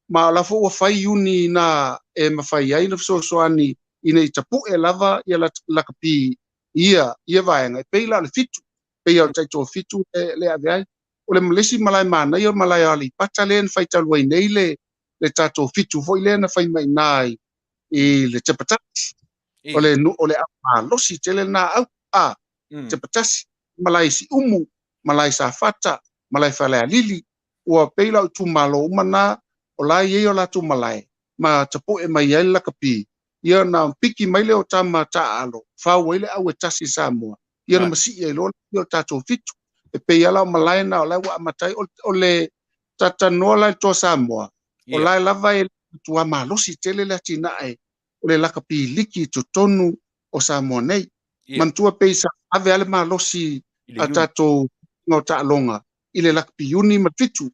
ma o la foi ua fai iuni na e mafai ai ona fesoasoani ina i tapu'e lava ia lakapi ia ia vaega e pei la o le fitu pei o le taitoafitu le le ave ai. O le le isi malae manaia o le malae o Aleipata lea na fai talu ai nei le le tatou fitu foi lea na fai mai i ina i le Tepatasi. O le o le au malosi tele lena au a Tepatasi, malae i Siumu, malae i Safata, malae i Falealili, ua pei la o itumalo uma na o la e i ai o latou malae ma tapu'e mai ai le lakapi, ia ona piki mai lea o tama taaalo, fau ai le au e tasi i Samoa, ia ona masii ai loa lea o le tatou fitu. E pei lava la o malae na o la ua amata ai. O le talatalanoa la i le Toa Samoa, o la e lava e matua malosi tele le atinae o le lakapi liki i totonu o Samoa nei. Manatua pei sa ave lava le malosi a tatou o taaloga i le lakapi iuni ma le fitu.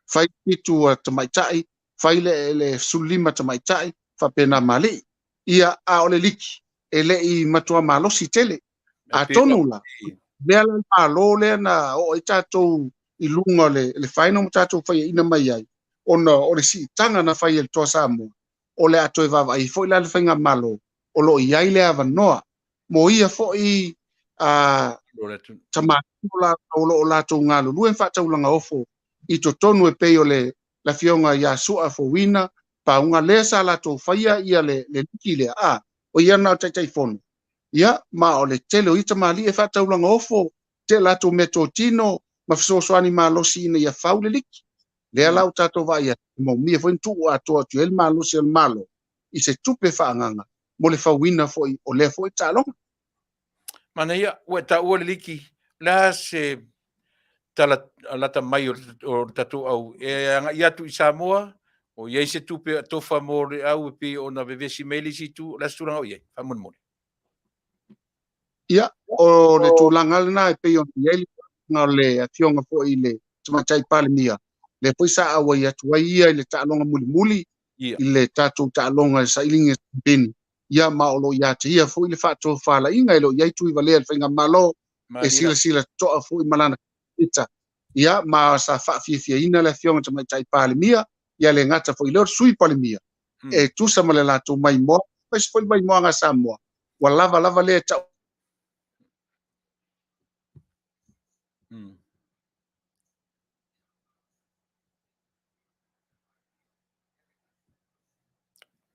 Fai fitu a tamaitai, fai le 15 tamaitai, faapena ma alii. Ia, a o le liki, e le i matua malosi tele. Atonu la, lea la le Malo lea na oo ai tatou i luga o le final ma tatou faiaina mai ai, ona o le siitaga na fai e le Toa Samoa, o le a toe vaavaai ai foi la le faigamalo, o lo o i ai le avanoa mo ia foi tamalii o lo o latou galulue ma faataulaga ofo i totonu e pei o le Afioga ia Sua Fouina Pauga lea sa latou faia ia le liki lea, a o ia na o le Taitaifono, ia ma o le tele o ia tamalii e faataulaga ofo te latou meatotino ma fesoasoani malosi ina ia fau le liki. Lea la ua tatou vaai atu, e maumia foi ona tuu atoa atu i ai le malosi o le Malo i se tupe faaagaga mo le fauina foi o lea foi taaloga. Manaia, ua e taua le liki, o le a se tala lata mai o le tatou au e agai atu i Samoa, o i ai se tupe atofa mo le au e pei ona vevesi mai le isi itu, o le a se tulaga o i ai, faamolemole? Ia, o le tulaga lena e pei ona i ai le tulaga o le afioga foi i le Tamaitai Palemia, lea foi sa auai atu ai ia i le taaloga mulimuli i le tatou taaloga i le sailiga i Ia, ma o lo o ia te ia foi le faatofalaiga, e le o i ai Tuivalea i le Faigamalo, e silasila totoa foi ma lana Kapeneta. Ia, ma sa faafiafiaina le Afioga i le Tamaitai Palemia, ia le gata foi i lea o le Sui Palemia, e tusa ma le latou maimoa, aemaise foi le maimoaga a Samoa, ua lava lava lea e tau.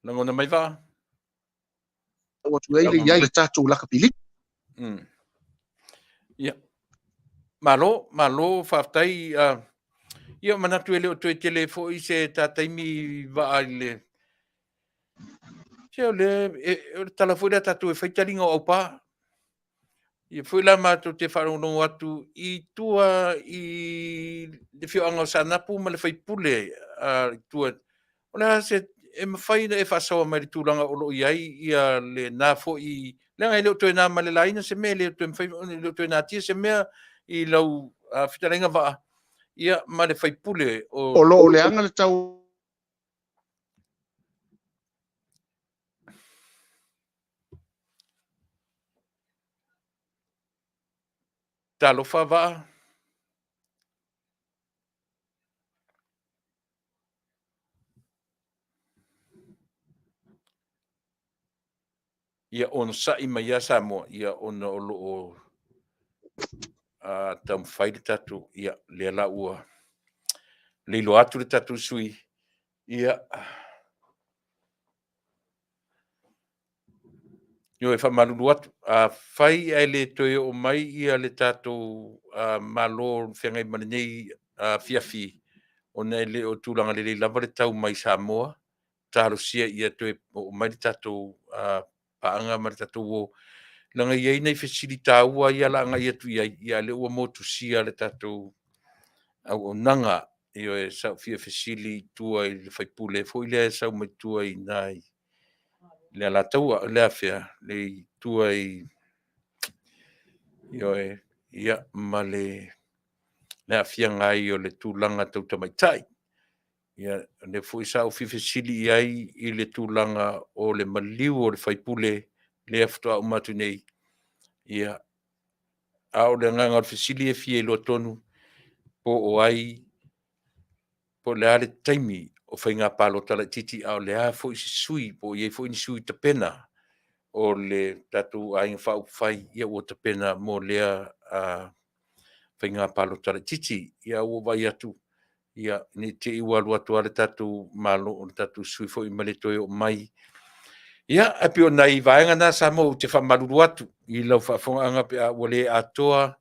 Lagona mai vaa. Atu ai le i ai le tatou lakapiliki. Ia. Malo, malo, faafetai. Ia, manatu e le o toe tele foi se ta taimi vaa i le. Se o le, e, o le tala foi lea tatou e fai taliga o aupā. Ia foi la matou te faalogologo atu i tua i le afioaga o Saanapu ma le faipule a tua. O le a se e mafai ona e faasoa mai i le tulaga o lo o i ai ia lena foi, leaga e le o toe na ma le laina se mea, e le o toe mafai e le o toe natia se mea i lau fetalaiga Vaa, ia ma le faipule o. O lo o leaga le tau. Talofa Vaa. Ia onosai mai ia Samoa, ia ona o lo o taumafai le tatou, ia lea la ua leiloa atu le tatou sui, ia Ioe, e faamalulu atu, afai ae le toe oo mai ia le tatou Malo feagai ma lenei afiafi, ona e le o tulaga lelei lava le tau mai Samoa, talosia ia toe oo mai le tatou paaga ma le tatou uo, leaga e i ai nai fesili taua ia o le a agai atu i ai, a o lea ua motusia le tatou auaunaga. Ioe, sa ou fia fesili i tua i le sui usufono foi lea e sau mai tua i ina i le Alataua, le afea, i tua i, ioe, ia, ma le aafiaga ai o le tulaga tau tamaitai. Ia, o lea foi sa ou fia fesili i ai i le tulaga o le maliu o le sui usufono lea faatoa uma atu nei. Ia, a o le agaga o le fesili e fia iloa tonu po o ai, po o le a le taimi o faiga palota laitiiti, a o le a foi se sui, po o i ai foi ni sui tapena o le tatou Aiga Faaupufai ia ua tapena mo lea faiga palota laitiiti. Ia ua ou vaai atu, ia, ne i te i ua alu atu lava le tatou Malo, le tatou sui usufono foi ma le toe oo mai. Ia, ae pei o nai vaega na Samoa ou te faamalulu atu i lau faafofogaaga pe a ua le atoa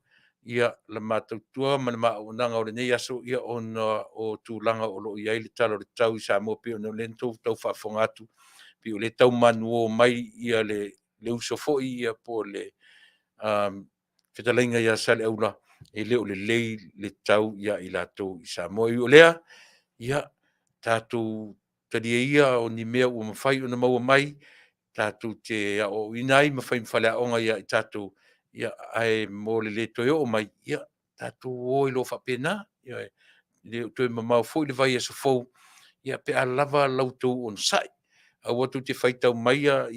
ia la ma tautua ma le ma auaunaga o lenei aso, ia ona o tulaga o lo o i ai le Tala o le Tau i Samoa, pei ona o lea na outou tau faafofoga atu, pei o lea e tau manuo mai le uso foi ia po o le fetalaiga ia Saleaula, e le o lelei le tau ia i latou i Samoa. E ui o lea, ia tatou talia ia o ni mea ua mafai ona maua mai, tatou te aoaoina ai ma fai ma faleaoga ia i tatou, ia, ae mo le le toe oo mai, ia tatou o ai loa faapena. Ioe. E le o toe mamao foi le vaiaso fou, ia pe a lava la outou onosai. Aua tou te faitau maia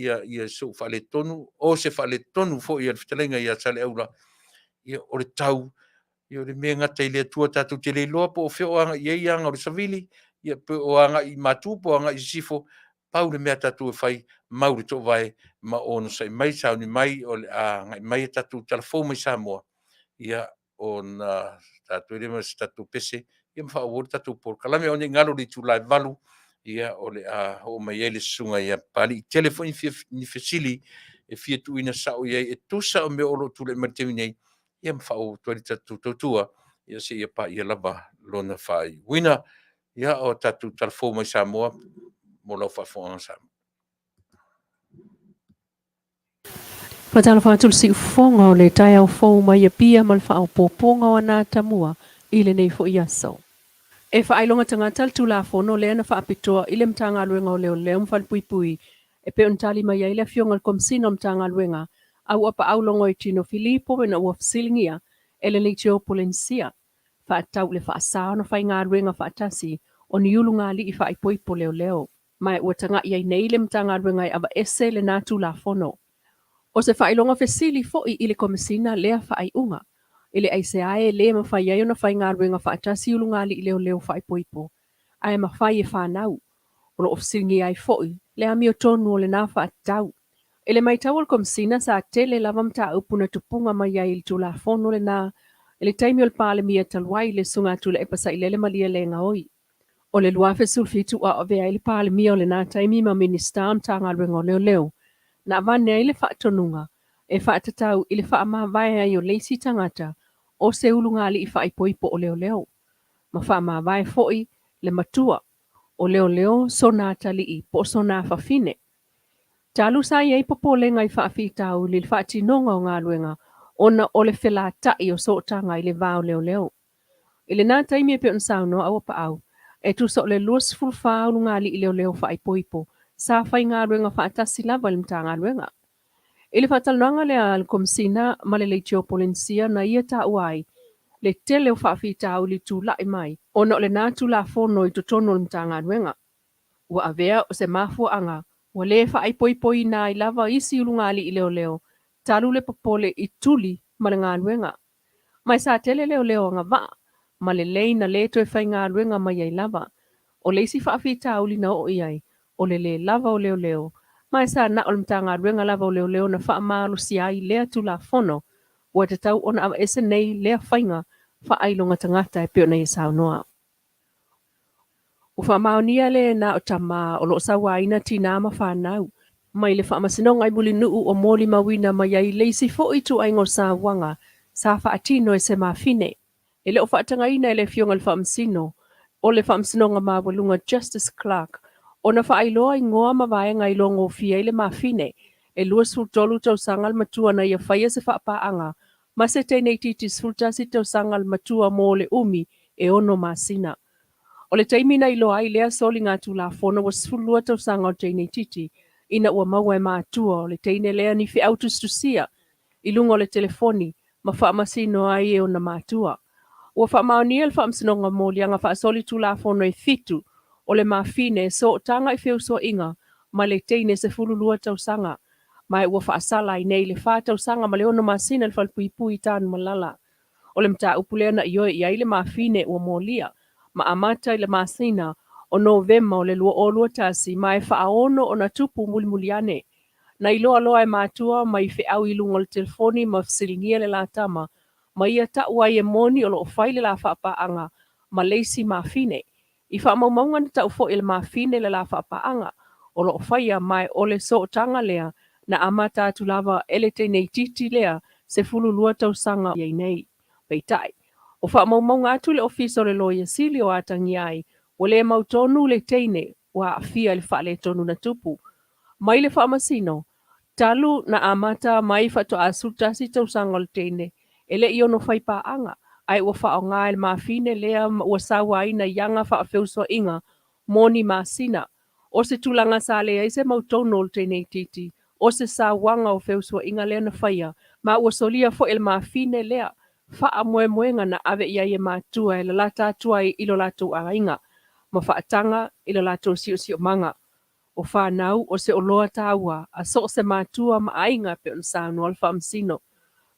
sou faaletonu, o se faaletonu foi o le fetalaiga ia Saleaula, ia o le tau, ia o le mea e gata i le Atua tatou te le iloa po o fea o agai i ai aga o le savili, ia po o agai i matu po o agai i sisifo, pau le mea a tatou e fai, mau le toovae ma onosai mai, sauni mai o le a agai mai a tatou tala fou mai Samoa, ia ona tatou lea ma se tatou pese ia ma faaauau le tatou polokalame. Aua ne i galo i le itula e 8, ia o le a oo mai ai le susuga ia Papalii. E tele foi ni fesili e fia tuuina sao i ai e tusa o mea o lo o tulai mai i le taimi nei, ia ma faaauau atu ai le tatou tautua, ia seia paia lava lona faaiuina. Ia, o tatou tala fou mai Samoa mo lau faafofogaaga Samoa. Faatalofa atu le siufofoga o le taeao fou mai Apia ma le faaopoopoga o ana atamua i lenei foi aso. E faailoga tagata le Tulafono lea na faapitoa i le Matagaluega o Leoleo ma Falepuipui e pei ona tali mai ai le Afioga i le Komesina o Matagaluega Auapaau Logoitino Filipo ina ua fesiligia e le Leitio Polenisia faatatau i le faasa ona faigaluega faatasi o ni ulugalii faaipoipo leoleo. Ma ua tagai ai nei le Matagaluega e aveese lena Tulafono. O se faailoga fesili foi i le Komesina lea faaiuga, i le aisea e le mafai ai ona faigaluega faatasi ulugalii leoleo faaipoipo, ae mafai e fanau. O lo o fesiligia ai foi le amiotonu o lena faatatau. I le matau a le Komesina, sa tele lava mataupu na tupuga mai ai i le Tulafono lena i le taimi o le Palemia talu ai, le Susuga Tuilaepa Sailele Malielegaoi. O le 2017 ua avea ai le Palemia o lena taimi ma Minisita o Matagaluega o Leoleo, na avane ai le faatonuga e faatatau i le faamavae ai o le isi tagata o se ulugalii faaipoipo o leoleo, ma faamavae foi le matua o leoleo sona atalii po o sona afafine. Talu sa i ai popolega i faafitauli i le faatinoga o galuega ona o le felataʻi o sootaga i le va o leoleo. I lena taimi e pei ona saunoa Auapaau, e tusa o le 24 ulugalii leoleo faaipoipo sa faigaluega faatasi lava i le Matagaluega. I le faatalanoaga lea a le Komesina ma le Leitio Polenisia na ia taua ai le tele o faafitauli tulai mai ona o lena Tulafono i totonu o le Matagaluega. Ua avea o se mafuaaga ua le faaipoipoina ai lava isi ulugalii leoleo talu le popole i tuli ma le galuega. Ma e sa tele leoleo agavaa ma lelei na le toe faigaluega mai ai lava. O le isi faafitauli na oo i ai, o le le lava o leoleo, ma e sa na o le Matagaluega lava o Leoleo na faamalosia ai lea Tulafono ua tatau ona aveese nei lea faiga faailoga tagata e pei ona ia saunoa. Ua faamaonia le na o tama o lo o sauaina tinā ma fanau mai le Faamasinoga i Mulinuu o molimauina mai ai le isi foi ituaiga o sauaga sa faatino e se mafine. E le o faatagaina e le Afioga i le Faamasino o le Faamasinoga Maualuga Justice Clark ona faailoa igoa ma vaega i logofia ai le mafine e 23 tausaga le matua na ia faia se faapaaga ma se teine itiiti 11 tausaga le matua mo le umi e ono masina. O le taimi na iloa ai lea soligatulafono ua 12 tausaga o le teine itiiti ina ua maua e matua o le teine lea ni feau tusitusia i luga o le telefoni ma faamasino ai e ona matua. Ua faamaonia e le Faamasinoga moliaga faasolitulafono e fitu o le mafine e sootaga i feusuaiga ma le teine 12 tausaga ma e ua faasala ai nei le fa tausaga ma le ono masina i le falepuipui i Tanumalala. O le mataupu lea na ioe i ai le mafine ua molia ma amata i le masina o Novema o le 2021 ma e faaono ona tupu mulimuli ane. Na iloa loa e matua mai feau i luga o le telefoni ma fesiligia le la tama ma ia ta'u ai e moni o lo o fai le la faapaaga ma le isi mafine. I faamaumauga na ta'u foi e le mafine le la faapaaga o lo o faia ma e o le sootaga lea na amata atu lava e le teine itiiti lea 12 tausaga i ai nei. Peitai, o faamaumauga atu le Ofisa o le Loia Sili o atagia ai ua le mautonu le teine ua aafia i le faaletonu na tupu mai le Faamasino talu na amata mai faatoa 11 tausaga o le teine e le i ono fai paaga, ae ua faaaoga e le mafine lea ma ua sauaina i aga faafeusuaiga mo ni masina. O se tulaga sa leai se mautonu o le teine itiiti, o se sauaga o feusuaiga lea na faia, ma ua solia foi e le mafine lea faamoemoega na ave i ai e matua e lalata atu ai i lo latou aiga ma faataga i lo latou siosiomaga. O fanau o se oloa taua a so o se matua ma aiga e pei ona saunoa le Faamasino.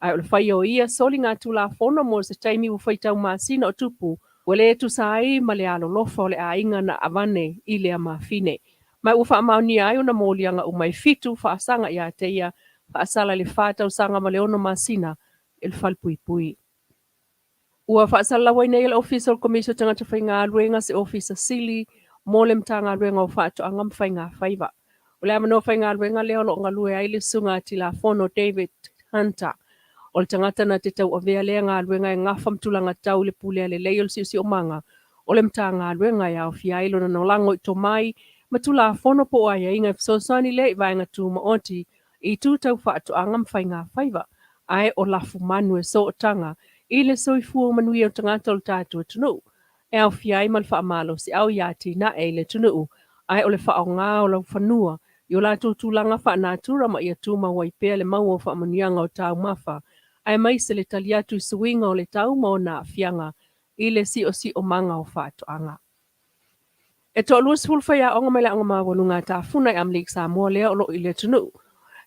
Ae o le faia o ia soligatulafono mo se taimi ua faitau masina o tupu, ua le tusa ai ma le alolofa o le aiga na avane i lea mafine. Ma ua faamaonia ai ona moliaga uma e fitu faasaga ia te ia, faasala i le fa tausaga ma le ono masina i le falepuipui. Ua faasalalau ai nei e le Ofisa o le Komisi o Tagata Faigaluega se Ofisa Sili mo le Matagaluega o Faatoaga ma Faigafaiva. O le avanoa faigaluega lea o lo o galue ai le Susuga a Tilafono David Hunter. O le tagata na te tauavea lea galuega e gafa ma tulaga tau i le pulea lelei o le siosiomaga o le Matagaluega e aofia ai lona nolago i tomai ma Tulafono po o aiaiga e fesoasoani lea i vaega tumaoti i itu tau faatoaga ma faigafaiva, ae o lafumanu e sootaga i le soifua manuia o tagata o le tatou atunuu, e aofia ai ma le faamalosiau i atinae i le atunuu, ae o le faaaoga o laufanua i o latou tulaga faanatura ma ia tumau ai pea le maua o faamanuiaga o taumafa, aemaise le tali atu i suiga o le tau ma ona aafiaga i le siosiomaga o faatoaga. E toalua sefulu faiaoga mai le Aoga Maualuga a Tafuna i Amerika Samoa lea o lo o i le atunuu.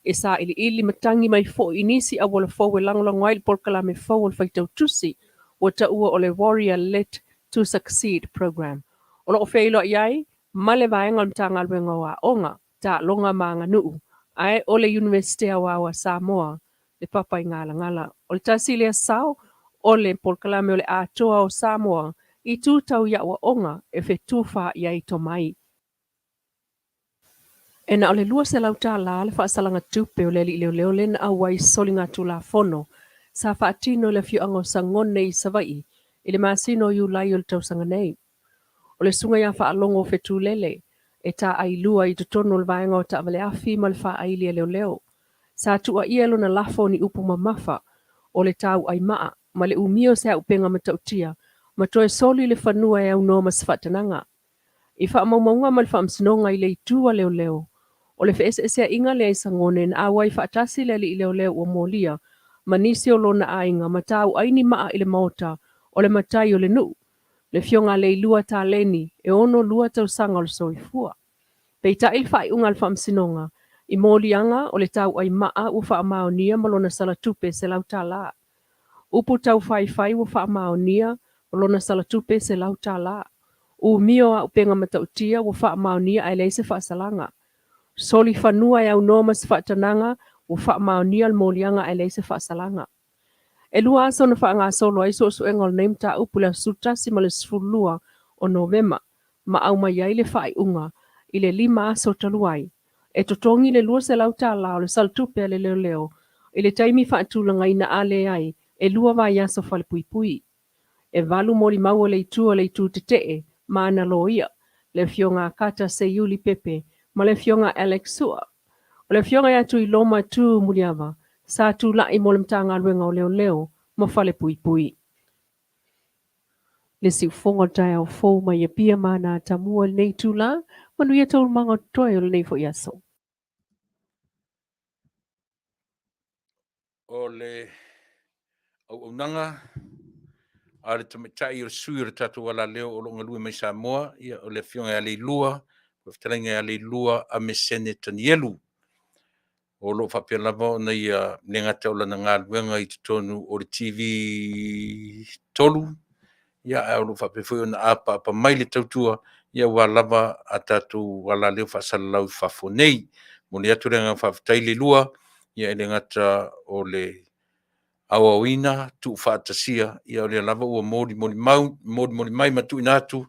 E sailiili matagi mai foi i nisi auala fou e lagolago ai le polokalame fou o le faitau tusi ua taua o le Warrior Lit to Succeed Program. O lo o feiloai ai ma le vaega o le Matagaluega o Aoga, Taaloga ma Aganuu, ae o le Iunivesite Aoao a Samoa le papa i Galagala. O le tasi lea sao o le polokalame o le atoa o Samoa i itu tau i aoaoga e fetufaai ai tomai. E na o le $200 le faasalaga tupe o le alii leoleo lea na auai i soligatulafono sa faatino i le afioaga o Sagone i Savaii i le masina o Iulai o le tausaga nei. O le susuga ia Faalogo Fetulele, e taailua i totonu o le vaega o taavaleafi ma le faaili a leoleo. Sa tuuaia lona lafo ni upu mamafa o le tauai maa ma le umia o se auupega matautia ma toe soli le fanua e aunoa ma se faatanaga. I faamaumauga ma le Faamasinoga i le itu a leoleo, o le feeseeseaiga lea i Sagone na auai faatasi le alii leoleo ua molia ma nisi o lona aiga ma tauai ni maa i le maota o le matai o le nuu, le Afioga a Leilua Taleni, e 62 tausaga o le soifua. Peitai i le faaiuga a le Faamasinoga, i moliaga o le tauai maa ua faamaonia ma lona sala tupe $100. Upu taufaifai ua faamaonia ma lona sala tupe $100. Umia o auupega matautia ua faamaonia ae leai se faasalaga. Soli fanua e aunoa ma se faatanaga ua faamaonia le moliaga ae leai se faasalaga. E lua aso na faagasolo ai suesuega o lenei mataupu i le aso 11 ma le 12 o Novema ma aumai ai le faaiuga i le lima aso talu ai. E totogi le $200 o le saletupe a le leoleo i le taimi faatulagaina a leai e lua vaiaso falepuipui. E valu molimau a le itu a le itu tetee ma ana loia, le Afioga a Kata Seiuli Pepe ma le Afioga Alex Sua. O le Afioga ia Tuiloma Tu Muliava sa tulai mo le Matagaluega o Leoleo ma Falepuipui. Le siufofoga o le taeao fou mai Apia ma ana atamua i lenei itula, manuia taualumaga o totoe o lenei foi aso. O le auaunaga a le tamaitai o le sui o le tatou alaleo o lo o galue mai Samoa, ia, o le Afioga ia Leilua, le fetalaiga ia Leilua Amesene Tanielu. O lo o faapea lava ona ia le gata o lana galuega i totonu o le TV 3, ia, ae o lo o faapea foi ona apaapa mai le tautua, ia, aua lava a tatou alaleo faasalalau i fafo nei. Momoli atu le agaga faafetai Leilua, ia, e le gata o le aoaoina, tuufaatasia, ia o lea lava ua molimoli mau, molimoli mai ma tuuina atu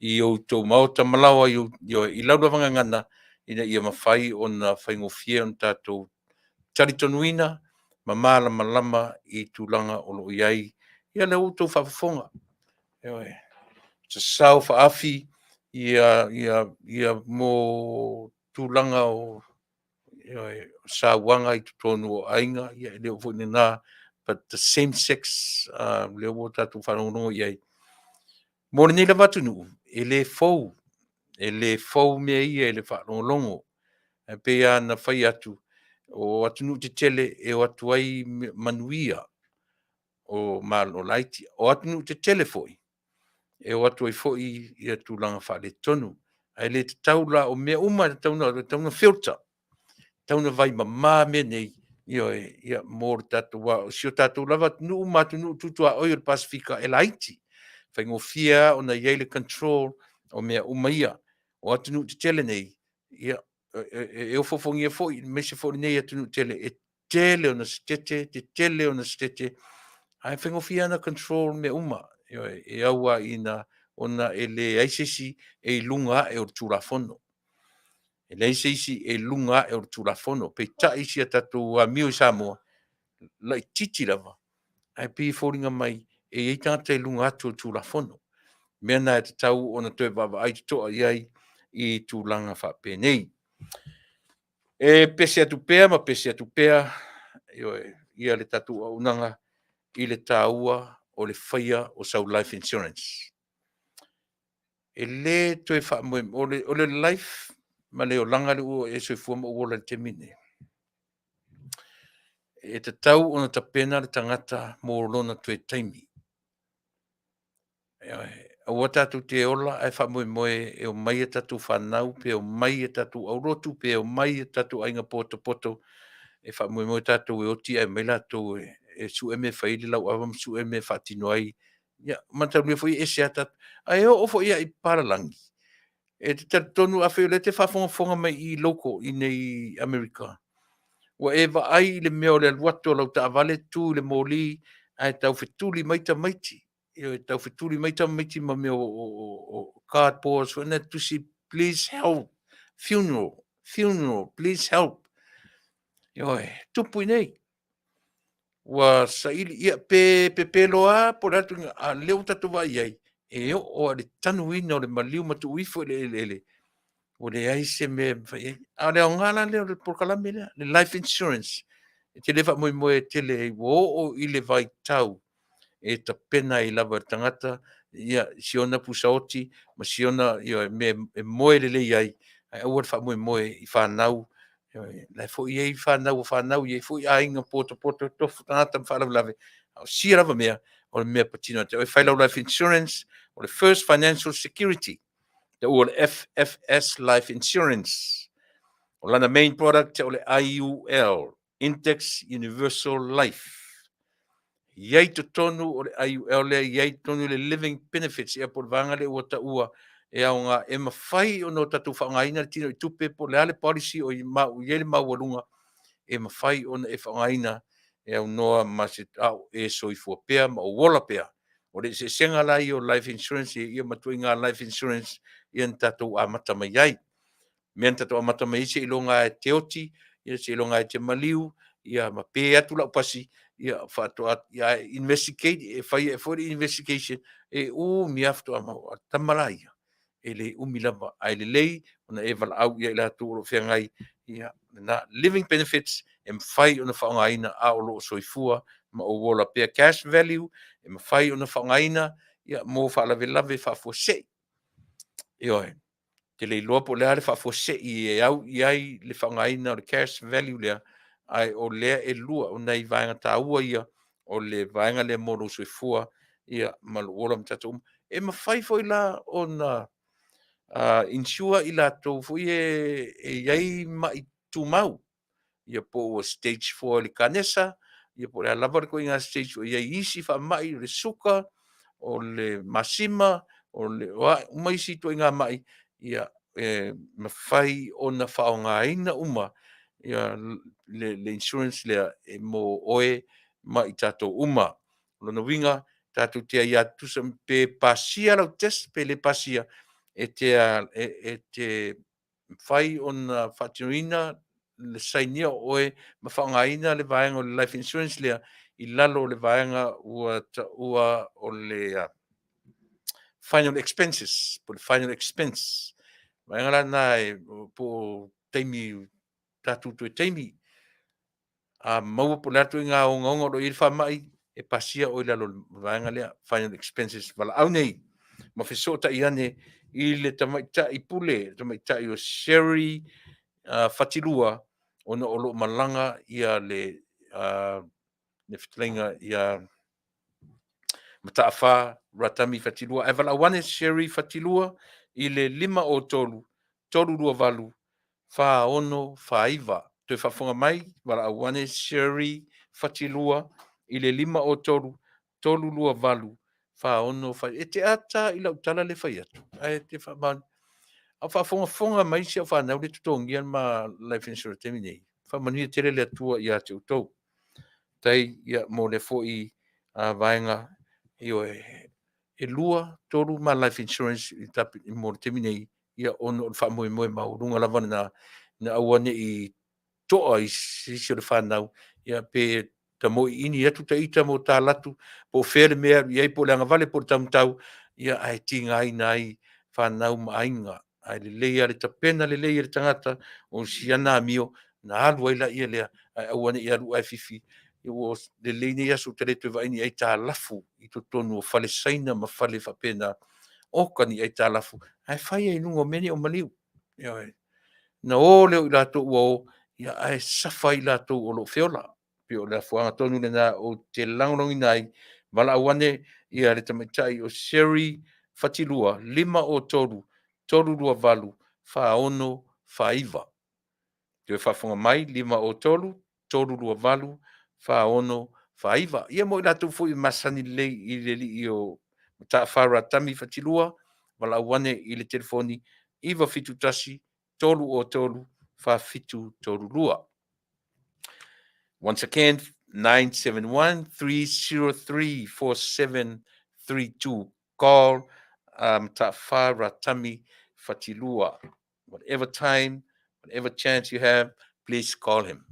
i outou maota ma laoa i, i lau lava gagana ina ia mafai ona faigofie ona tatou talitonuina ma malamalama i tulaga o lo o i ai. Ia lea ua outou faafofoga, ioe, sasao faaafi ia, ia, ia mo tulaga o ioe, sauaga i totonu o aiga, ia e le o foi lena, but the same sex, lea ua tatou faalogologo i ai. Mo lenei lava atunuu, e le fou, e le fou mea ia i le faalogologo. Ae pei lava ona fai atu, o atunuu tetele e o atu ai manuia o Malo laiti. O atunuu tetele foi, e o atu ai foi ia tulaga faaletonu. Ae le tatau la, o mea uma e tatau ona filter, tatau ona vaimama mea nei, ioe, ia, mo le tatou, aua o si o tatou lava atunuu ma atunuu tutuaoi o le Pasefika e laiti. Faigofie lava ona i ai le control o mea uma ia. O atunuu tetele nei, ia, e ofoofogia foi, aemaise foi lenei atunuu tele, e tele ona setete, tetele ona setete, ae faigofie lava ona control mea uma. Ioe, e au lava ina ona e leai se isi e i luga ae o le Tulafono. E leai se isi e i luga ae o le Tulafono. Peitai si a tatou amio i Samoa, laitiiti lava, ae pei e foliga mai e i ai tagata i luga atu o le Tulafono. O mea na e tatau ona toe vaavaai totoa i ai i tulaga faapenei. E pese atu pea ma pese atu pea, ioe, ia le tatou auaunaga i le taua o le faia o sau life insurance. E le toe faamoemoe, o le life ma le olaga lea ua e soifua ma ou ola i le taimi lenei, e tatau ona tapena le tagata mo lona toe taimi. Aua tatou te ola ae faamoemoe e omai a tatou fanau, pe omai a tatou aulotu, pe omai a tatou aiga potopoto, e faamoemoe tatou e oti ae omai latou e sue mea e fai ai le lauava ma sue mea e faatino ai. Ia, mataulia foi e ese lava tatou. Ae oo foi lava i papalagi, e te talitonu afai o lea e te faafogafoga mai i i local i inei i Amerika, ua e vaai i le mea o le alu atu o lau taavale tu i le moli ae tau fetuli mai tamaiti. Ioe, tau fetuli mai tamaiti ma mea o cardboards foi na tusi please help, funeral, funeral, please help. Ioe, tupu i nei. Ua saili, ia, pe pepe loa po o le a le tulaga, a o lea ua tatou vaai i ai, e oo lava i le tanuina o le maliu ma tuu ifo i le eleele. Ua leai se mea e mafai ai. A o le aoga la lea o le polokalame lea, le life insurance, e te le faamoemoe tele ai, ua oo i le vaitau e tapena ai lava e le tagata ia si ona pusaoti ma si ona ioe, mea e moe lelei ai, ae aua le faamoemoe i fanau. Ioe, o la e foi e i ai fanau a fanau, e i ai foi aiga potopoto, tofu tagata ma faalavelave, a o sia lava mea, o le mea e patino ia te oe, fai lau life insurance, o le First Financial Security, taua o le FFS Life Insurance. O lana main product o le IUL, Index Universal Life. I ai totonu o le IUL lea, i ai totonu le living benefits, ia po o le vaega lea ua taua e aoga e mafai ona o tatou faaaogaina le tino i tupe po o le a le policy o i ai le maualuga e mafai ona e faaaogaina e aunoa ma se a o e soifua pea ma ou ola pea. O le eseesega la ia o life insurance ia ma ituaiga life insurance ia na tatou amata mai ai. Mea na tatou amata mai ai seiloga lava e te oti, ia seiloga lava e te maliu, ia ma pe atu lau pasi, ia faatoa ia investigate, e fai ae foi le investigation, e umi lava faatoa maua. A o tama la ia, e le umi lava, ae lelei ona e valaau ia i latou o lo o feagai, ia lena. Living benefits e mafai ona faaaogaina a o lo o soifua ma ou ola pea. Cash value e mafai ona faaaogaina ia mo faalavelave faafuasei. Ioe. Ou te le iloa po o le a le faafuasei e au i ai le faaaogaina o le cash value lea, ae o lea e lua, o nai vaega taua ia o le vaega lea mo lou soifua ia ma lou ola ma tatou uma. E mafai foi la ona insure i latou foi e i ai mai tumau, ia po ua stage 4 i le kanesa, ia po o le a lava le ituaiga stage o i ai i isi faamai, o le suka, o le masima, o le o a uma isi ituaiga mai, ia e mafai ona faaaogaina uma ia le insurance lea e mo oe ma i tatou uma. O lona uiga, tatou te aia tutusa pe pasia lau test pe le pasia, e te, e te mafai ona faatinoina le sainia o oe ma faaaogaina le vaega o le life insurance lea i lalo o le vaega ua taua o le final expenses, po o le final expense. Vaega la lena e po o taimi, tatou toe taimi, a maua po o le a le ituaiga ogaoga o lo o i ai le faamai, e pasia oe i lalo o le vaega lea, final expenses. Valaau nei ma fesootai ane i le tamaitai pule, le tamaitai o Sherry Fatilua, ona o lo o malaga ia le fetalaiga ia Mataafa Ratami Fatilua. Ae valaau ane Sherry Fatilua i le 503 328 4649. Toe faafofoga mai, valaau ane Sherry Fatilua i le 503 328 4649. E te ata i lau tala le fai atu, ae te faamaoni. A o faafogafoga mai si au fanau le totogia ma life insurance taimi nei. Faamanuia tele le Atua ia te outou. Tai ia mo le foi vaega ioe, e 2, 3 ma life insurance i tapi, mo le taimi nei, ia ona o le faamoemoe maualuga lava lena, ina aua ne i toa i se isi o le fanau, ia pe tamoiini atu ta ita mo ta latu, po o fea le mea e alu i ai, po o le agavale po o le taumatau, ia ae tigaina ai fanau ma aiga. Ae lelei lava le tapena lelei e le tagata o si ana amio, ona alu ai laia lea, ae aua ne i alu ae fifi. Ua lelei nei aso ou te le toe vaai ni aitalafu i totonu o fale Saina ma fale faapena. Oka ni aitalafu, ae fai ai i luga o mea nei o maliu. Ioe. Na o lea o i latou ua o, ia ae safa ai i latou o lo o feola. Pei o le afuaga tonu lena ou te lagolagoina ai, valaau ane ia le tamaitai o Sherry Fatilua, 503 328 4649. Toe faafofoga mai, 503 328 4649. Ia mo i latou foi e masani lelei i le alii o Mataafa Ratami Fatilua, valaau ane i le telefoni 971 303 4732. Once again, 971 303 4732. Call Mataafa Ratami Fatilua. Whatever time, whatever chance you have, please call him.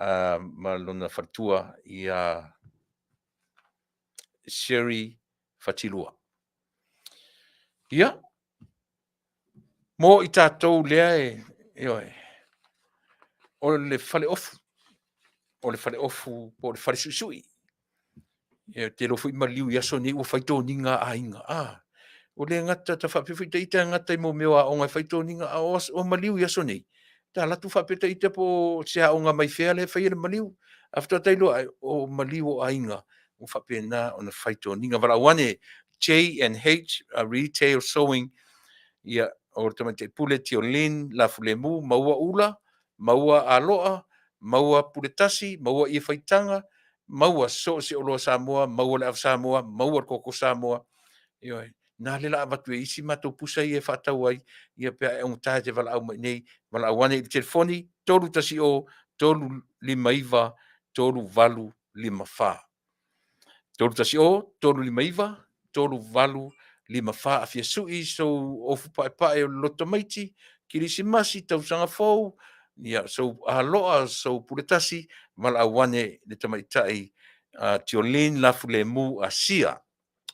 Ma lona faletua ia Sherry Fatilua. Ia, Mo i tatou lea e, ioe, o le faleofu, o le faleofu po o le falesuisui. Ia, ou te iloa foi maliu i aso nei ua fai toniga a aiga. A, ua le gata, ta faapea foi ita e gata i mo mea o aoga e fai toniga, a o, o maliu i aso nei, ta alu atu faapea ta ita po o se aoga mai fea lea e faia le maliu. Ae faatoa ta iloa ai, o maliu o aiga ua faapena ona fai toniga. Valaau ane J&H Retail Sewing, ia, o le tamaitai pule Tiolin Lafulemu, maua ula, maua aloa, maua puletasi, maua ie faitaga, maua so o se oloa Samoa, maua le ava Samoa, maua le koko Samoa. Ioe, na le la avatu e isi matou pusa ia e faatau ai, ia pe a e augata e te valaau mai nei, valaau ane i le telefoni 310 359 3854. 310 359 3854. A fia sui sou ofu paepae o le loto tamaiti, kerisimasi, tausaga fou, ia sou aloa, sou puletasi, valaau ane le tamaitai a Tiolin Lafulemu Asia.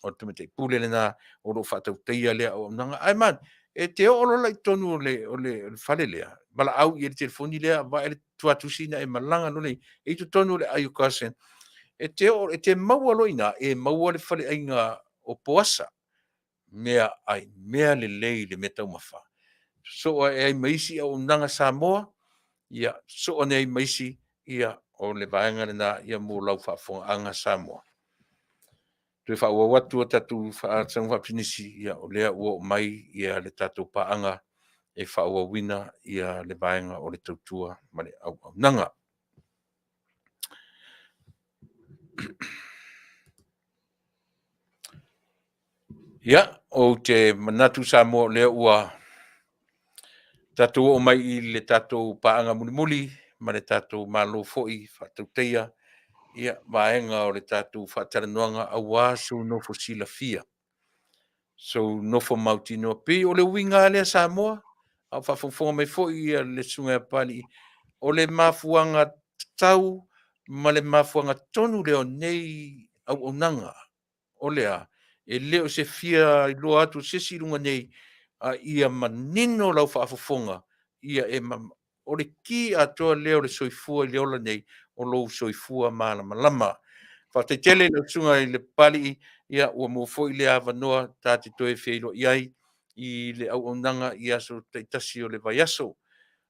O le tamaitai pule lena o lo o faatautaia lea auaunaga. Ae man, e te oo loa la i totonu o le, o le, o le fale lea, valaau i ai le telefoni lea, vae le tuatusi na e malaga loa lea i totonu o le aai o Carson. E te oo, e te maua loa i ina, e maua le faleaiga o Poasa, mea ai, mea lelei i le meataumafa. Sosoo ae ai ma isi auaunaga Samoa, ia sosoo ane ai ma isi, ia o le vaega lena ia mo lau faafofogaaga Samoa. Toe faaauau atu a tatou faasaga faapisinisi, ia o lea ua oo mai ia le tatou paaga e faaauauina ia le vaega o le tautua ma le auaunaga. Ia, ou te manatu Samoa o lea ua tatou oo mai i le tatou paaga mulimuli ma le tatou Malo foi faatautaia ia vaega o le tatou faatalanoaga aua sou nofo silafia, sou nofo mautinoa. Pei o le uiga lava lea Samoa, a o faafogafoga mai foi ia le Susuga ia Papalii, o le mafuaaga tatau ma le mafuaaga tonu lea o nei auaunaga. O le a? E le o se fia iloa atu o se isi i luga nei, a ia manino lau faafofoga, ia e o le ki atoa lea o le soifua i le ola nei, o lou soifua malamalama. Faafetai tele i lau Susuga i le Papalii, ia ua maua foi le avanoa ta te toe feiloai ai i le auaunaga i aso taitasi o le vaiaso. O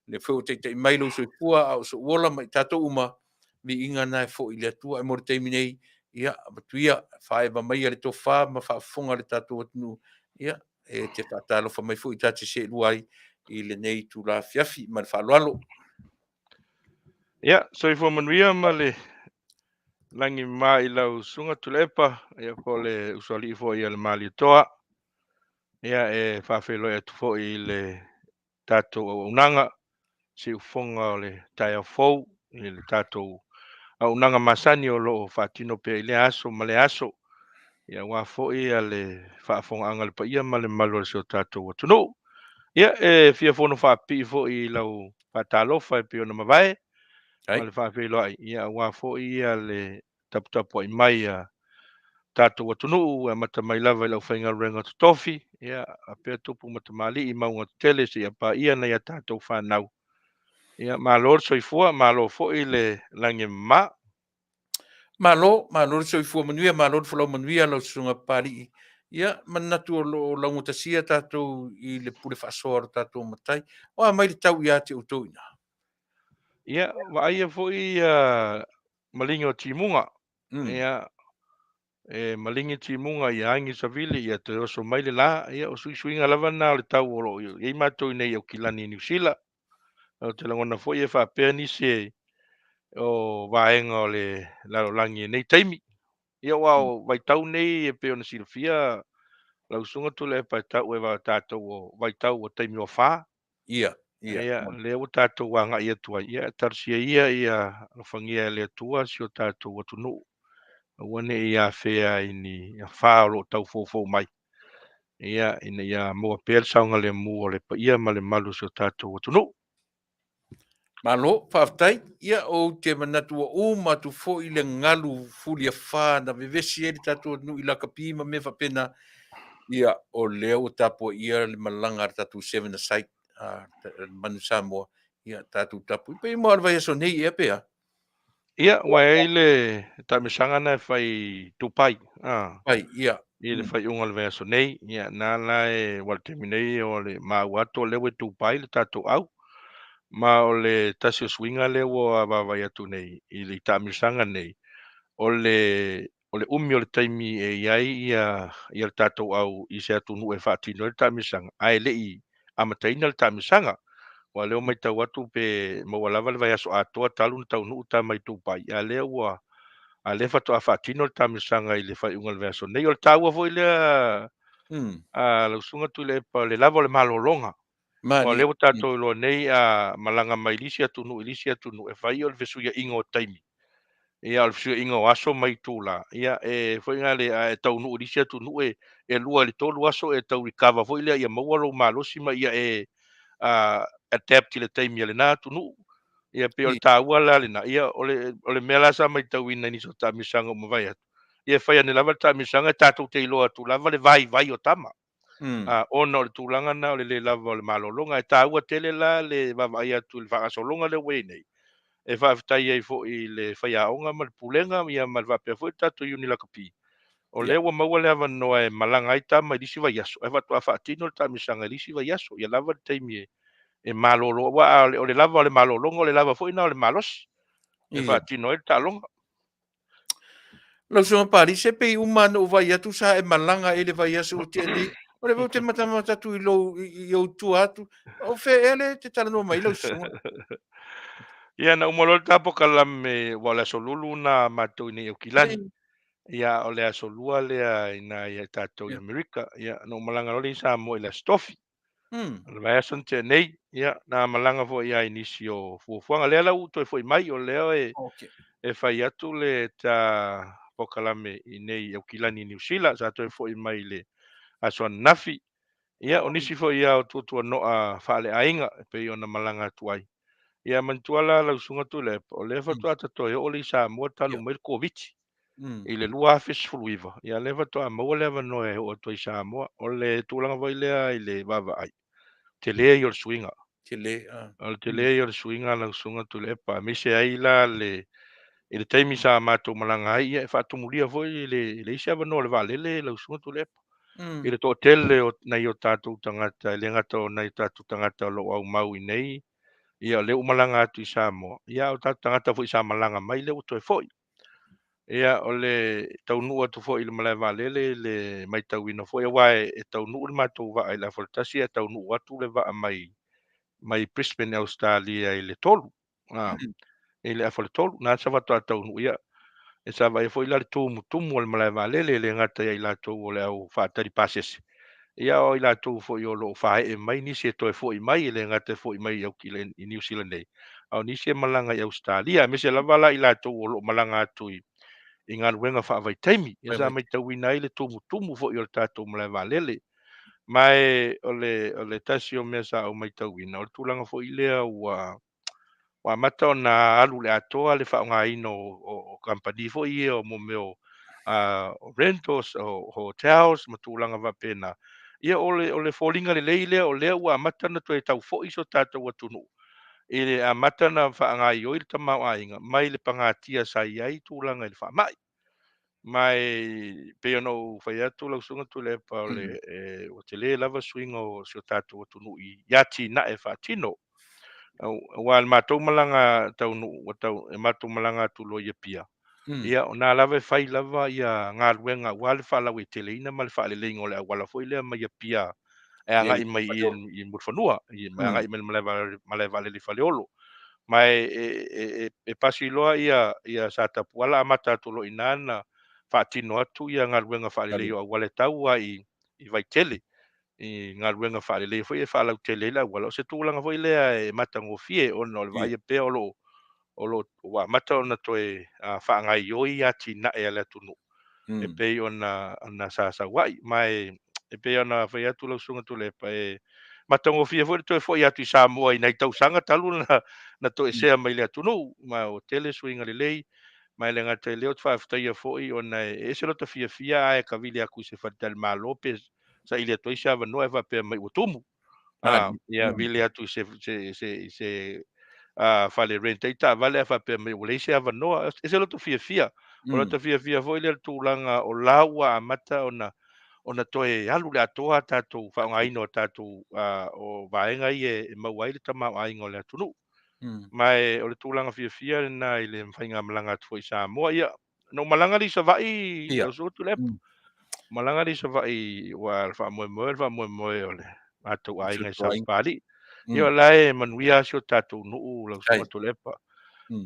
lea foi ua taitai mai lou soifua a o sou ola ma i tatou uma, viiga lena e foi i le Atua. Ae mo le taimi nei, ia, avatu ia, faaeva maia le tofa ma faafofoga le tatou atunuu, ia, e te faatalofa mai foi ta te seelua ai i lenei itula afiafi. Ma le faaaloalo. Ia, soifua manuia ma le lagi ma i lau susuga Tuilaepa, ia po o le usoalii foi a le Malietoa. Ia, e faafeiloai atu foi i le tatou auaunaga, siufofoga o le taeao fou i le tatou auaunaga masani o lo o faatino pea i lea aso ma lea aso, ia aua foi le faafofogaaga a le paia ma le mamalu o si o tatou atunuu. Ia, e fia fono faapipii foi i lau faatalofa e pei ona mavae ma le faafeiloai, ia aua foi le taputapuai mai a tatou atunuu, e amata mai lava i le aufaigaluega totofi, ia, faapea tupu ma tamalii i mauga tetele seia paia nai a tatou fanau. Ia, malo le soifua, malo foi le lagi e mama. Malo, malo le soifua manuia, malo le folau manuia lau Susuga Papalii. Ia, manatu o lo o laugatasia tatou i le pule faasoa o lo tatou Matai. O a mai le tau ia te outou i ina? Ia, vaaia foi ia maligi o timuga. Ia, e maligi timuga ia agi savili, ia toe oso mai le la. Ia, o suisuiga lava na o le tau o lo o i ai matou i nei i Aukilani i Niu Sila. Ou te lagona foi e faapea nisi o vaega o le lalolagi i nei taimi. Ia, aua o vaitau nei e pei ona silafia lau Susuga Tuilaepa e tau e tatou o vaitau o taimi o afa. Ia, ia. Ia, lea ua tatou agai atu ai. Ia, talosia ia ia alofagia e le Atua si o tatou atunuu. Aua ne i afea i ni afa o lo o tau foufou mai. Ia, ina ia maua pea le saogalemu o le paia ma le mamalu o si o tatou atunuu. Malo, faafetai. Ia, ou te manatu ua uma atu foi le galu fuliafa na vevesi ai le tatou atunuu i lakapi ma mea faapena. Ia, o lea ua tapuaia le malaga a le tatou Seven Aside, a le Manu Samoa, ia tatou tapu. Pe mo le vaiaso nei ea pe a? Ia, ua i ai le taamilosaga na e fai i Dubai, a. Dubai, ia. I le faaiuga o le vaiaso nei, ia na la e, ua le taimi nei o le maua atu o lea ua i Dubai le tatou au. Ma o le tasi o suiga lea ua vaavaai atu nei i le taamilosaga nei, o le o le umi o le taimi e i ai ia ia le tatou au i se atunuu e faatino ai le taamilosaga, ae le i amataina le taamilosaga. Aua o lea ua matau atu pe maua lava le vaiaso atoa talu ona taunuu tama i Dubai, a lea ua a lea faatoa faatino le taamilosaga i le faaiuga o le vaiaso nei. O le taua foi lea a lau Susuga Tuilaepa, o le lava o le malologa. Aua o lea ua tatou iloa nei a malaga mai le isi atunuu i le isi atunuu e fai o le fesuiaiga o taimi, ia o le fesuiaiga o aso ma itula, ia e foi na le a e taunuu i le isi atunuu e e 2 i le 3 aso e tau recover foi lea ia maua lou malosi ma ia e adapt i le taimi a lena atunuu. Ia pei o le taua la lena, ia o le o le mea la sa matauina i nisi o taamilosaga ua mavae atu, ia e fai ane lava le taamilosaga e tatou te iloa atu lava le vaivai o tama. Ona o le tulaga lena o le le lava o le malologa. E taua tele la le vaavaai atu i le faagasologa lea ua i ai nei, e faafetai ai foi i le faiaoga ma le pulega ia ma le faapea foi le tatou Iuni Lakapi, o lea ua maua le avanoa e malaga ai tama i le isi vaiaso, ae faatoa faatino le taamilosaga i le isi vaiaso, ia lava le taimi e malolo, aua o le lava o le malologa, o le lava foi lena o le malosi e faatino ai le taaloga. Lau Susuga Palisi, e pei uma ona ou vaai atu sa e malaga i le vaiaso ua tea nei. O lea foi ou te matamata atu i lou i ou tua atu. O fea ea lea e te talanoa mai ai lau susuga? Ia, na uma loa le ta polokalame, aua o le Aso Lulu na matou i nei i Aukilani. Ia, o le Aso Lua lea i ina ia tatou i Amerika. Ia, na ou malaga loa lea i Samoa i le Aso Tofi. O le vaiaso na tea nei, ia, na malaga foi lava i nisi o fuafuaga. Lea la ua ou toe foi mai, o lea e, okay. e fai atu le ta polokalame i nei i Aukilani i Niu Sila, sa toe foi mai i le aso ananafi. Ia, o nisi foi lava o tuatuanoa faaleaiga e pei ona malaga atu ai. Ia, manatua la lau Susuga Tuilaepa, o lea faatoa ta toe oo lea i Samoa talu mai le Koviti i le 2019, ia lea faatoa maua le avanoa e oo atu ai i Samoa. O le tulaga foi lea i le vaavaai, tele ia o le suiga. Tele, a. O le tele ia o le suiga lau Susuga Tuilaepa, aemaise ai la le i le taimi sa matou malaga ai, ia e faatumulia foi le le isi avanoa o le vaalele lau Susuga Tuilaepa. I le toatele o nai o tatou tagata, e le gata o nai o tatou tagata o lo o aumau i inei, ia o lea ua malaga atu i Samoa, ia a o tatou tagata foi sa malaga mai lea ua toe foi. Ia, o le taunuu atu foi i le malae vaalele i le matauina foi, aua e taunuu le matou vaa i le afa o le 1 ae taunuu atu le vaa mai mai Brisbane i Ausetalia i le 3, a, i le afa o le 3. Na sa faatoa taunuu, ia, e sa vaaia foi la le tumutumu o le malae vaalele, e le gata ia i latou o le au faatali pasese, Ia o i latou foi o lo o faaee mai nisi e toe foi mai, e le gata e foi mai i Aukila i Niu Sila nei, a o nisi e malaga i Ausetalia, aemaise lava la i latou o lo o malaga atu i i galuega faavaitaimi. Ia sa matauina ai le tumutumu foi o le tatou malae vaalele. Ma e o le o le tasi o mea sa ou matauina, o le tulaga foi lea ua ua amata ona alu i le atoa le faaaogaina o kamupani foi ia o mo mea o rentals, o hotels ma tulaga faapena. Ia o le o le foliga lelei lea o lea ua amata ona toe tau foi si o tatou atunuu i le amata ona faagaoioi le tamaoaiga mai le pagatia sa i ai tulaga i le faamai. Ma e pei ona ou fai atu lau Susuga Tuilaepa, o le, e, ua tele lava suiga o si o tatou atunuu i atinae faatino. Aua le matou malaga taunuu, ua tau, e matou malaga atu loa i Apia, ia, o na lava e fai lava ia galuega aua le faalauaiteleina ma le faaleleiga o le auala foi lea mai Apia e agai mai i Mulifanua, i agai mai le malae vaalele i Faleolo. Ma e pasi loa ia Satapuala amata atu loa i ina na faatino atu ia galuega faalelei o auala e tau lava i Vaitele, i galuega faalelei foi e faalautele ai le auala. O se tulaga foi lea e matagofie ona o le vaaia pea o lo o ua amata ona toe faagaoioi atinae a le atunuu e pei ona sa sau ai. Ma e pei ona fai atu lau Susuga Tuilaepa, e matagofie foi le toe foi atu i Samoa i nai tausaga talu na toesea mai le atunuu, ma ua tele suiga lelei. Ma e le gata i lea, ou te faafetaia foi ona e ese lota fiafia ae tavili atu i se faletalimalo pe saili atu ai se avanoa ae faapea mai ua tumu. Ia vili atu i se se se i se fale rent ai taavale ae faapea mai ua leai se avanoa. E ese lota fiafia. O lota fiafia foi lea i le tulaga o la ua amata ona ona toe alu i le atoa a tatou faaaogaina o tatou o vaega ia e maua ai le tamaoaiga o le atunuu. Ma e o le tulaga fiafia lena i le faigamalaga atu foi i Samoa. Ia, na ou malaga lea i Savaii, lau Susuga Tuilaepa. Malaga lea i Savaii, aua o le faamoemoe, o le faamoemoe o le matou aiga i Sapapalii. Ia, o la e manuia lava si o tatou nuu, lau Susuga Tuilaepa.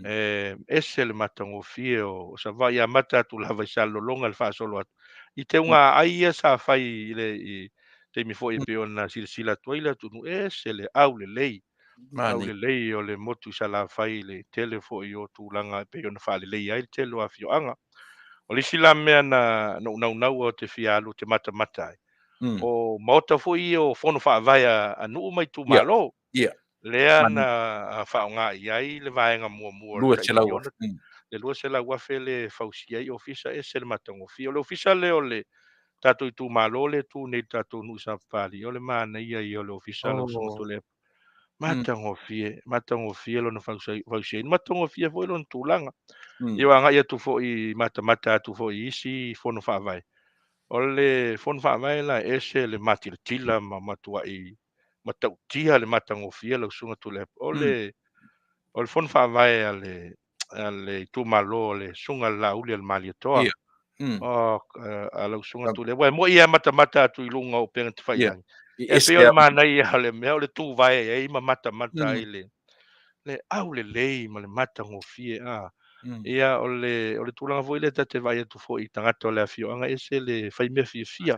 E ese le matagofie o Savaii, amata atu lava i Salelologa i le faasolo atu. I teuga aai ia sa fai i le i taimi foi e pei ona silasila atu ai le atunuu, e ese le aulelei. Aulelei o le motu i Salafai i le tele foi o tulaga e pei ona faaleleia ai le tele o afioaga. O le isi la mea na ou naunau ou te fia alu ou te matamata ai, o maota foi ia o fono faavae a nuu ma itumalo. Lea na faaaoga i ai le vaega muamua o le tai miliona, le 200,000 lea e fausia ai ofisa, ese le matagofie. O le ofisa lea o le tatou itumalo lea e tu nei i le tatou nuu i Sapapalii, o le manaia ia o le ofisa lau Susuga Tuilaepa. Matagofie, matagofie lona fausiaina, matagofie foi lona tulaga. Ia ua agai atu foi, matamata atu foi i isi fono faavae. O le fono faavae la e ese le matilatila ma matuai matautia le matagofie lau Susuga Tuilaepa. O le o le fono faavae a le a le itumalo o le Susuga i le Laauli a le Malietoa. O a lau Susuga Tuilaepa. Aua e moni lava e matamata atu i luga o upega tafailagi. E pei o le manaia o le mea o le tuvae ai ma matamata ai le le aulelei ma le matagofie. Ia o le o le tulaga foi lea ta te vaai atu foi i tagata o le afioaga e ese le fai mea fiafia.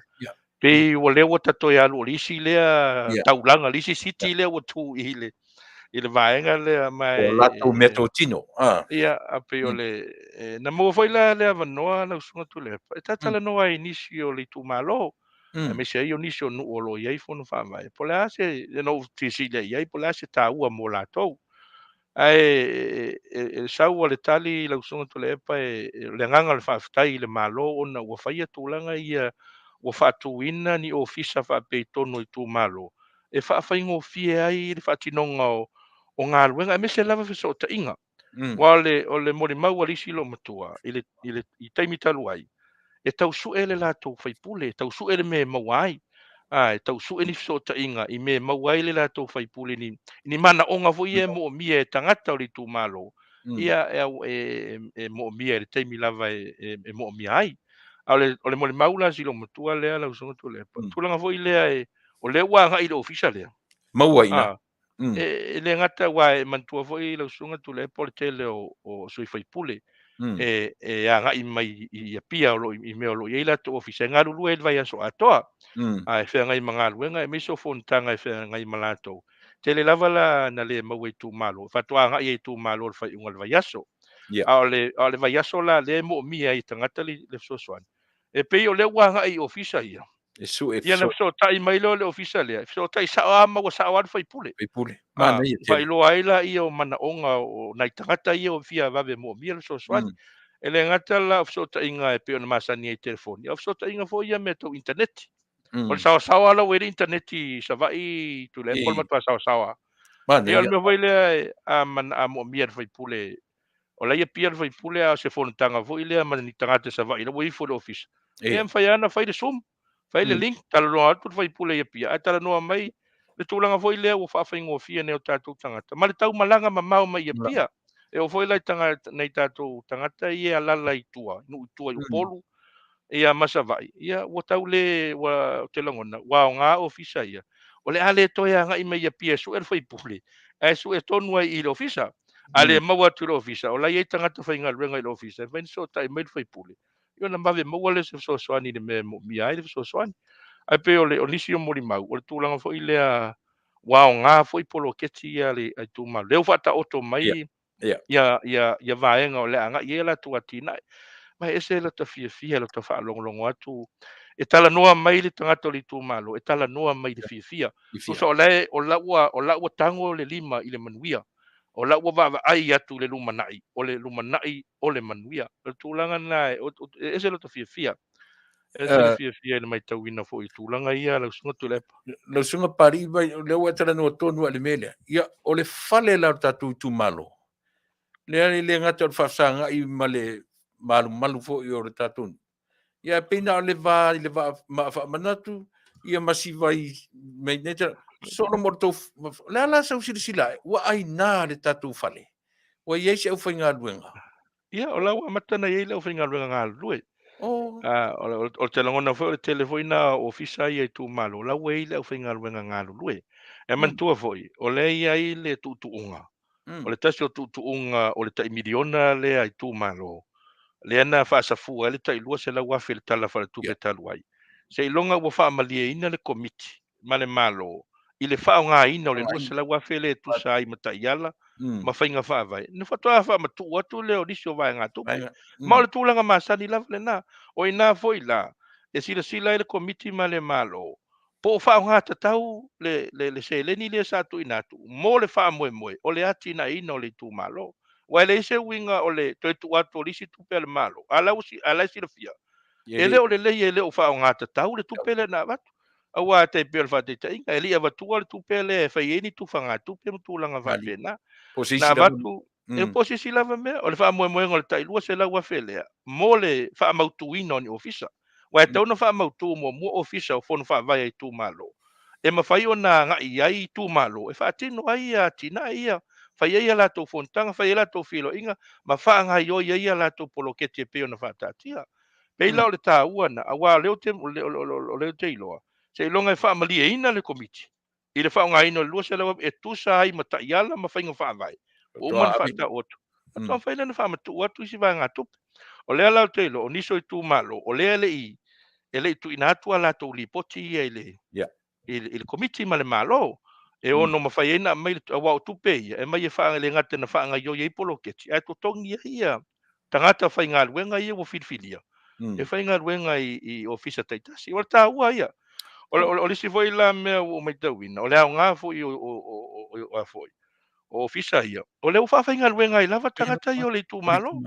Pei ua lea ua ta toe alu o le isi lea taulaga, le isi city lea ua tu i le i le vaega lea ma e o latou meatotino. Ia, a pei o le na maua foi la le avanoa lau Susuga Tuilaepa e talatalanoa ai i nisi o le itumalo, aemaise ai o nisi o nuu o lo o i ai fono faavae. Po o le a se, na ou fesili ai i ai, po o le a se taua mo latou. Ae e sau a le tali lau Susuga Tuilaepa, o le agaga o le faafetai i le Malo ona ua faia tulaga ia, ua faatuina ni ofisa faapea i totonu o itumalo e faafaigofie ai le faatinoga o galuega, aemaise lava fesootaiga. Aua o le molimau a le isi loomatua i le taimi talu ai, e tau sue le latou faipule, e tau sue le mea e maua ai, a, e tau sue ni fesootaiga i mea e maua ai le latou faipule, ni, ni manaoga foi ia e moomia e tagata o le itumalo, ia e, e, e moomia i le taimi lava e, e, e moomia ai. A o le, o le molimau la si loomatua lea lau Susuga Tuilaepa, tulaga foi lea e, o lea ua agai i le ofisa lea. Maua i ina. E le gata aua e manatua foi lau Susuga Tuilaepa o le tele o sui faipule e agai mai i Apia o lo i mea o lo o i ai latou ofisa e galulue ai le vaiaso atoa. A e feagai ma galuega aemaise o fonotaga e feagai ma latou. Tele lava la na le maua i itumalo, faatoa agai ai i itumalo i le faaiuga o le vaiaso. A o le a o le vaiaso la lea e moomia ai e tagata le fesoasoani. E pei o lea ua agai i ofisa ia. E sue Ia na fesootai mai lea o le ofisa lea, e fesootai sao lava ma ua sao lava le faipule. Faipule. Manaia tele. Faailoa ai laia o manaoga o nai tagata ia ua fia vave moomia le fesoasoani. E le gata la o fesootaiga e pei ona masani ai i telefoni, a o fesootaiga foi ia mea tau initaneti. O le saoasaoa la ua i ai le initaneti i Savaii, Tuilaepa, o le matua saoasaoa lava. Ia o le mea foi lea a moomia e le faipule o la e i Apia le faipule a o se fonotaga foi lea ma ni tagata i Savaii la ua ifo i le ofisa. Ia e mafai lava ona fai le Zoom, fai le link, talanoa atu le faipule i Apia ae talanoa mai le tulaga foi lea ua faafaigofie nei o tatou tagata ma le tau malaga mamao mai i Apia. E oo foi la i tagata, nai tatou tagata ia e alaala i tua, nuu i tua i Upolu, ia ma Savaii, ia ua tau le, ua, ou te lagona, ua aoga ofisa ia. O le a le toe agai mai i Apia e sue le faipule, ae sue tonu ai i le ofisa. A le maua atu i le ofisa, o la e i ai tagata faigaluega i le ofisa, e mafai ona fesootai mai le faipule, ia ona vave maua lea o se fesoasoani i le mea e moomia ai le fesoasoani. Ae pei o le, o nisi o molimau, o le tulaga foi lea ua aoga foi poloketi ia a le itumalo. Lea ua faataoto mai ia vaega o le a agai i ai a latou atinae. Ma e ese lota fiafia, lota faalogologo atu, e talanoa mai le tagata o le itumalo, e talanoa mai i le fiafia. Tusa o la e, o la ua, o la ua tago le lima i le manuia, o la ua vaavaai atu i le lumanai, o le lumanai o le manuia. O le tulaga lena, e ese lota fiafia. E ese le fiafia i le matauina foi i tulaga ia lau susuga Tuilaepa. Lau susuga Papalii, vai, o lea ua e talanoa tonu lava i le mea lea. Ia, o le fale la o le tatou itumalo, lea e le gata o le faafesagai ma le malumalu foi o le tatou nuu, ia ae pei na o le va i le vaa maa faamanatu, ia ma si vai mai nei solo mo le tou, o le a la sau silasila ae, ua aina le tatou fale, ua i ai se aufaigaluega. Ia, o la ua amata ona i ai le aufaigaluega galulue. Oh. O te lagona foi o le tele foi na o ofisa ia i itumalo, o la ua i ai le aufaigaluega galulue. E manatua foi, o lea e i ai le tuutuuga. O le tasi o tuutuuga o le tai miliona lea i itumalo, lea na faasafua ai le tai $200,000 i le Tala Faaletupe talu ai. Seiloga ua faamalieina le Komiti ma le Malo i le faaaogaina o le $200,000 lea e tusa ai ma taiala ma faiga faavae, ona faatoa faamatuu atu lea o nisi o vaegatupe. Ma o le tulaga masani lava lena. O i ina foi la e silasila ai le Komiti ma le Malo po o faaaoga tatau le seleni lea sa tuuina atu mo le faamoemoe o le atinaeina o le itumalo. Aua e leai se uiga o le toe tuu atu o le isi tupe a le Malo, a o la e silafia, e le o lelei, e le o faaaoga tatau le tupe lea na avatu. Aua e tai pei o le faataitaiga, e le i avatua le tupe lea e fai ai ni tufagatupe ma tulaga faapena. Na avatu, e po o se isi lava mea, o le faamoemoega o le tai $200,000 lea mo le faamautuina o ni ofisa. Aua e tatau ona faamautu muamua ofisa o fono faavae a itumalo, e mafai ona agai i ai itumalo e faatino ai atinae ia, fai ai a latou fonotaga, fai ai a latou feiloaiga ma faagaoioi ai a latou poloketi e pei ona faataatia. Pei la o le taua lena, aua o lea ou te iloa, seiloga e faamalieina le Komiti i le faaaogaina o le 200 e tusa ai ma taiala ma faiga faavae ua uma ona faataoto, faatoa mafai lea ona faamatuu atu isi vaegatupe. O lea la ou te iloa, o nisi o itumalo, o lea e le i tuuina atu a latou lipoti ia i le Komiti ma le Malo, e ono mafai ai ona aumai, aua o tupe ia, e aumai e le gata ina faagaoioi ai poloketi, ae totogi ai ia tagata faigaluega ia ua filifilia e faigaluega i ofisa taitasi. O le taua ia. O le isi foi la mea ua ou matauina, o le aoga foi o ofisa ia, o lea ua faafaigaluega ai lava tagata ia o le itumalo.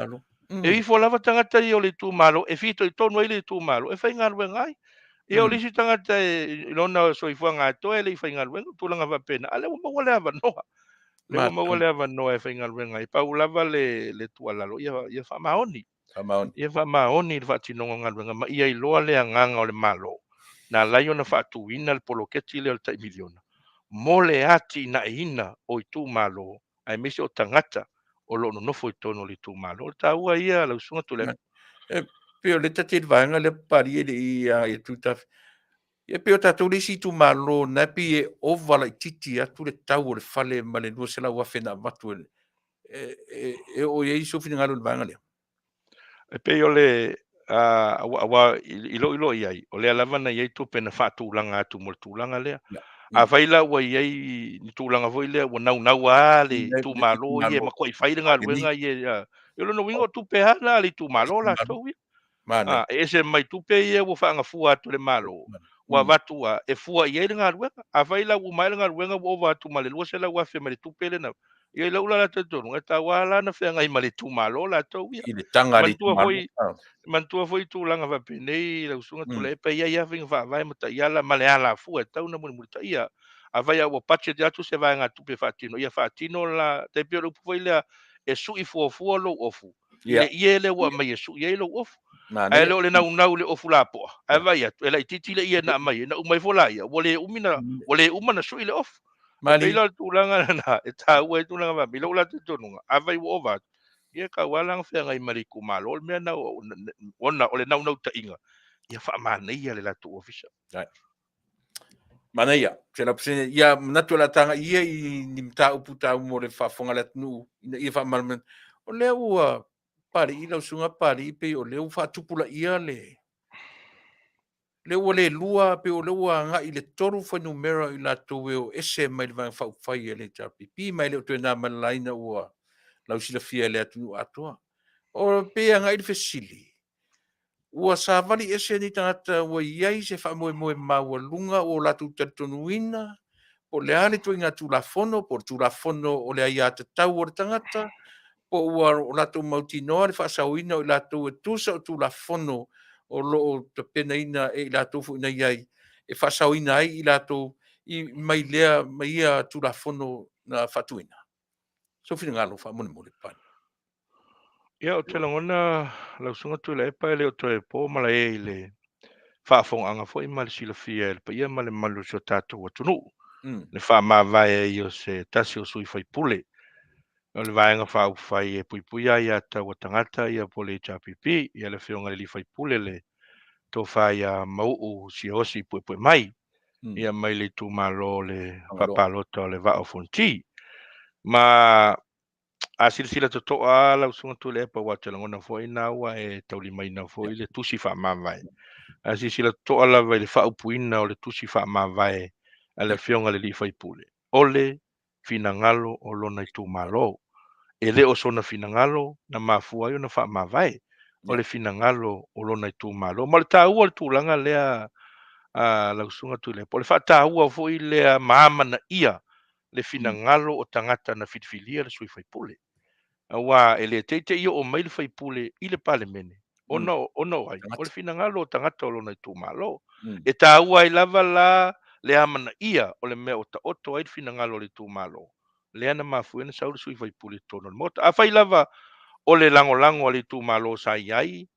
E ifo lava tagata ia o le itumalo e fitoitonu ai le itumalo e faigaluega ai. Ia o le isi tagata i lona soifuaga atoa e le i faigaluega, tulaga faapena, a lea ua maua le avanoa. Lea ua maua le avanoa e faigaluega ai. Pau lava le tuualalo, ia faamaoni. Ia faamaoni le faatinoga o galuega ma ia iloa le agaga o le Malo na ala ai ona faatuina le poloketi lea o le tai miliona mo le atinaeina o itumalo aemaise o tagata o lo o nonofo i totonu o le itumalo. O le taua ia lau susuga Tuilaepa. E pei o lea ta te i le vaega lea Papalii e le i agai atu i tafe. E pei o tatou le isi itumalo na e pei e ova laitiiti atu le tau o le fale ma le $200,000 na avatu e oo i ai sou finagalo i le vaega lea. E pei o le aua i lou iloa i ai, o lea lava na i ai tupe na faatulaga atu mo le tulaga lea. Afai la ua i ai ni tulaga foi lea ua naunau lava le itumalo ia e matuai fai le galuega ia, o lona uiga o tupe lava na a le itumalo latou ia. E ese mai tupe ia ua faagafua atu e le Malo, ua avatu lava e fua i ai le galuega. Afai la ua uma ae le galuega ua ova atu ma le $200,000 ma le tupe lea na... Ia i lou la talitonuga, e tatau lava la ona feagai ma le itumalo latou ia. I le taga a le itumalo. Manatua foi tulaga faapenei lau susuga Tuilaepa, e i ai lava faiga faavae ma taiala ma le alafua e tatau ona mulimulitaia. Afai lava ua budget atu se vaegatupe e faatino, ia faatino la, tai pei o le upu foi lea, e sui fuafua lou ofu i le ie lea ua aumai e sui ai lou ofu. Ae le o le naunau i le ofu lapoa, ae vaai atu, e laitiiti le ie na aumai, na uma ifo laia, ua le umi na, ua le uma na sui le ofu. E pei la o le tulaga lena, e taua ai tulaga faapea. I lou la talitonuga, afai ua ova atu, ia e tatau lava la ona feagai ma le itumalo, o le mea lena, ona o le naunautaiga, ia faamanaia le latou ofisa. Manaia, 100%. Ia manatu o le a tagai ia i ni mataupu taua mo le faafofoga a le atunuu ina ia faamalamalama. O lea ua Papalii, lau susuga Papalii, pei o lea ua faatupulaia le lea ua le lua, pei o lea ua agai i le tolu fuainumera o i latou e o ese mai le Vaega Faaupufai a le HRPP, ma e le o toe na ma le laina ua lausilafia e le atunuu atoa. O pei e agai le fesili, ua savali ese nei tagata ua i ai se faamoemoe maualuga ua latou talitonuina po o le a le ituaiga Tulafono, po o le Tulafono o le aiatatau o le tagata, po ua latou mautinoa le faasaoina o i latou e tusa o Tulafono. o lo o tapenaina e i latou foi na i ai e faasaoina ai i latou i mai lea mai ia Tulafono na faatuina? Sou finagalo faamolemole, Papalii. Ia, ou te lagona lau Susuga Tuilaepa e le o toe po malae i le faafofogaaga foi ma le silafia e le paia ma le mamalu o si o tatou atunuu le faamavae ai o se tasi o sui faipule o le Vaega Faaupufai e Puipuia Aia Tatau a Tagata ia po o le HRPP, ia le Afioga i le Alii Faipule le Tofa ia Mauu Siaosi Puepuemai, ia mai le itumalo o le Faapalota o le Vaa o Fonoti. Ma a silasila totoa lau Susuga Tuilaepa, aua ou te lagona foi na ua e taulimaina foi le tusi faamavae. A silasila totoa lava i le faaupuina o le tusi faamavae a le Afioga i le Alii Faipule, o le finagalo o lona itumalo. E le o sona finagalo na mafua ai ona faamavae, o le finagalo o lona itumalo. Ma o le taua o le tulaga lea a lau Susuga Tuilaepa, o le faataua foi lea ma amanaia le finagalo o tagata na filifilia le sui faipule. Aua e le teitei oo mai le faipule i le Palemene, ona ona o ai? O le finagalo o tagata o lona itumalo. E taua ai lava la le amanaia o le mea o taoto ai le finagalo o le itumalo, lea na mafua ai ona sau le sui faipule i totonu o le Maota. Afai lava o le lagolago a le itumalo sa i ai,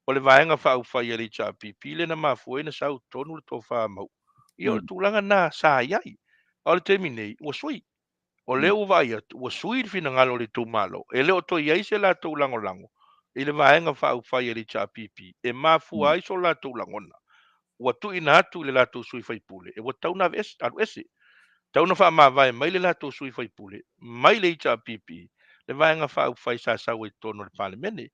o le Vaega Faaupufai a le HRPP lea na mafua ai ona sau i totonu le tofa Mauu, ia o le tulaga lena sa i ai. A o le taimi nei, ua sui. O lea ua vaai atu, ua sui le finagalo o le itumalo, e le o toe i ai se latou lagolago i le Vaega Faaupufai a le HRPP e mafua ai so latou lagona. Ua tuuina atu i le latou sui faipule, e ua tatau ona aveese, alu ese. Tatau ona faamavae mai le latou sui faipule mai le HRPP, le Vaega Faaupufai sa sau ai i totonu o le Palemene.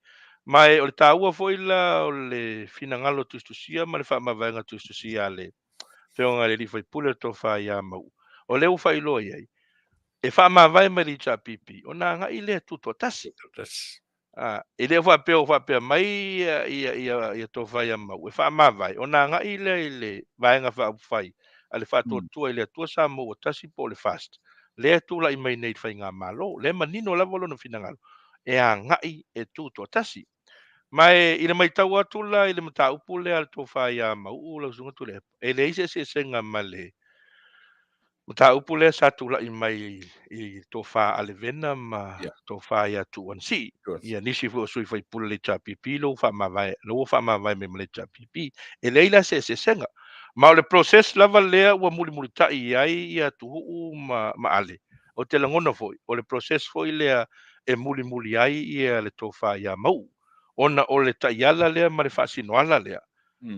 Ma e o le taua foi la o le finagalo tusitusia ma le faamavaega tusitusia a le Afioga i le Alii Faipule le Tofa ia Mauu, o lea ua faailoa i ai, e faamavae mai le HRPP ona agai lea e tutoatasi. E le o faapea o faapea mai ia Tofa ia Mauu e faamavae ona agai lea i le Vaega Faaupufai a le Faatuatua i le Atua Samoa ua Tasi po o le FAST, lea e tulai mai nei i le Faigamalo. O lea e manino lava lona finagalo e agai e tutoatasi. Ma e i le matau atu la i le mataupu lea a le Tofa ia Mauu lau Susuga Tuilaepa, e leai se eseesega ma le mataupu lea sa tulai mai i le Tofa a Levena ma Tofa ia Tuuansii, ia nisi foi o sui faipule o le HRPP lea ua faamavae, lea ua faamavae mai ma le HRPP. E leai la se eseesega. Ma o le process lava lea ua mulimulitai i ai ia Tuuu ma Ale. Ou te lagona foi, o le process foi lea e mulimuli ai ia le tofa ia Mauu, ona o le taiala lea ma le faasinoala lea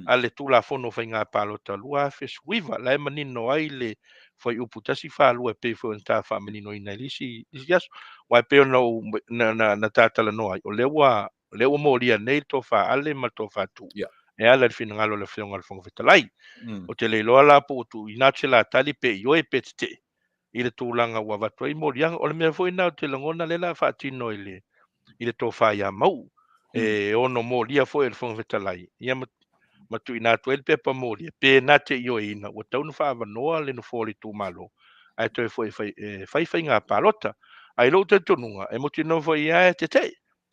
a le Tulafono o Faiga Palota 2019, la e manino ai le fuaiupu 142 e pei foi ona ta faamaninoina i le isi aso. Aua e pei ona ou, na, na, na ta talanoa ai, o lea ua, o lea ua molia nei le tofa Ale ma le tofa Tuuu e ala i le finagalo o le Afioga i le Fofoga Fetalai. Ou te le iloa la po ua tuuina atu se la tali pe ioe pe tetee i le tulaga ua avatu ai moliaga. O le mea foi lena ou te lagona lea o le a faatino i le, i le tofa ia Mauu, e ono molia foi e le Fofoga Fetalai, ia ma, ma tuuina atu ai le pepa molia, pe na te ioeina, ua tatau ona faaavanoa le nofoa o le itumalo, ae toe foi e fai, e fai faiga palota. Ae i lou talitonuga, e mautinoa foi lava e tetee,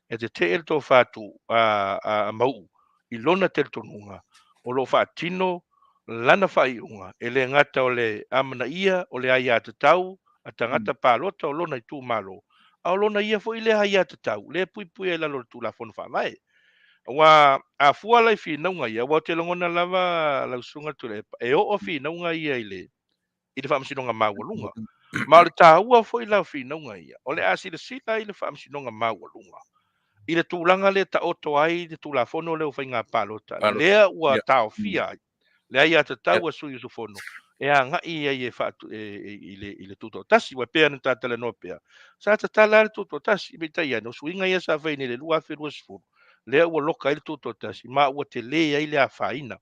e tetee le tofa tu a, a, a Mauu i lona talitonuga o lo o faatino lana faaiuga, e le gata o le amanaia o le aiatatau a tagata palota o lona itumalo, a o lona ia foi lea aiatatau lea e puipuia i lalo o le Tulafono Faavae. Aua a fua la i finauga ia, aua ou te lagona lava lau Susuga Tuilaepa, e oo finauga ia i le i le Faamasinoga Maualuga. Ma o le taua foi la o finauga ia, o le a silasila i le Faamasinoga Maualuga i le tulaga lea e taoto ai le Tulafono lea o Faiga Palota, lea ua taofia ai le aiatatau a sui usufono e agai ai e faatu, e, e, i le, i le tutoatasi. Ua pei ona ta talanoa pea, sa tatala le tutoatasi, peitai ane, o suiga ia sa fai nei i le 2020, lea ua loka ai le tutoatasi, ma ua tele ai le afaina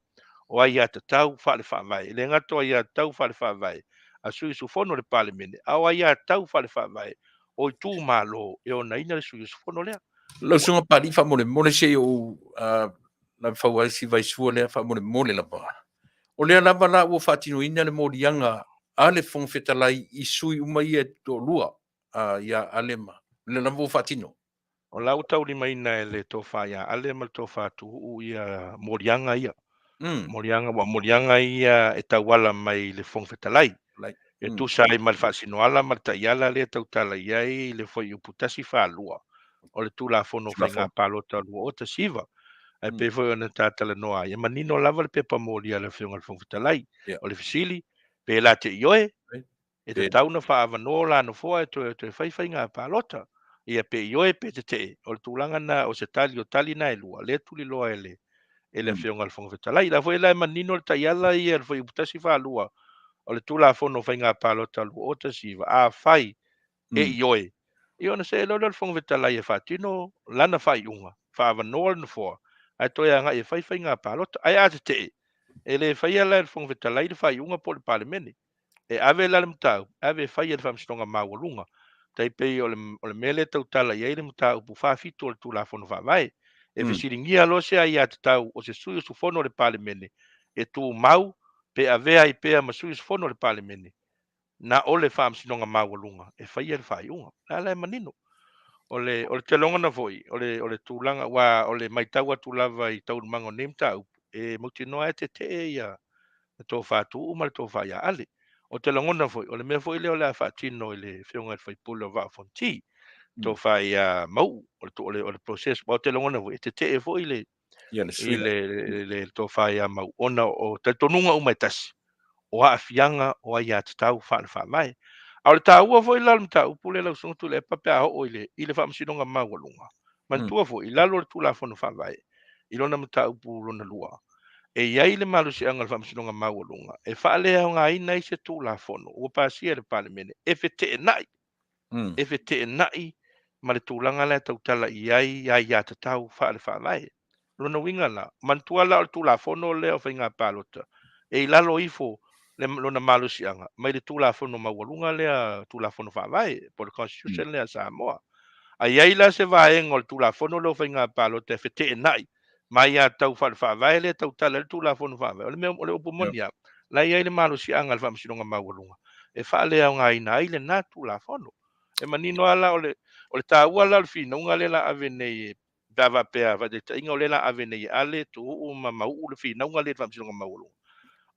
o aiatatau faale-faavae. E le gata o aiatatau faale-faavae a sui usufono o le Palemene, a o aiatatau faale-faavae o itumalo e onaina le sui usufono lea. Lau Susuga Papalii, faamolemole se i ou lave fau ai si vaisua lea faamolemole lava. O lea lava la ua faatinoina le moliaga a le Fofoga Fetalai i sui uma ia e toalua, ia Ale ma, o lea lava ua faatino. O la ua taulimaina e le Tofa ia Ale ma le Tofa Tuuu ia moliaga ia. Moliaga, aua o moliaga ia e tauala mai i le Fofoga Fetalai. E tusa ai ma le faasinoala ma le taiala lea e tautala i ai le Fuaiupu 142 o le Tulafono o Faiga Palota 2019. Ae pei foi ona ta talanoa ai, e manino lava le pepa molia a le Afioga i le Fofoga Fetalai. O le fesili, pe la te ioe, e tatau ona faaavanoa o la nofoa e toe toe fai faiga palota. Ia pe ioe pe tetee, o le tulaga na o se tali o tali na e lua, lea e tuliloa e le e le Afioga i le Fofoga Fetalai. La foi la e manino le taiala ia le Fuaiupu 142 o le Tulafono o Faiga Palota 2019, afai e ioe, ia ona see loa lea o le Fofoga Fetalai e faatino lana faaiuga, faaavanoa le nofoa, ae toe agai e fai faiga palota. Ae a tetee, e le faia la e le Fofoga Fetalai le faaiuga po o le Palemene. E ave la le mataupu, e ave e fai e le Faamasinoga Maualuga. Tai pei o le, o le mea lea e tautala i ai le mataupu 47 o le Tulafono Faavae. E fesiligia loa se aiatatau o se sui usufono o le Palemene e tumau pe avea ai pea ma sui usufono o le Palemene, na o le Faamasinoga Maualuga e faia le faaiuga. La la e manino. O le, o le telogona foi, o le, o le tulaga, aua o le matau atu lava i taualumaga o nei mataupu, e mautinoa e tetee ia le tofa Tuuu ma le tofa ia Ale. Ou te lagona foi, o le mea foi lea o le a faatino i le Afioga i le sui usufono o Vaa o Fonoti, tofa ia Mauu, o le, o le, o le process, aua ou te lagona foi, e tetee foi le, Ia, le i suiga. le, le, le tofa ia Mauu, ona o talitonuga uma e tasi, o aafiaga o aiatatau faale-faavae. A o le taua foi la o le mataupu lea lau Susuga Tuilaepa pe a oo i le, i le Faamasinoga Maualuga, manatua foi, i lalo o le Tulafono Faavae, i lona mataupu lona lua, e i ai le malosiaga o le Faamasinoga Maualuga e faaleaogaina ai se Tulafono ua pasia e le Palemene e feteenai, e feteenai ma le tulaga la e tautala i ai aiatatau faale-faavae. O lona uiga la, manatua la o le Tulafono lea o Faiga Palota, e i lalo ifo le, lona malosiaga mai le Tulafono Maualuga lea, Tulafono Faavae, po o le Constitution lea a Samoa. A i ai la se vaega o le Tulafono lea o Faiga Palota e feteenai ma aiatatau faale-faavae lea e tautala ai le Tulafono Faavae, o le mea, o le upu moni lava, la e i ai le malosiaga a le Faamasinoga Maualuga e faaleaogaina ai lena Tulafono. E manino lava la o le, o le taua la o le finauga lea la ave nei e pe a faapea, faataitaiga o lea la ave nei e Ale, Tuuu ma Mauu le finauga lea i le Faamasinoga Maualuga.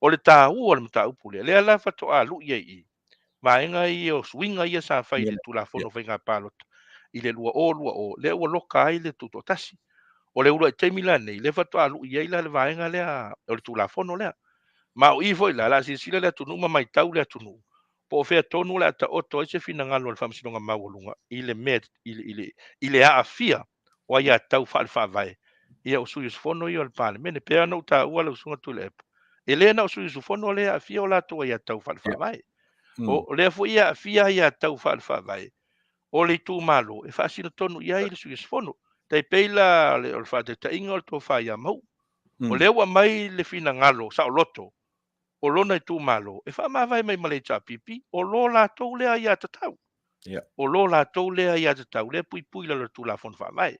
O le taua o le mataupu lea, lea la faatoa lui ai i vaega ia o suiga ia sa fai i le Tulafono o Faiga Palota i le 2020, lea ua loka ai le tutoatasi. O le uluai taimi la nei, lea faatoa lui ai la le vaega lea o le Tulafono lea. Ma o i foi la, o le a silasila le atunuu ma matau le atunuu, po o fea tonu o le a taoto ai se finagalo o le Faamasinoga Maualuga i le mea, i le, i le, i le aafia o aiatatau faale-faavae ia o sui usufono ia o le Palemene. Pei ona ou taua lau Susuga Tuilaepa, e le na o sui usufono lea e aafia o latou aiatatau faale-faavae. O lea foi e aafia aiatatau faale-faavae o le itumalo e faasino tonu i ai le sui usufono. Tai pei la o le faataitaiga o le tofa ia Mauu. O lea ua aumai le finagalo saoloto o lona itumalo e faamavae mai ma le HRPP, o lo latou lea aiatatau. O lo latou lea aiatatau, lea e puipui i lalo o le Tulafono Faavae.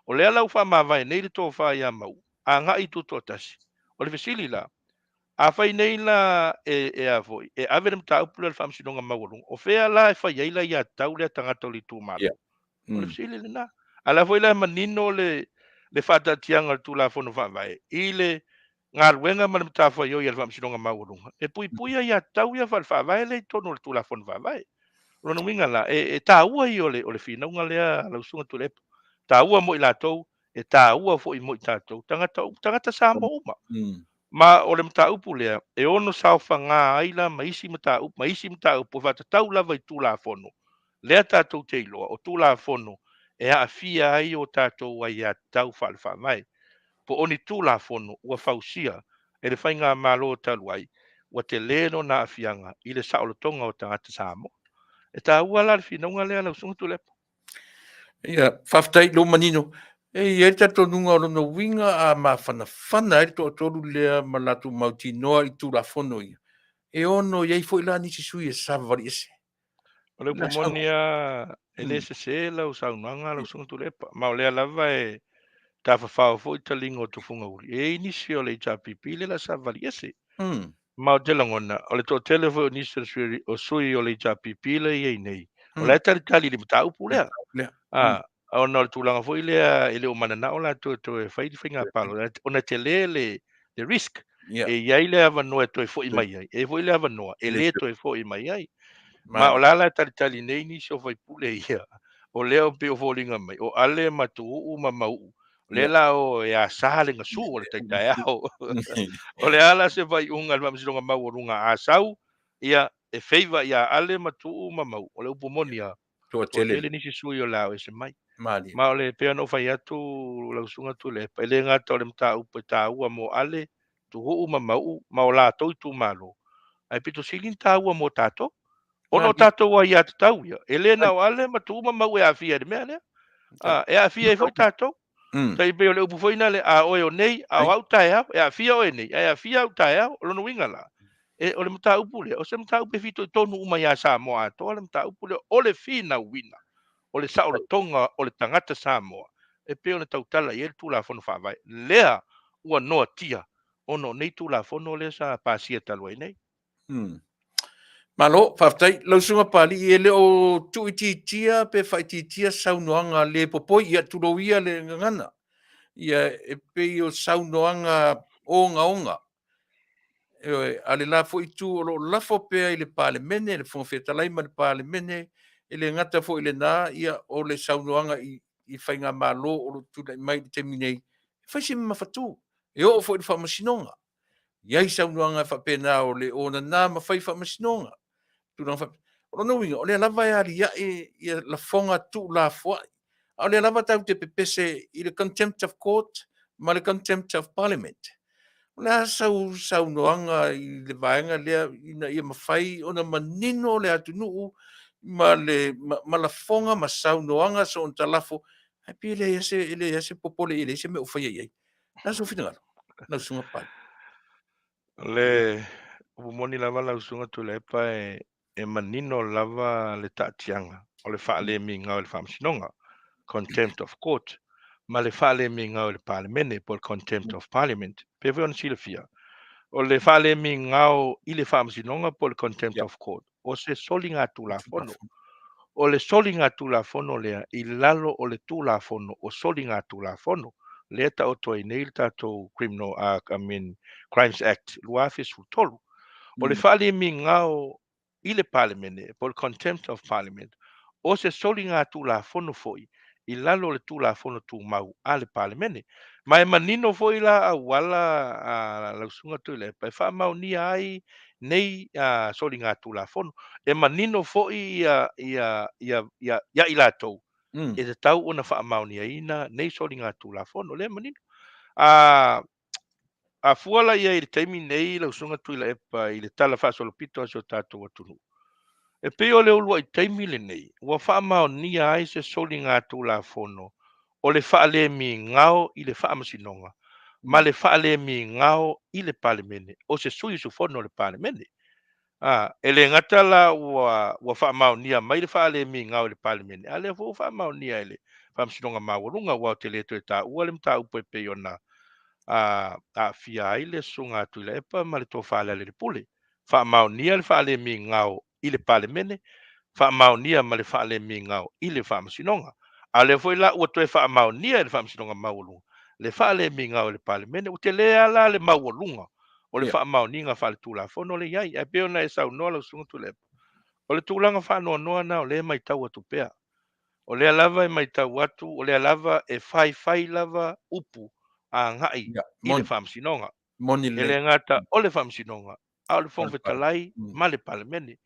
O lea la ua faamavae nei le tofa ia Mauu, agai i Tutoatasi. O le fesili la, afai nei la e, e a foi, e ave le mataupu lea i le Faamasinoga Maualuga, o fea la e fai ai le aiatatau lea tagata o le itumalo? O le fesili lena. A la foi la e manino le, le faataatiaga o le Tulafono Faavae i le galuega ma le matafaioi a le Faamasinoga Maualuga e puipui aiatatau ia faale-faavae lea i totonu o le Tulafono Faavae. O lona uiga la, e, e taua ia o le, o le finauga lea lau Susuga Tuilaepa. Taua mo i latou, e taua foi mo i tatou, tagata, tagata Samoa uma. Ma o le mataupu lea, e ono saofaga ai la ma isi mataupu, ma isi mataupu e faatatau lava i Tulafono. Lea tatou te iloa, o Tulafono e aafia ai o tatou aiatatau faale-faavae. Po o ni Tulafono ua fausia e le Faigamalo talu ai, ua tele lona aafiaga i le saolotoga o tagata Samoa. E taua la le finauga lea lau Susuga Tuilaepa. Ia, faafetai i lou manino. E i ai le talitonuga o lona uiga a mafanafana ai le toatolu lea ma latou mautinoa i Tulafono ia, e ono i ai foi la nisi sui e savavali ese. O le upu moni lava, e le sese lau saunoaga lau Susuga Tuilaepa, ma o lea lava e tafafao foi taliga o Tufugauli. E i ai nisi o le HRPP lea o le a savavali ese. Ma ou te lagona, o le toatele foi o nisi o sui o le HRPP lea e i ai nei, o la e talitali i le mataupu lea. Ona o le tulaga foi lea e le o mananao latou e toe fai ni faiga palota ona e tele le le risk. E i ai le avanoa e toe foi mai ai, e i ai foi le avanoa e le toe foi mai ai. Ma o la la e talitali nei nisi o faipule ia, o lea e pei o foliga mai, o Ale ma Tuuu ma Mauu, o lea la o e asa le gasu o le tai taeao. O le a la se faaiuga a le Faamasinoga Maualuga a sau, ia, e favour ia Ale ma Tuuu ma Mauu, o le upu moni lava, toatele nisi sui o le a o ese mai. Ma o le pei ona ou fai atu lau Susuga Tuilaepa, e le gata o le mataupu e taua mo Ale, Tuuu ma Mauu ma o latou itumalo, ae pito sili ona taua mo tatou. Ona o tatou aiatatau ia, e le na o Ale ma Tuuu ma Mauu e aafia i le mea lea. E aafia ai foi tatou. Tai pei o le upu foi lea, a oe o nei, a o au taeao, e aafia oe nei, ae aafia au taeao. O lona uiga la, o le mataupu lea, o se mataupu e fitoitonu uma ia Samoa atoa le mataupu lea, o le finauina, o le saolotoga o le tagata Samoa, e pei ona tautala i ai le Tulafono Faavae, lea ua noatia ona o nei Tulafono lea sa pasia talu ai nei. Malo, faafetai. Lau Susuga Papalii, e le o tuuitiitia pe faaitiitia saunoaga le popoi, ia tulou ia le gagana. Ia, e pei o saunoaga ogaoga. Ioe, a le la foi itu o lo o lafo pea i le Palemene, le Fofoga Fetalai ma le Palemene, e le gata foi i lena, ia, o le saunoaga i faigamalo o lo o tulai mai i le taimi nei, e fai se mamafatu, e oo foi i le Faamasinoga. I ai saunoaga faapena o le onana ma fai faamasinoga. Tulaga faapena. O lona uiga, o lea lava e aliae ia lafoga tuulafoai, a o lea lava tatou te pepese i le contempt of court ma le contempt of parliament. O le a sau saunoaga i le vaega lea ina ia mafai ona manino le atunuu ma le ma lafoga ma saunoaga soona lafo, ae pei e leai se e leai se popole e leai se mea o faia i ai. O le a sou finagalo, lau Susuga Papalii? O le upu moni lava lau Susuga Tuilaepa e manino lava le taatiaga o le faalemigao i le Faamasinoga, contempt of court, ma le faalemigao i le Palemene po o le contempt of parliament. Pei foi ona silafia, o le faalemigao i le Faamasinoga po o le contempt of court, o se soligatulafono. O le soligatulafono lea i lalo o le Tulafono o Soligatulafono, lea e taoto ai nei le tatou Criminal, I mean, Crimes Act 2013. O le faalemigao i le Palemene, po o le Contempt of Parliament, o se soligatulafono foi i lalo o le Tulafono Tumau a le Palemene. Ma e manino foi la auala a lau Susuga Tuilaepa e faamaonia ai nei soligatulafono. E manino foi ia ia ia ia ia i latou e tatau ona faamaoniaina nei soligatulafono. O lea e manino. A fua la i ai i le taimi nei lau Susuga Tuilaepa i le tala faasolopito a si o tatou atunuu, e pei o le uluai taimi lenei ua faamaonia ai se soligatulafono o le faalemigao i le Faamasinoga ma le faalemigao i le Palemene o se sui usufono o le Palemene. E le gata la ua faamaonia mai le faalemigao i le Palemene, a o lea foi ua faamaonia e le Faamasinoga Maualuga, aua ou te le toe taua le mataupu e pei ona aafia ai le Susuga a Tuilaepa ma le Tofa Lealailepule. Faamaonia le faalemigao i le Palemene, faamaonia ma le faalemigao i le Faamasinoga. A o lea foi la ua toe faamaonia e le Faamasinoga Maualuga le faalemigao i le Palemene. Ua tele lava la le maualuga o le faamaoniga faaletulafono lea e i ai. Ae pei ona e saunoa lau Susuga Tuilaepa, o le tulaga faanoanoa lena o lea e matau atu pea. O lea lava e matau atu, o lea lava e faifai lava upu agai i le Faamasinoga. E le gata o le Faamasinoga, a o le Fofoga Fetalai ma le Palemene.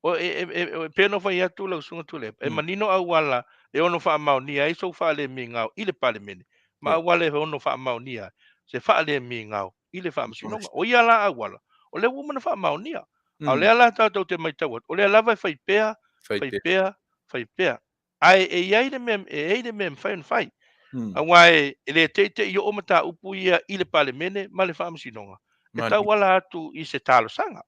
O e pei ona fai atu lau Susuga Tuilaepa, e manino auala e ono faamaonia ai sou faalemigao i le Palemene, ma auala e ono faamaonia se faalemigao i le Faamasinoga. O ia la auala, o lea ua uma ona faamaonia. A o lea la tatou te matau atu, o lea lava e fai pea, fai pea, fai pea. Ae e i ai le mea, e i ai le mea e mafai ona fai. Aua e le teitei oo mataupu ia i le Palemene ma le Faamasinoga, e tauala atu i se talosaga.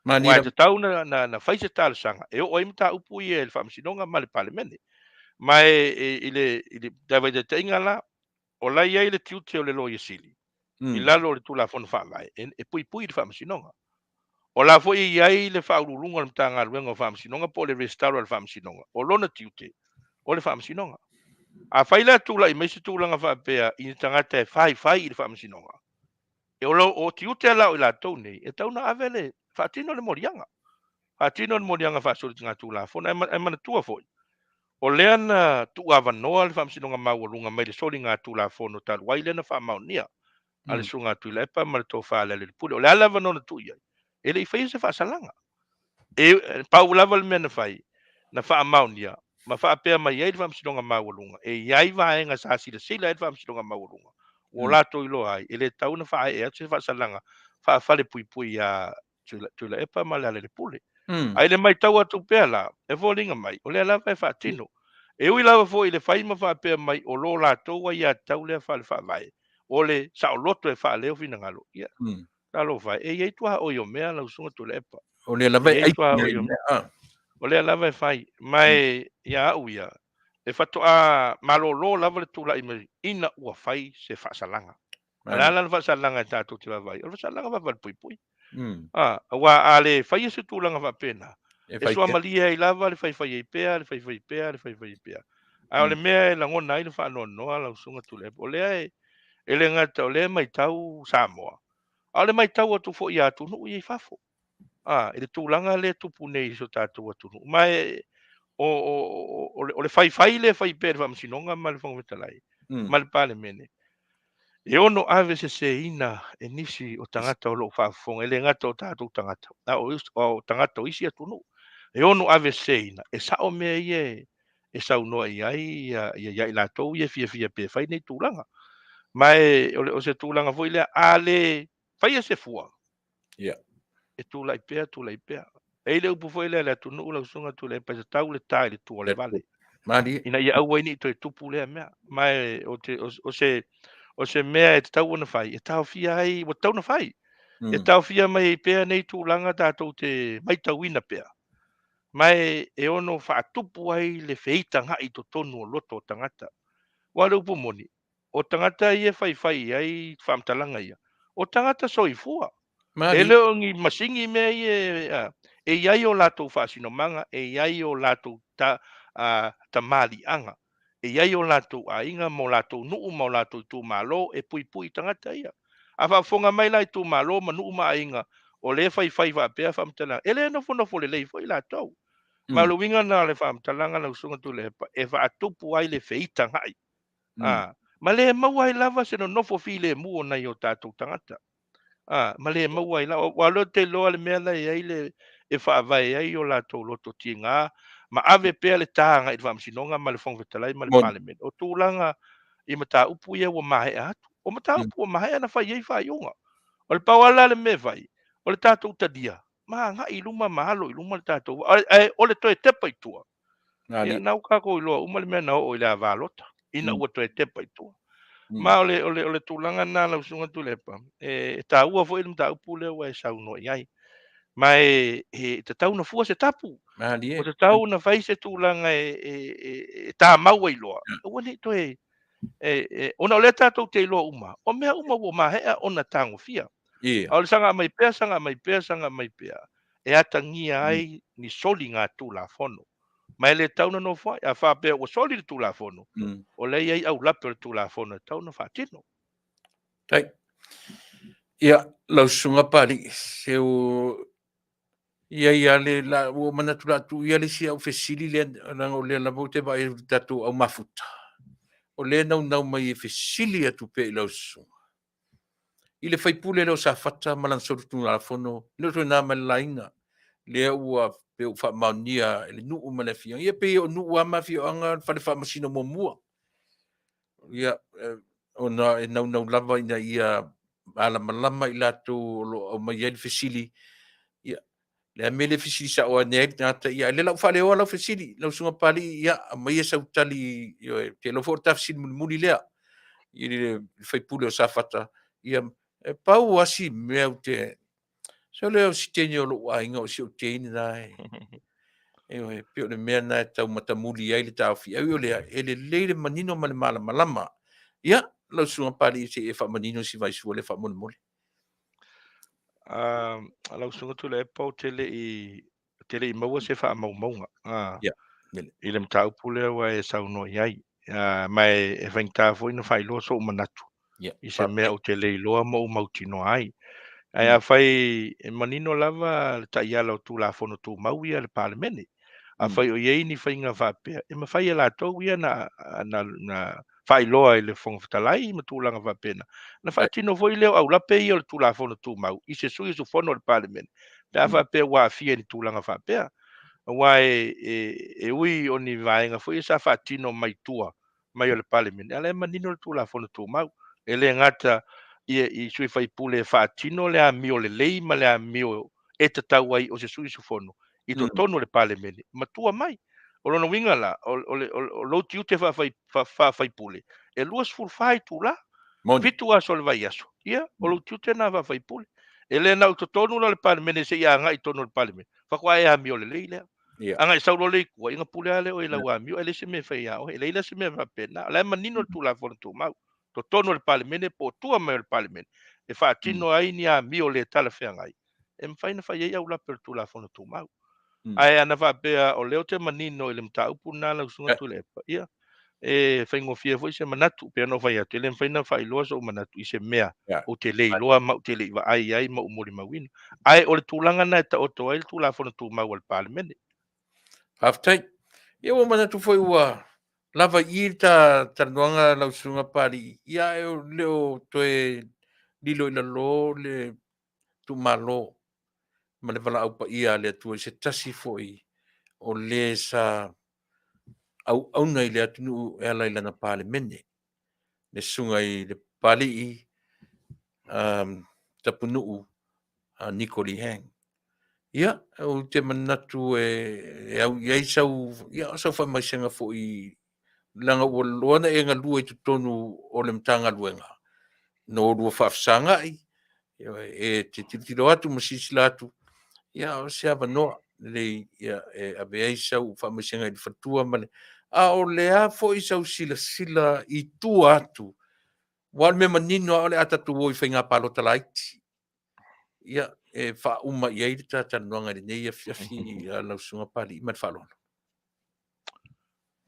Aua e tatau na fai se talosaga e oo ai mataupu ia i le Faamasinoga ma le Palemene. Ma e i le vaitaitaiga la, o la e i ai le tiute o le Loia Sili i lalo o le Tulafono Faavae e puipui i le Faamasinoga. O la foi e i ai le Faauluuluga o le Matagaluega o Faamasinoga po o le Resitala o le Faamasinoga, o lona tiute o le Faamasinoga. Afai la tulai mai se tulaga faapea i ni tagata e faifai i le Faamasinoga, e o lo o tiute la o i latou nei e tatau ona ave le faatino le moliaga. Faatino le moliaga faasoligatulafono. Ae manatua foi, o lea na tuuavanoa le Faamasinoga Maualuga mai le soligatulafono talu ai lea na faamaonia a le Susuga a Tuilaepa ma le Tofa a Lealailepule. O le a le avanoa na tuu i ai? E le i faia se faasalaga. E pau lava le mea na fai, na faamaonia ma faapea mai ai le Faamasinoga Maualuga, e i ai vaega sa silasila ai le Faamasinoga Maualuga, ua latou iloa ai, e le tatau ona faaee atu se faasalaga faafalepuipui ia Tuilaepa ma Lealailepule. Ae i le matau atu pea la, e foliga mai, o lea lava e faatino. E ui lava foi i le fai ma faapea mai o lo latou aiatatau lea faale-faavae, o le saoloto e faaleo finagalo, ia, talofa e, e i ai tuaoi o mea lau Susuga Tuilaepa. O lea lava e ai mea. O lea lava e fai. Ma e ia au ia, e faatoa malolo lava le tulai mai ina ua fai se faasalaga. O le a la le faasalaga e tatou te vaavaai? O le faasalaga faafalepuipui. Aua a le faia se tulaga faapena, e suamalie ai lava le faifai ai pea, le faifai pea, le faifai ai pea. A o le mea e lagona ai le faanoanoa lau Susuga Tuilaepa, o lea e le gata o lea e matau Samoa, a o le matau atu foi i atunuu ia i fafo, i le tulaga lea e tupu nei i si o tatou atunuu. Ma e, o le faifai lea e fai pea e le Faamasinoga ma le Fofoga Fetalai ma le Palemene, e ono aveseseina e nisi o tagata o lo o faafofoga, e le gata o tatou tagata, a o tagata o isi atunuu. E ono aveseseina, e sao mea ia e saunoa i ai ia i latou ia e fiafia pe fai nei tulaga. Ma e, o se tulaga foi lea, a le faia se fua, e tulai pea, tulai pea. E i le upu foi lea le atunuu lau Susuga Tuilaepa, e tatau le ta i le tua o le vale. Ina ia aua ai ne i toe tupu lea mea. Ma e, o se mea e tatau ona fai, e taofia ai, ua tatau ona fai. E taofia mai ai pea nei tulaga tatou te maitauina pea. Ma e ono faatupu ai le feitaga'i i totonu o loto o tagata. Aua o le upu moni, o tagata ia e faifai i ai faamatalaga ia, o tagata soifua. E le o ni masini mea ia, e i ai o latou faasinomaga, e i ai o latou tamaliiaga, e i ai o latou aiga ma o latou nuu ma o latou itumalo e puipui i tagata ia. A faafofoga mai la itumalo ma nuu ma aiga o lea e faifai faapea faamatalaga, e le nofonofo lelei foi latou. Ma o le uiga lena o le faamatalaga lau Susuga Tuilaepa, e faatupu ai le feitaga'i. Ma le maua ai lava se nonofo filemu o nai o tatou tagata. Ma le maua ai lava. Aua o lea ou te iloa le mea la e i ai le e faavae ai o latou loto tiga ma ave pea le ta agai i le Faamasinoga ma le Fofoga Fetalai ma le Palemene. O tulaga i mataupu ia ua maea atu. O mataupu ua maea na fai ai faaiuga. O le pau lava la le mea e fai, o le tatou talia ma agai i luma ma alo i luma le tatou vaa. Ae o le toe tepa i tua, ia na ua tatou iloa uma le mea na oo i le avalota ina ua toe tepa i tua. Ma o le tulaga lena lau Susuga Tuilaepa, e taua foi le mataupu lea ua e saunoa i ai. Ma e tatau ona fua se tapu. Ua tatau ona fai se tulaga e tamau ai loa. Aua ne i toe, ona o lea tatou te iloa uma, o mea uma ua maea ona tagofia. A o le saga mai pea, saga mai pea, saga mai pea, e atagia ai ni soliga Tulafono. Ma e le tatau ona nofo ai. A faapea ua soli le Tulafono, o lea e i ai aulape o le Tulafono e tatau ona faatino. Tai. Ia, lau Susuga Papalii, se ua i ai lava le, la, ua manatu la tuu ia le isi au fesili lea, leaga o lea lava ou te vaai atu i le tatou au mafuta, o lea e naunau mai e fesili atu pea i lau susuga. I le faipule lea o Safata ma lana solitulafono, e le o toe na ma le laina, lea ua pei ua faamaonia e le nuu ma le afioaga. Ia pei o nuu lava ma afioaga le fale faamasino muamua. Ia, ona e naunau lava ina ia malamalama i latou o lo o aumai ai le fesili. Ia, le a mea le fesili sao ane ai le tagata, ia, lea la ua faaleoa lau fesili, lau Susuga Papalii, ia, aumaia sau tali, ioe, ou te iloa foi o le ta fesili mulimuli lea i le sui usufono o Safata, ia, e pau lava si mea ou te, se o le o si teine o lou aiga, o si ou teine lena e, ioe, pei o le mea lena e tau matamuli ai le taofi. Ai o lea, e lelei le manino ma le malamalama. Ia, lau Susuga Papalii, se i e faamanino si vaisua lea faamolemole. Lau Susuga Tuilaepa, ou te le i maua se faamaumauga i le mataupu lea ua e saunoa i ai. Ma e faigata foi ona faailoa sou manatu i se mea ou te le iloa ma ou mautinoa ai. Ae afai e manino lava le taiala o Tulafono Tumau ia a le Palemene, afai o i ai ni faiga faapea, e mafai e latou ia na faailoa i le Fofoga Fetalai ma tulaga faapena, ona faatino foi lea o aulape ia o le Tulafono Tumau i se sui usufono o le Palemene, pe a faapea ua aafia i ni tulaga faapea. Aua e ui o ni vaega foi ia sa faatino mai tua mai o le Palemene, a o la e manino le Tulafono Tumau. E le gata i sui usufono e faatino le amio lelei ma le amio e tatau ai o se sui usufono i totonu o le Palemene, ma tua mai. O lona uiga la, o lou tiute faa-faipule, e 24 itula, 7 aso o le vaiaso, ia, o lou tiute lena faa-faipule. E le na o totonu la o le Palemene seia agai i totonu o le Palemene, faatoa e amio lelei lea. A na e sau loa lea i tua, ia ona pule lava lea o oe i lau amio, ae leai se mea e fai ia oe. E leai la se mea faapena. O la e manino le Tulafono Tumau, totonu o le Palemene po o tua mai o le Palemene, e faatino ai ni amio le talafeagai, e mafai ona fai ai aulape o le Tulafono Tumau. Ae ana faapea o lea ou te manino i le mataupu lena lau Susuga Tuilaepa, ia, e faigofie foi se manatu, pei ona ou fai atu, e le mafai ona faailoa sou manatu i se mea ou te le iloa ma ou te le i vaai ai ma ou molimauina. Ae o le tulaga lena e taoto ai le Tulafono Tumau a le Palemene. Faafetai. Ia ua manatu foi ua lava i i le ta talanoaga lau Susuga Papalii, ia ae le o toe lilo i lalo le tuumalo ma le valaau paia a le Atua i se tasi foi o le sa auauna i le atunuu e ala i lana Palemene, le susuga i le Papalii Tapunuu Niko Lee Hang. Ia, ou te manatu e au i ai sau, ia, sau faamaisega foi leaga ua loa ona e galue i totonu o le Matagaluega, na oulua faafesagai, e te tilotilo atu ma silasila atu, ia o se avanoa lelei e ave ai sau faamaisega i le faletua ma le... A o le a foi sau silasila i tua atu, aua o le mea manino lava o le a tatou o i faiga palota laiti. Ia, e faauma i ai le ta talanoaga i lenei afiafi lau Susuga Papalii ma le faaaloalo.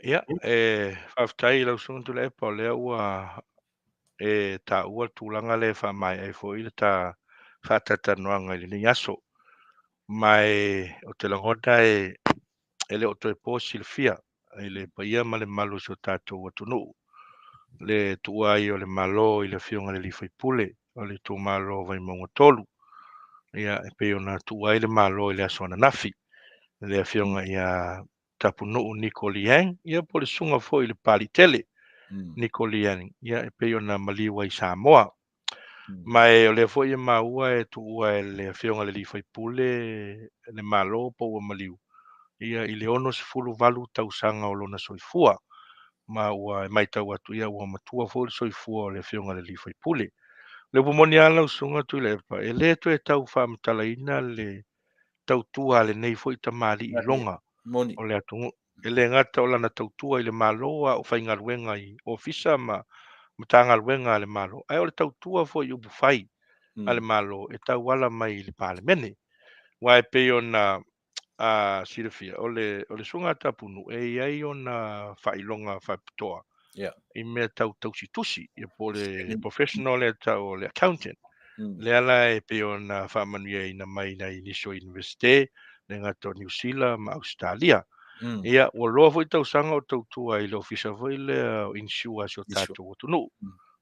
Ia, e faafetai i lau Susuga Tuilaepa o lea ua e taua le tulaga lea e faamaea ai foi le ta faatalatalanoaga i lenei aso. Ma e ou te lagona e le o toe po silafia i le paia ma le mamalu o si o tatou atunuu le tuua ai o le Malo i le Afioga i le sui usufono o le itumalo o Vaimauga 3. Ia, e pei ona tuua ai le Malo i le aso ananafi le Afioga ia Tapunuu Niko Lee Hang, ia po o le susuga foi i le Papaliitele Niko Lee Hang, ia e pei ona maliu ai i Samoa. Ma e o lea foi e maua e tuua e le Afioga i le sui usufono le Malo po ua maliu ia i le 68 tausaga o lona soifua. Ma ua e matau atu ia ua matua foi le soifua o le Afioga i le sui usufono. O le upu moni lava lau Susuga Tuilaepa, e le toe tau faamatalaina le tautua a lenei foi tamalii iloga o le atunuu. E le gata o lana tautua i le Malo a o faigaluega i ofisa ma Matagaluega a le Malo, ae o le tautua foi i upufai a le Malo e tauala mai i le Palemene. Aua e pei ona silafia, o le Susuga a Tapunuu e i ai ona faailoga faapitoa i mea tau tausitusi, ia po o le professional lea tau o le accountant. Lea la e pei ona faamanuiaina mai nai nisi o Iunivesite, le gata o Niu Sila ma Ausetalia. Ia, ua loa foi tausaga o tautua i le ofisa foi lea o insure a si o tatou atunuu,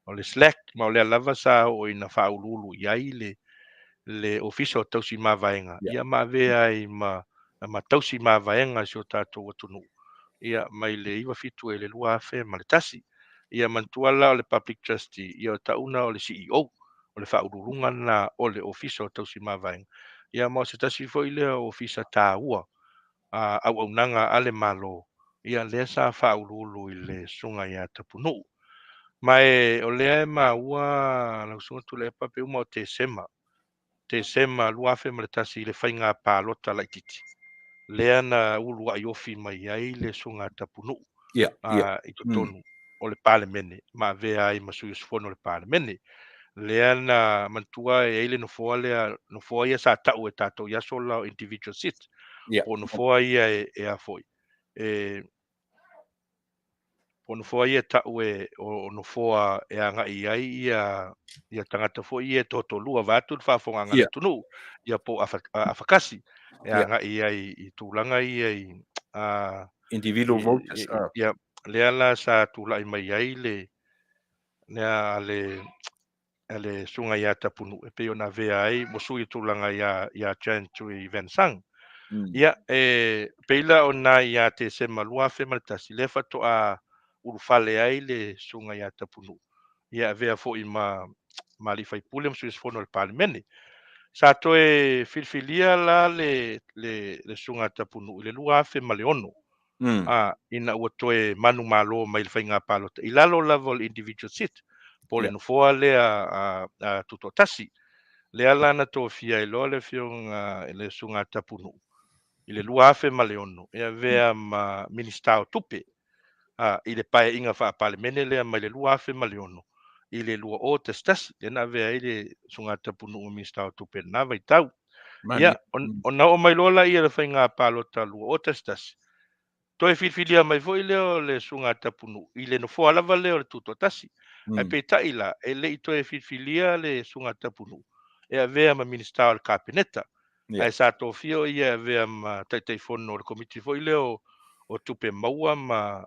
o le SLAC, ma o lea lava sa oo ina faauluulu i ai le ofisa o tausi mavaega, ia ma avea ai ma tausi mavaega a si o tatou atunuu, ia mai le 97 i le 2001. Ia manatua la o le Public Trustee, ia o tauna o le CEO, o le faauluuluga lena o le Ofisa o Tausi Mavaega. Ia ma o se tasi foi lea o ofisa taua a auaunaga a le Malo, ia lea sa faauluulu i le Susuga ia Tapunuu. Ma e o lea e maua lau Susuga Tuilaepa pe uma o Tesema, Tesema 2001 i le faiga palota laitiiti, lea na uluai ofi mai ai le Susuga Tapunuu i totonu o le Palemene ma avea ai ma sui usufono o le Palemene. Lea na manatua e i ai le nofoa lea, nofoa ia sa tau e tatou i aso la o individual seat, po o nofoa ia e a foi, e Po o nofoa ia e tau e o nofoa e agai i ai ia ia tagata foi ia e toatolua vaeatu le faafofogaaga a le atunuu, ia po o afakasi e agai ai i tulaga ia i individual voters. Ia, lea la sa tulai mai ai le lea a le a le susuga ia Tapunuu e pei ona avea ai ua sui le tulaga ia ia Jan Tui Van Sang. Ia, e pei la o na ia Tesema 2001 lea faatoa ulufale ai le susuga ia Tapunuu, ia avea foi ma ma alii faipule ma sui usufono o le Palemene. Sa toe filifilia la le le le susuga a Tapunuu i le 2006 ina ua toe manumalo mai le faiga palota i lalo lava o le individual seat, po o le nofoa lea a tutoatasi. Lea la na tofia ai loa le afioga i le Susuga a Tapunuu i le 2006 e avea ma Minisita o Tupe i le Paeaiga Faa-Palemene lea mai le 2006 i le 2011, lea na avea ai le Susuga a Tapunuu ma Minisita o Tupe i lena vaitau. Ia, ona oo mai loa lea i le faiga palota 2011, toe filifilia mai foi lea o le Susuga a Tapunuu i le nofoa lava lea o le Tutoatasi. Ae peitai la, e le i toe filifilia le Susuga a Tapunuu e avea ma Minisita o le Kapeneta. Ae sa tofia o ia e avea ma Taitaifono o le Komiti foi lea o Tupe Maua ma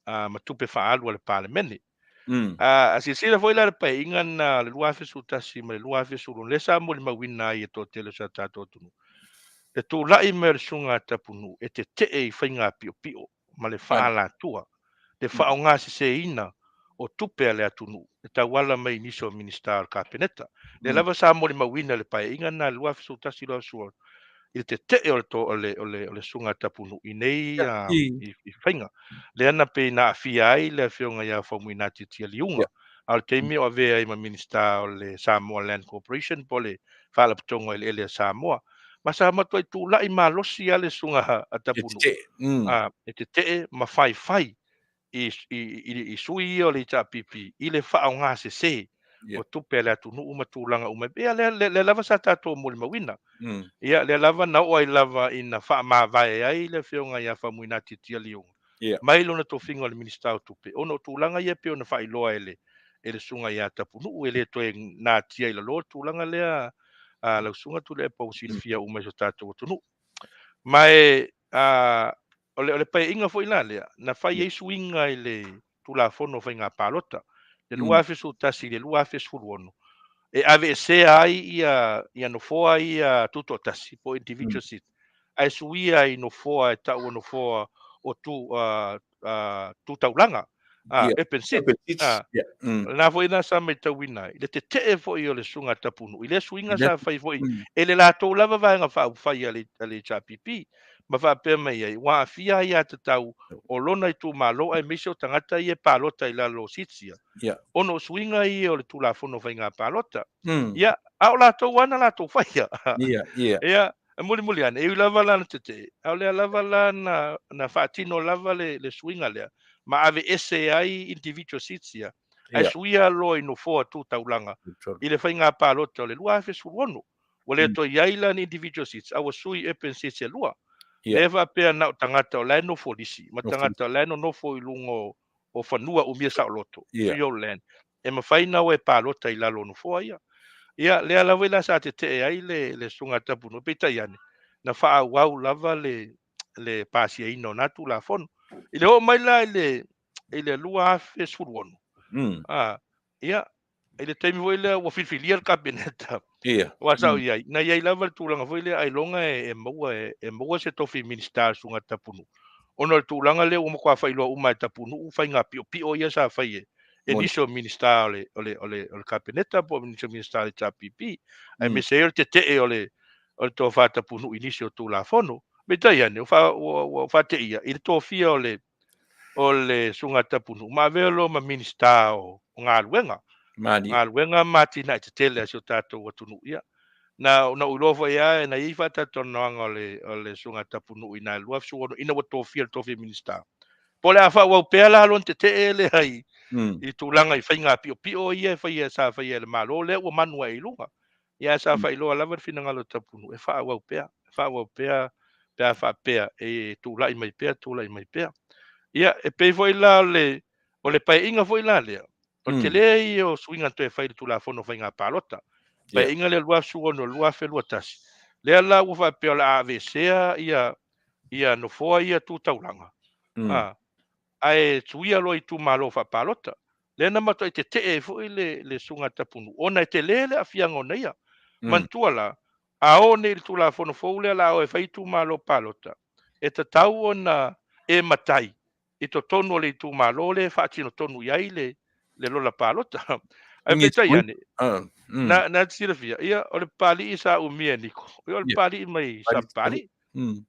ma tupe faaalu a le Palemene. A silasila foi la le paeaiga na le 2011 ma le 2012, lea sa molimauina ai e toatele o si a tatou atunuu, le tulai mai o le Susuga a Tapunuu e tetee i faiga piopio ma le faaalatua, le faaaogaseseina o tupe a le atunuu e tauala mai i nisi o Minisita o le Kapeneta. Lea lava sa molimauina le paeaiga na le 2011 2012 i le tetee o le to, o le, o le, o le Susuga a Tapunuu i nei i faiga. Lea na pei na aafia ai le afioga ia Faumuina Tiatia Liuga, a o le taimi o avea ai ma Minisita o le Samoa Land Corporation po o le Faalapotopotoga o Eleele a Samoa. Ma sa matuai tulai malosi lava le Susuga a Tapunuu e tetee ma faifai i, i, i, i sui ia o le HRPP i le faaaogasese o tupe a le atunuu ma tulaga uma. Ia, lea, lea, lea lava sa tatou molimauina. Ia, lea lava na oo ai lava ina faamavae ai le afioga ia Faumuina Tiatia Liuga mai lona tofiga o le Minisita o Tupe, ona o tulaga ia pei ona faailoa e le e le susuga ia Tapunuu, e le toe natia i lalo le tulaga lea a lau susuga Tuilaepa ua silafia uma e si o tatou atunuu. Ma e o le, o le paeaiga foi la lea, na fai ai suiga i le Tulafono o Faiga Palota, le 2011 i le 2016, e aveesea ai ia, ia nofoa ia tutoatasi, po o individual seat, ae suia i nofoa e tau o nofoa o tu, tu taulaga, urban seat. Urban seats, yeah. Lena foi na sa matauina ai, le tetee foi o le Susuga Tapunuu i lea suiga sa fai foi e le latou lava vaega faaupufai a le, a le HRPP, ma faapea mai ai, ua aafia aiatatau o lona itumalo aemaise o tagata ia e palota i lalo o seats ia, ona o suiga ia o le Tulafono o Faiga Palota. Ia, a o latou lava na latou faia. Ia, e mulimuli ane, e ui lava la na tetee, a o lea lava la na, na faatino lava le, le suiga lea, ma aveese ai individual seats ia, ae suia loa i nofoa tu taulaga i le faiga palota o le 2016. Ua le toe i ai la ni individual seats, a ua sui urban seats e lua. Lea faapea na o tagata o la e nofo lisi, ma tagata o la e nonofo i luga o, o fanua umia saoloto, freehold land, e mafai ona o e palota i lalo o nofoa ia. Ia, lea lava la sa tetee ai le, le Susuga a Tapunuu, peitai ane, na faaauau lava le, le pasiaina o na Tulafono. I le oo mai la i le, i le 2016, ia, i le taimi foi lea ua filifilia le Kapeneta, aua sa ou i ai, na i ai lava le tulaga foi lea ailoga e maua e maua se tofi Minisita a le Susuga Tapunuu, ona o le tulaga lea ua matua faailoa uma e Tapunuu faiga piopio ia sa fai e e nisi o Minisita o le, o le, o le, o le Kapeneta po o nisi o Minisita o le HRPP, aemaise ai o le tetee o le, o le tofa Tapunuu i nisi o Tulafono. Peitai ane, ua, ua, ua faateia i le tofia o le, o le Susuga Tapunuu ma avea loa ma Minisita o, o Galuega. Galuega ma atinae tetele a si o tatou atunuu. Ia, na, na ou iloa foi lava, na i ai faatalatalanoaga o le, o le Susuga Tapunuu i na 2016 ina ua tofia le tofi Minisita. Po o le a faaauau pea la lona tetee lea i, i tulaga i faiga piopio ia e faia sa faia e le Malo lea ua manu ai i luga. Ia ae sa faailoa lava le finagalo o Tapunuu e faaauau pea, e faaauau pea pe a faapea e tulai mai pea, tulai mai pea. Ia, e pei foi la o le, O le paeaiga foi la lea, o le tele ia o suiga na toe fai i le Tulafono o Faiga Palota. Paeaiga lea 2016-2021, lea la ua faapea o le a aveesea ia ia nofoa ia tu taulaga, a, ae suia loa i itumalo faapalota. Lea na matuai tetee ai foi le le Susuga a Tapunuu ona e tele le aafiaga ona ia. Manatua la, a oo nei i le Tulafono fou lea o le a o e fai itumalo palota, e tatau ona e matai i totonu o le itumalo lea e faatino tonu i ai le le lola palota. Ae peitai ane, na na te silafia, ia, o le Papalii sa umia e Niko, ia o le Papalii mai Sapapalii.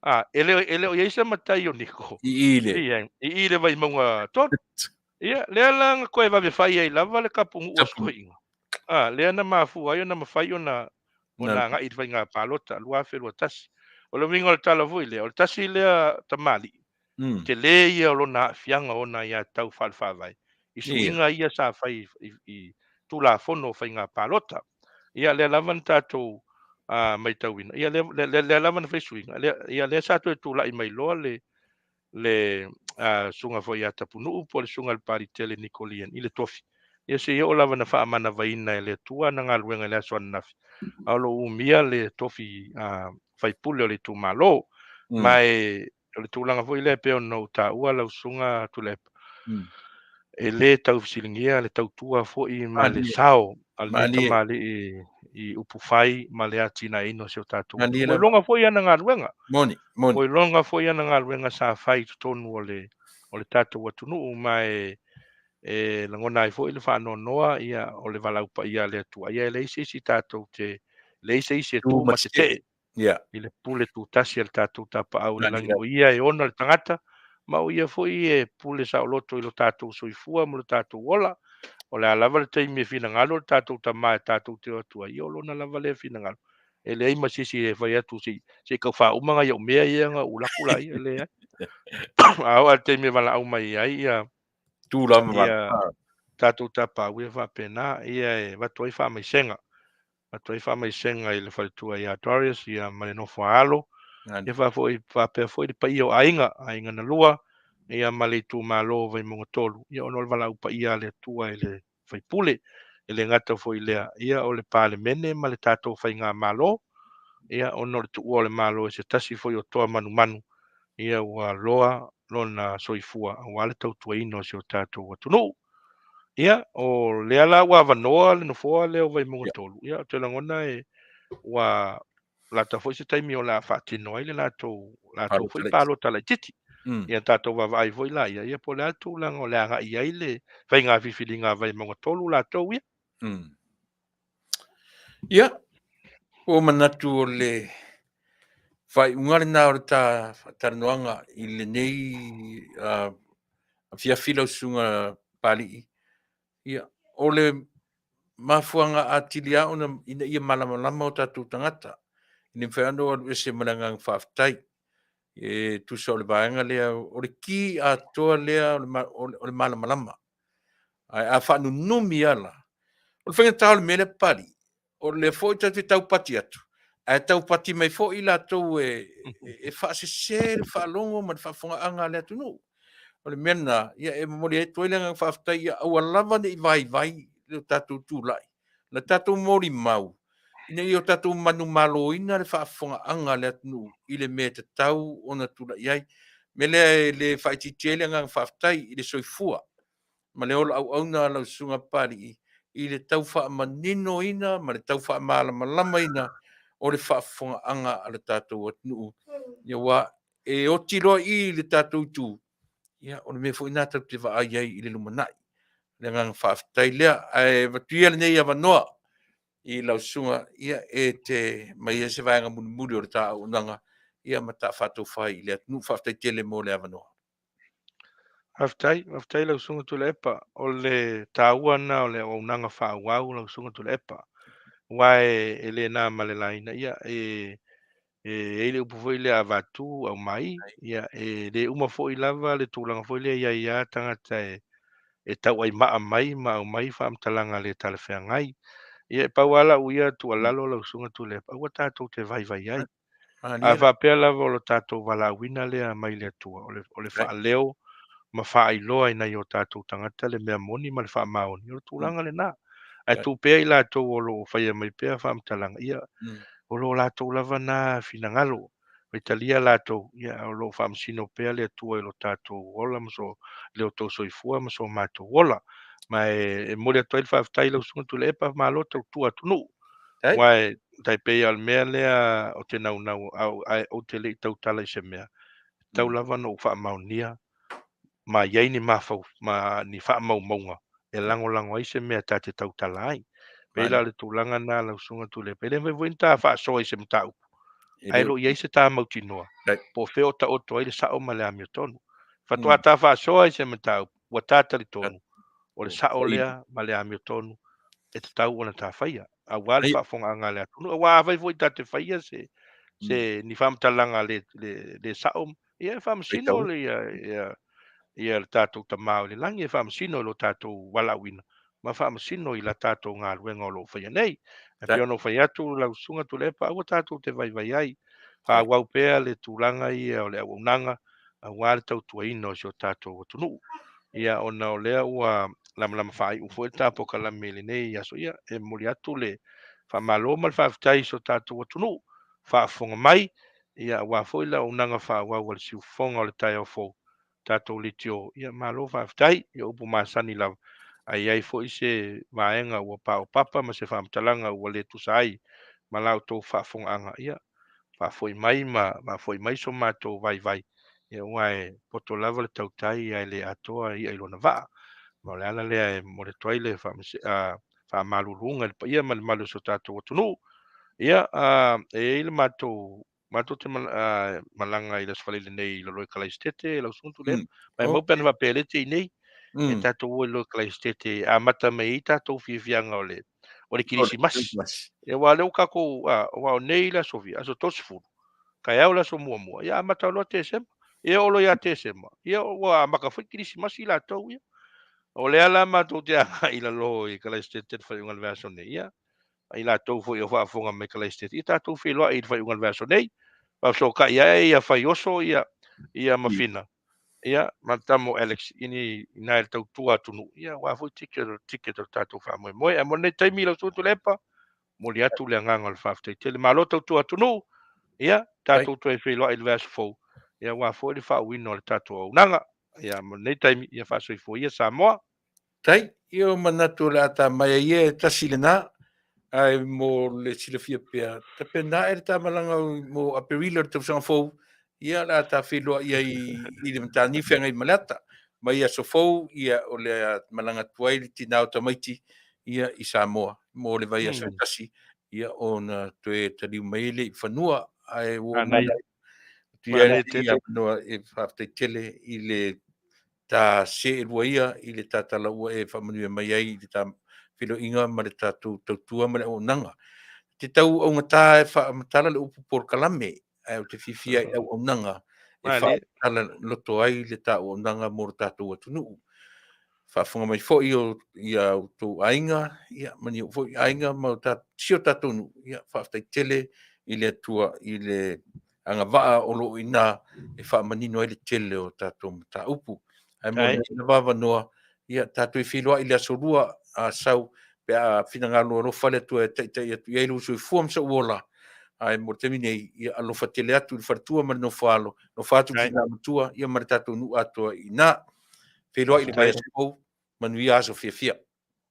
A, e le e le o i ai se matai o Niko i i le i i le Vaimauga 3. Ia, lea la na toe vave fai ai lava le tapunuu o Soiga. A, lea na mafua ai ona mafai ona ona agai i le faiga palota 2021. O le uiga o le tala foi lea, o le tasi lea tamalii, tele ia o lona aafiaga o ona aiatatau faale-faavae i suiga ia sa fai i Tulafono o Faiga Palota. Ia, lea lava na tatou matauina, ia lea, lea lava na fai suiga, lea, ia lea sa toe tulai mai loa le le susuga foi ia Tapunuu po o le susuga i le Papaliitele Niko Lee Hang i le tofi. Ia seia oo lava na faamanavaina e le Atua ana galuega i le aso ananafi, a o lo o umia le tofi faipule o le itumalo. Ma e o le tulaga foi lea e pei ona ou taua lau susuga Tuilaepa, e le tau fesiligia le tautua foi ma le sao a lenei tamalii i upufai ma le atinaeina o si o tatou atunuu. Ua iloga foi ana galuega. Moni, moni. Ua iloga foi ana galuega sa fai i totonu o le o le tatou atunuu ma e e lagona ai foi le faanoanoa ia o le valaau paia a le Atua. Ia e leai se isi tatou te leai se isi e tu ma tetee i le pule tutasi a le tatou Tapaau i le lagi, o Ia e ona le tagata, ma o Ia foi e pule saoloto i lo tatou soifua ma lo tatou ola. O le a lava le taimi e finagalo le tatou Tama e tatou te o atu ai, ia o lona lava lea finagalo. E leai ma se isi e fai atu se i tau faauma nai au mea ia na ou alu atu laia, e leai. A oo lava i le taimi e valaau mai ai ia tulaga ia tatou Tapaau, ia faapena, ia e avatu ai faamaisega. Avatu ai faamaisega i le faletua ia Darius ia ma le nofo a alo. Ia faafoi faapea foi le paia o aiga, aiga na lua, ia ma le itumalo o Vaimauga 3, ia ona o le valaau paia a le Atua i le faipule. E le gata foi i lea, ia o le Palemene ma le tatou faigamalo, ia ona o le tuua o le Malo e se tasi foi o toa manumanu, ia ua loa lona soifua aua le tautuaina o si o tatou atunuu. Ia, o lea la ua avanoa le nofoa lea o Vaimauga 3, ia ou te lagona e ua lata foi se taimi o le a faatino ai le latou latou foi palota laitiiti. Ia tatou vaavaai foi la ia, ia po o le a le tulaga o le a agai i ai le faiga filifiliga a Vaimauga 3 latou ia. Ia, ua ou manatu o le faaiuga lena o le ta talanoaga i lenei afiafi lau Susuga Papalii. Ia, o le mafuaaga atili lava ona ina ia malamalama o tatou tagata, e le mafai lava ona ou alu ese ma le agaga faafetai. E tusa o le vaega lea, o le ki atoa lea o le malamalama. Ae a faanunumi lava la, o le faigata o le mea lea Papalii, o lea foi tatou te taupati atu, ae taupati mai foi i latou e faasese le faalogo ma le faafofogaaga a le atunuu. O le mea lena, ia e momoli atu ai le agaga faafetai, ia aua lava ne i vaivai lo tatou tulai, le tatou molimau, ina ia o tatou manumaloina le faafofogaaga a le atunuu i le mea e tatau ona tulai ai. O le mea lea e le faaitiitia ai le agaga faafetai i le soifua ma le ola auauna a lau Susuga Papalii i le tau faamaninoina ma le tau faamalamalamaina o le faafofogaaga a le tatou atunuu, aua e oti loa i i le tatou itu, ia o le mea foi lena tatou te vaai ai i le lumanai. O le agaga faafetai lea. Ae avatu ia lenei avanoa i lau susuga ia e te aumaia se vaega mulimuli o le ta auaunaga ia ma ta faatofai i le atunuu. Faafetai tele mo le avanoa. Faafetai, faafetai lau Susuga Tuilaepa. O le taua lena o le auaunaga faaauau lau Susuga Tuilaepa, aua e le na ma le laina, ia e e i ai le upu foi lea avatu aumai, ia e le uma foi lava le tulaga foi lea e i ai lava tagata e tauaimaa mai ma aumai faamatalaga le talafeagai. Ia e pau lava lau ia tuualalo lau Susuga Tuilaepa, aua tatou te vaivai ai. A faapea lava o lo tatou valaauina lea mai le Atua, o le faaleo ma faailoa i nai o tatou tagata le mea moni ma le faamaoni, o le tulaga lena. Ae tuu pea i latou o lo o faia mai pea faamatalaga, ia, o lo latou lava na finagalo, faitalia latou, ia, o lo o faamasino pea le Atua i lo tatou ola ma so, le outou soifua ma so matou ola. Ma e momoli atu ai le faafetai i lau Susuga Tuilaepa, malo tautua atunuu. Aua e tai pei lava o le mea lea ou te naunau, ae ou te le i tautala i se mea, e tatau lava ona ou faamaonia ma i ai ni mafau, ma ni faamaumauga e lagolago ai se mea ta te tautala ai. Pei la o le tulaga lena lau Susuga Tuilaepa, e le mafai foi ona ta faasoa i se mataupu, ae le o i ai se ta mautinoa po o fea o taoto ai le sao ma le amiotonu. Faatoa ta faasoa i se mataupu, ua ta talitonu o le sao lea ma le amiotonu e tatau ona ta faia, aua le faafofogaaga a le atunuu. Aua afai foi ta te faia se se ni faamatalaga le le le sao, ia e faamasino le ia ia ia le tatou Tama o i le lagi, e faamasino i lo tatou valaauina ma faamasino i la tatou galuega o lo o faia nei. E pei ona ou fai atu lau Susuga Tuilaepa, aua tatou te vaivai ai, faaauau pea le tulaga ia o le auaunaga aua le tautuaina o si o tatou atunuu. Ia, ona o lea ua lamalama faaiu foi le ta polokalame i lenei aso, ia, e momoli atu le faamalo ma le faafetai i si o tatou atunuu faafofoga mai, ia, aua foi le auaunaga faaauau a le siufofoga o le taeao fou, tatou leitio, ia, malo faafetai. Ia, upu masani lava, a i ai foi se vaega ua paopapa ma se faamatalaga ua le tusa ai ma la outou faafofogaaga, ia, faafoi mai ma faafoi mai so matou vaivai, ia, aua e poto lava le tautai ae le atoa i'a i lona vaa. Ma o le ala lea e momoli atu ai le faamaluluga i le paia ma le mamalu o si o tatou atunuu. Ia, e i ai le matou, matou te malaga i le Aso Faraile nei i lalo i Kalaisitete, lau Susuga Tuilaepa. Maimau pe ana faapea e le te i nei, e tatou o i lalo i Kalaisitete e amata mai ai tatou fiafiaga o le o le Kerisimasi. Ia, aua o lea ua tatou, aua o nei le aso fia, aso 30, taeao le aso muamua, ia amata loa Tesema. Ia oo loa ia Tesema, ia ua amata foi Kerisimasi latou ia. O lea la matou te agai i lalo i Kalaisitete i le faaiuga o le vaiaso nei, ia, i latou foi o faafofoga mai Kalaisitete, ia tatou feiloai i le faaiuga o le vaiaso nei. Faafesootai ae ia Faioso ia, ia ma Fina, ia ma le tama o Alex i ni ina i le tautua atunuu, ia aua foi ticket o ticket o le tatou faamoemoe. Ae mo lenei taimi lau Susuga Tuilaepa, momoli atu le agaga o le faafetai tele. Malo tautua atunuu, ia tatou toe feiloai i le vaiaso fou, ia aua foi le faauuina o le tatou auaunaga. Ia mo lenei taimi, ia faasoifua ia Samoa. Tai, ia o manatu o le a ta mai ai ia e tasi lena, ae mo le silafia pea, tapena ae le ta malaga mo Aperila o le tausaga fou, ia o le a ta feiloai ai i le Mataniu Feagaimaleata. Mai aso fou, ia o le a malaga atu ai le tina o tamaiti ia i Samoa mo le vaiaso e tasi, ia ona toe taliu mai ai lea i fanua. Ae ua ou manatu ia e faafetai tele i le ta seelua ia i le ta tala ua e faamanuia mai ai i le ta feiloaiga ma le tatou tautua ma le auaunaga. Te tau augata e faamatala le upu polokalame, ae ou te fiafia i auaunaga e faamatala loto ai le ta auaunaga mo le tatou atunuu. Faafofoga mai foi o ia outou aiga, ia ma ni ou foi aiga ma si o tatou nuu, ia faafetai tele i le Atua i le agavaa o lo o i ina e faamanino ai le tele o tatou mataupu. Ae mo lenei lava avanoa, ia tatou feiloai i le aso Lua a sau pe a finagalo alofa le Atua e taitai atu i ai lou soifua ma sou ola. Ae mo le taimi nei, ia alofa tele atu i le faletua ma le nofoalo, alofa atu i le tina matua, ia ma le tatou nuu atoa i ina. Feiloai i le vaiaso fou, manuia aso fiafia.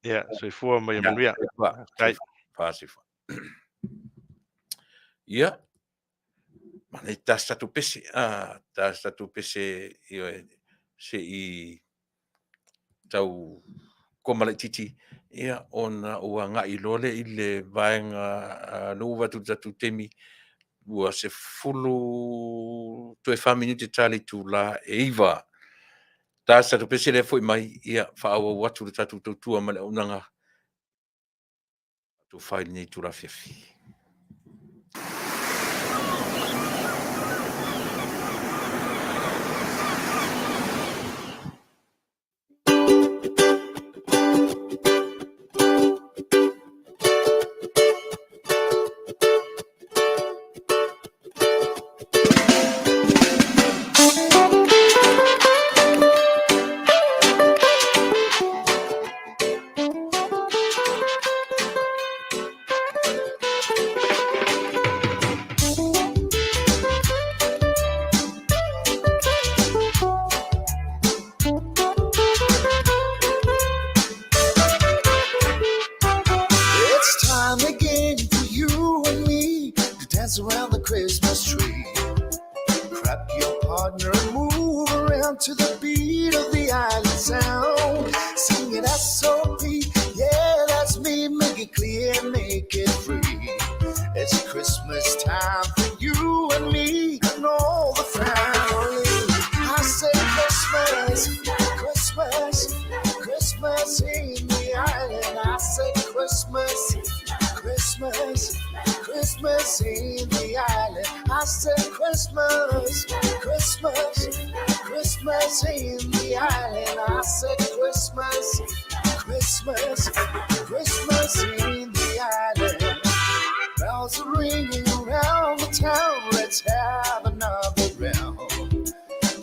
Ia, soifua ma ia manuia. Soifua. Ia, manei ta se tatou pese, ta se tatou pese, ioe, se i tau koma laitiiti, ia, ona ou agai loa lea i le vaega, lea ua vaai atu i le tatou taimi, ua 10 toe 4 minute ta le itula e 9. Ta se tatou pese lea foi mai, ia, faaauau atu le tatou tautua ma le auaunaga Tofa i lenei itula afiafi. around to the beat of the island sound. Sing it S-O-P, yeah, that's me. Make it clear, make it free. It's Christmas time for you and me and all the family. I say Christmas, Christmas, Christmas in the island. I say Christmas, Christmas, Christmas in the island. I said Christmas, Christmas, Christmas in the island. I said Christmas, Christmas, Christmas in the island. Bells are ringing around the town. Let's have another round.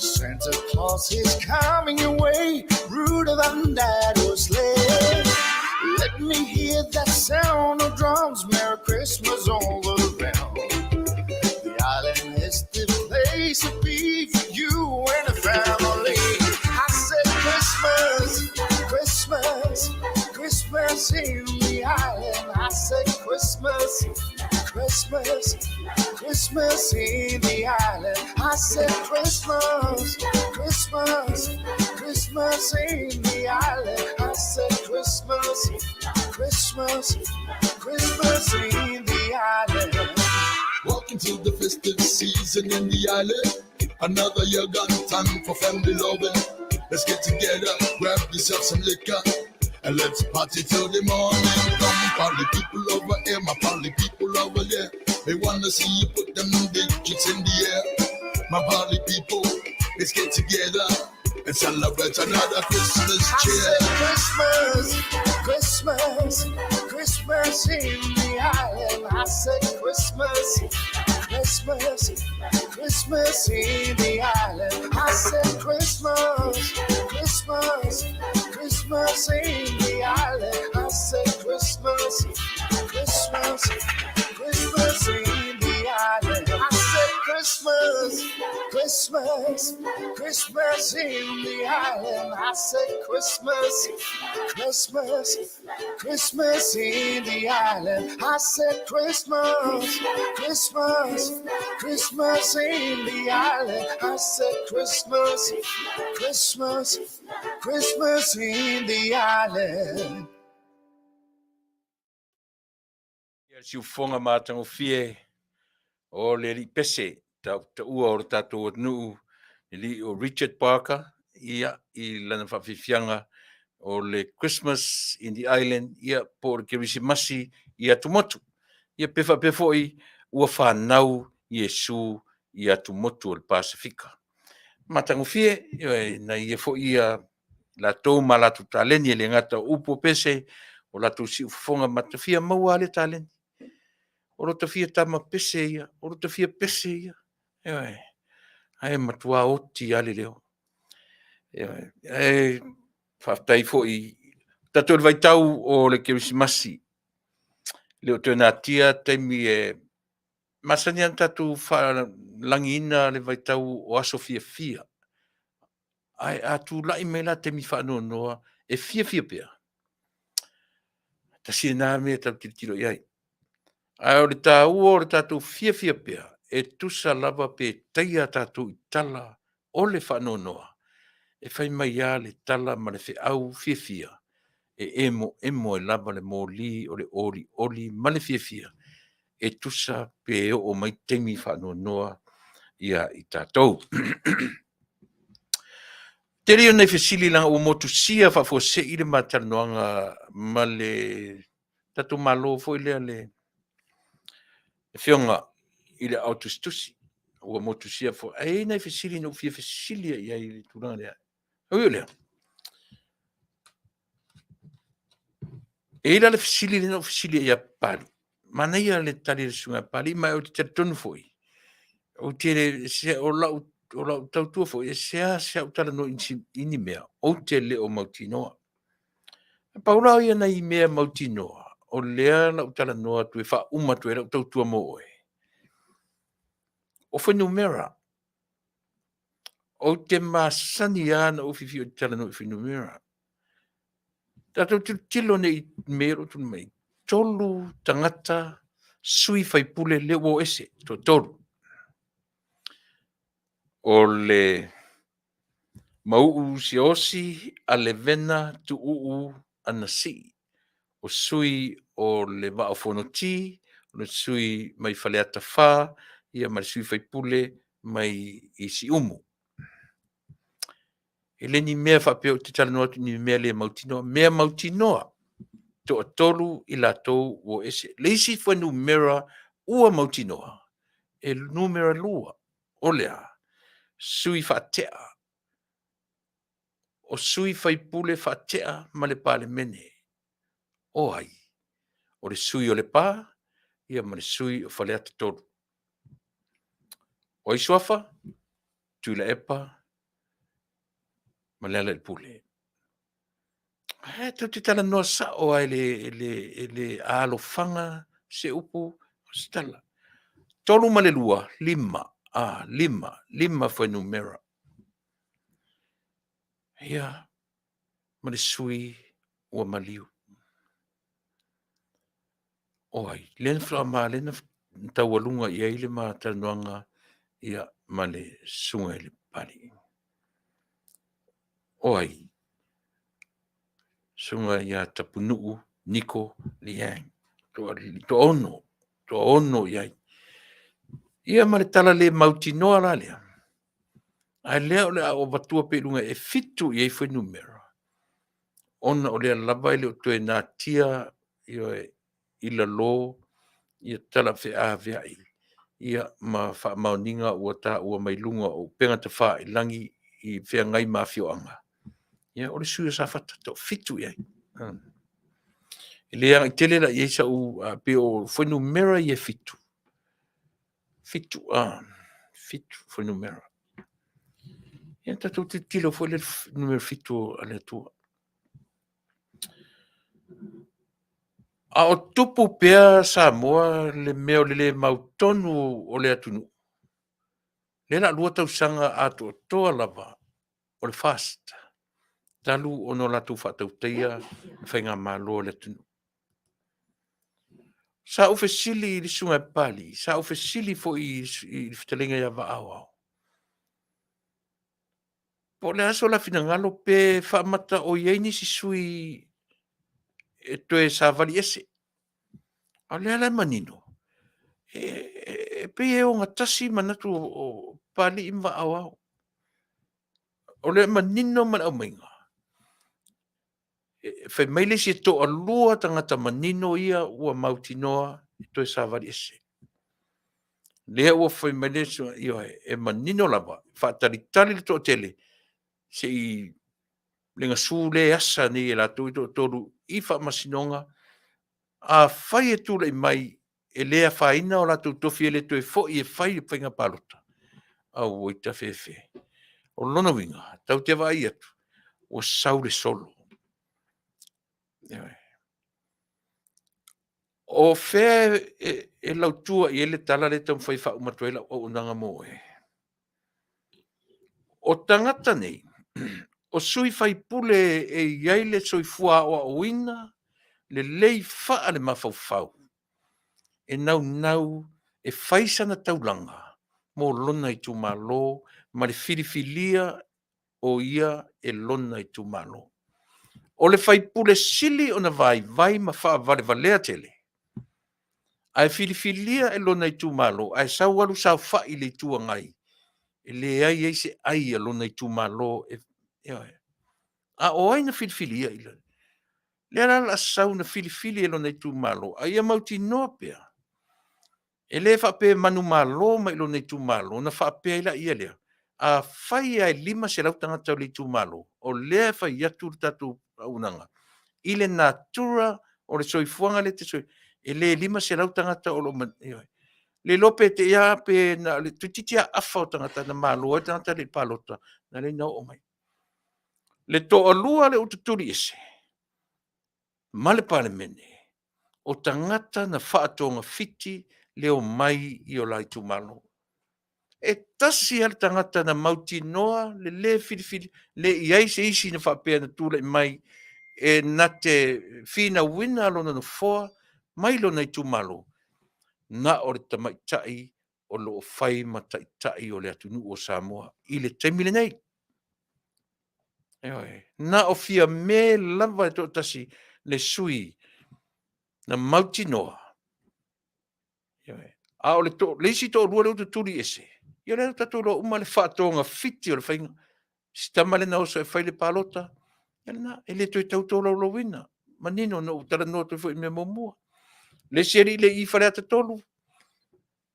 Santa Claus is coming your way. Rudolph and that sleigh. Let me hear that sound of drums. Merry Christmas all around. The island is the place to be for you and the family. I said Christmas, Christmas, Christmas in the island. I said Christmas, Christmas, Christmas in the island. I said Christmas, Christmas, Christmas in the island. I said Christmas, Christmas, Christmas in the island. Welcome to the festive season in the island. Another year gone, time for family loving. Let's get together, grab yourself some liquor, and let's party till the morning. Come, party people over here, my party people over there. They wanna see you put them digits in the air. My party people, let's get together and celebrate another Christmas cheer. I said Christmas, Christmas, Christmas in the island. I said Christmas, Christmas, Christmas in the island. I said Christmas, Christmas, Christmas in the island. I said Christmas, Christmas, Christmas in the island. I said Christmas, Christmas, Christmas in the island. I said Christmas, Christmas, Christmas in the island. I said Christmas, Christmas, Christmas in the island. I said Christmas, Christmas, Christmas in the island. Ia siufofoga matagofie o le alii pese tautaua o le tatou atunuu, le alii o Richard Parker, ia, i lana faafiafiaga o le Christmas in the Island, ia, po o le Kerisimasi i Atumotu. Ia, pe faapea foi ua fanau Iesu i Atumotu o le Pasefika. Matagofie, ioe, na ia foi ia latou ma latou taleni, e le gata o upu o pese, o latou siufofoga matafia maua a le taleni. O lo tafia tama pese ia, o lo tafia pese ia. Ioe, ae matua oti a le leo. Ioe, ae faafetai foi tatou le vaitau o le Kerisimasi. Le o toe natia taimi e masani ana tatou faalagiina le vaitau o aso fiafia. Ae a tulai mai la taimi faanoanoa e fiafia pea. Tasi lena mea tatou tilotilo i ai. Ae o le taua o le tatou fiafia pea, e tusa lava pe taia tatou i tala o le faanoanoa, e fai mai lava le tala ma le feau fiafia, e emoemo ai lava le moli o le olioli ma le fiafia, e tusa pe oo mai taimi faanoanoa ia i tatou. Tele ia o nai fesili leaga ua motusia faafuasei le ma talanoaga ma le tatou Malo foi lea le Afioga i le Aao Tusitusi ua motusia foi. Ae i ai nai fesili na ou fia fesili i ai i le tulaga lea. Ui o lea, e i ai la le fesili lea na ou fesili ai ia Papalii. Manaia le tali a le susuga ia Papalii, ma ou te talitonu foi, ou te le, se, o lau, o lau tautua foi, e seasea ou talanoa i nisi, i ni mea, ou te le o mautinoa. Pau la ia nai mea mautinoa, o lea lau talanoa atu e faauma atu ai lau tautua mo oe. O fuainumera, ou te masani lava na ou fiafia ou te talanoa i fuainumera. Tatou tilotilo nei i mea o lo o tulai mai, 3 tagata sui faipule lea ua o ese, toatolu. O le. Mauu Siaosi Alevena Tuuu Anasii, o sui o le Vaa o Fonoti, o le sui mai Faleata 4, ia ma le sui faipule mai i Siumu. E le ni mea faapea ou te talanoa atu i ni mea le mautinoa, mea mautinoa, toatolu i latou ua ese. Le isi fuainumera ua mautinoa, e numera 2, o le a? Sui faatea, o sui faipule faatea ma le Palemene. O ai? O le sui o Lepa, ia ma le sui o Faleata 3. O ai suafa? Tuilaepa ma Lealailepule. Ae tou te talanoa sao lava e le, e le alofaga se upu, se tala. 3 ma le 2, 5. A, 5, 5 fuainumera. Ia, ma le sui ua maliu. O ai? Lea na faaaoga, lea na taualuga i ai le ma talanoaga ia, ma le susuga i le Papalii. O ai? Susuga ia Tapunuu Niko Lee Hang. Toaono, toaono i ai. Ia ma le tala le mautinoa la lea, ae lea o le a ou avatua pea i luga e 7 i ai fuainumera, ona o lea lava e le o toe natia, ioe, i lalo ia tala feaveai ia ma faamaoniga ua taua mai luga o upega tafailagi i feagai ma afioaga. Ia, o le sui o Safata, toafitu i ai. E le agai tele la i ai sau, pei o fuainumera ia e 7, 7, 7 fuainumera. Ia tatou tilotilo foi le numera 7 a le Atua. A o tupu pea Samoa le mea o le le mautonu o le atunuu, lea o le a 2 tausaga atoatoa lava o le FAST talu ona latou faatautaia le faigamalo a le atunuu. Sa ou fesili i le susuga ia Papalii, sa ou fesili foi i le fetalaiga ia Vaa Aoao, po o le a so la finagalo pe faamata o i ai nisi sui e toe savali ese. A o lea la e manino, e pei e ogatasi manatu o Papalii ma Vaa Aoao. O lea e manino ma le aumaiga, fai mai le isi e toalua tagata manino ia ua mautinoa e toe savali ese. Lea ua fai mai le isi, ioe, e manino lava, faatalitali le toatele se i le gasu lea e asa nei e latou e toatolu i faamasinoga. Afai e tulai mai e le afaina o latou tofi e le toe foi e fai le faiga palota, auoi tafefe. O lona uiga, tatou te vaai atu, ua sau le solo. Ioe. O fea e lautua i ai le tala lea e taumafai e faauma atu ai lau auaunaga mo oe? O tagata nei, o sui faipule e i ai le soifua aoaoina lelei faale-mafaufau, e naunau e fai sana taulaga mo lona itumalo ma le filifilia o ia e lona itumalo. O le faipule sili ona vaivai ma faavalevalea tele, ae filifilia e lona itumalo, ae sau alu saofai i le Itu Agai, e leai ai se ai a lona itumalo. Ioe. A o ai na filifilia i le lea la o le a sau na filifili e lona itumalo, a ia mautinoa pea, e le faapea e manumalo mai lona itumalo, ona faapea ai laia lea, afai lava e 500 tagata o le itumalo, o lea e fai atu le tatou auaunaga, i le natura o le soifuaga lea e te soifua, e le 500 tagata o lo o, ioe. Le iloa pe te i lava pe na o le toeitiiti lava afa o tagata na malo ai le tagata lea i le palota, na ala ai ona oo mai. Le toalua lea ua tutuli ese ma le Palemene, o tagata na faatogafiti le omai i o la itumalo. E tasi lava le tagata na mautinoa le le filifili, le i ai se isi na faapea na tulai mai e na te finauina lona nofoa mai lona itumalo, na o le tamaitai o lo o fai ma taitai o le atunuu o Samoa i le taimi lenei. Ioe. Na o Fiame lava e toatasi le sui na mautinoa. Ioe. A o le, to, le isi toalua lea ua tutuli ese, ia lea ua tatou iloa uma le faatogafiti o le faiga. Si tama lea na oso e fai le palota, ia lena, e le toe tau tolaulauina. Manino na ou talanoa atu ai foi i le mea muamua. Le isi alii lea i Faleata 3,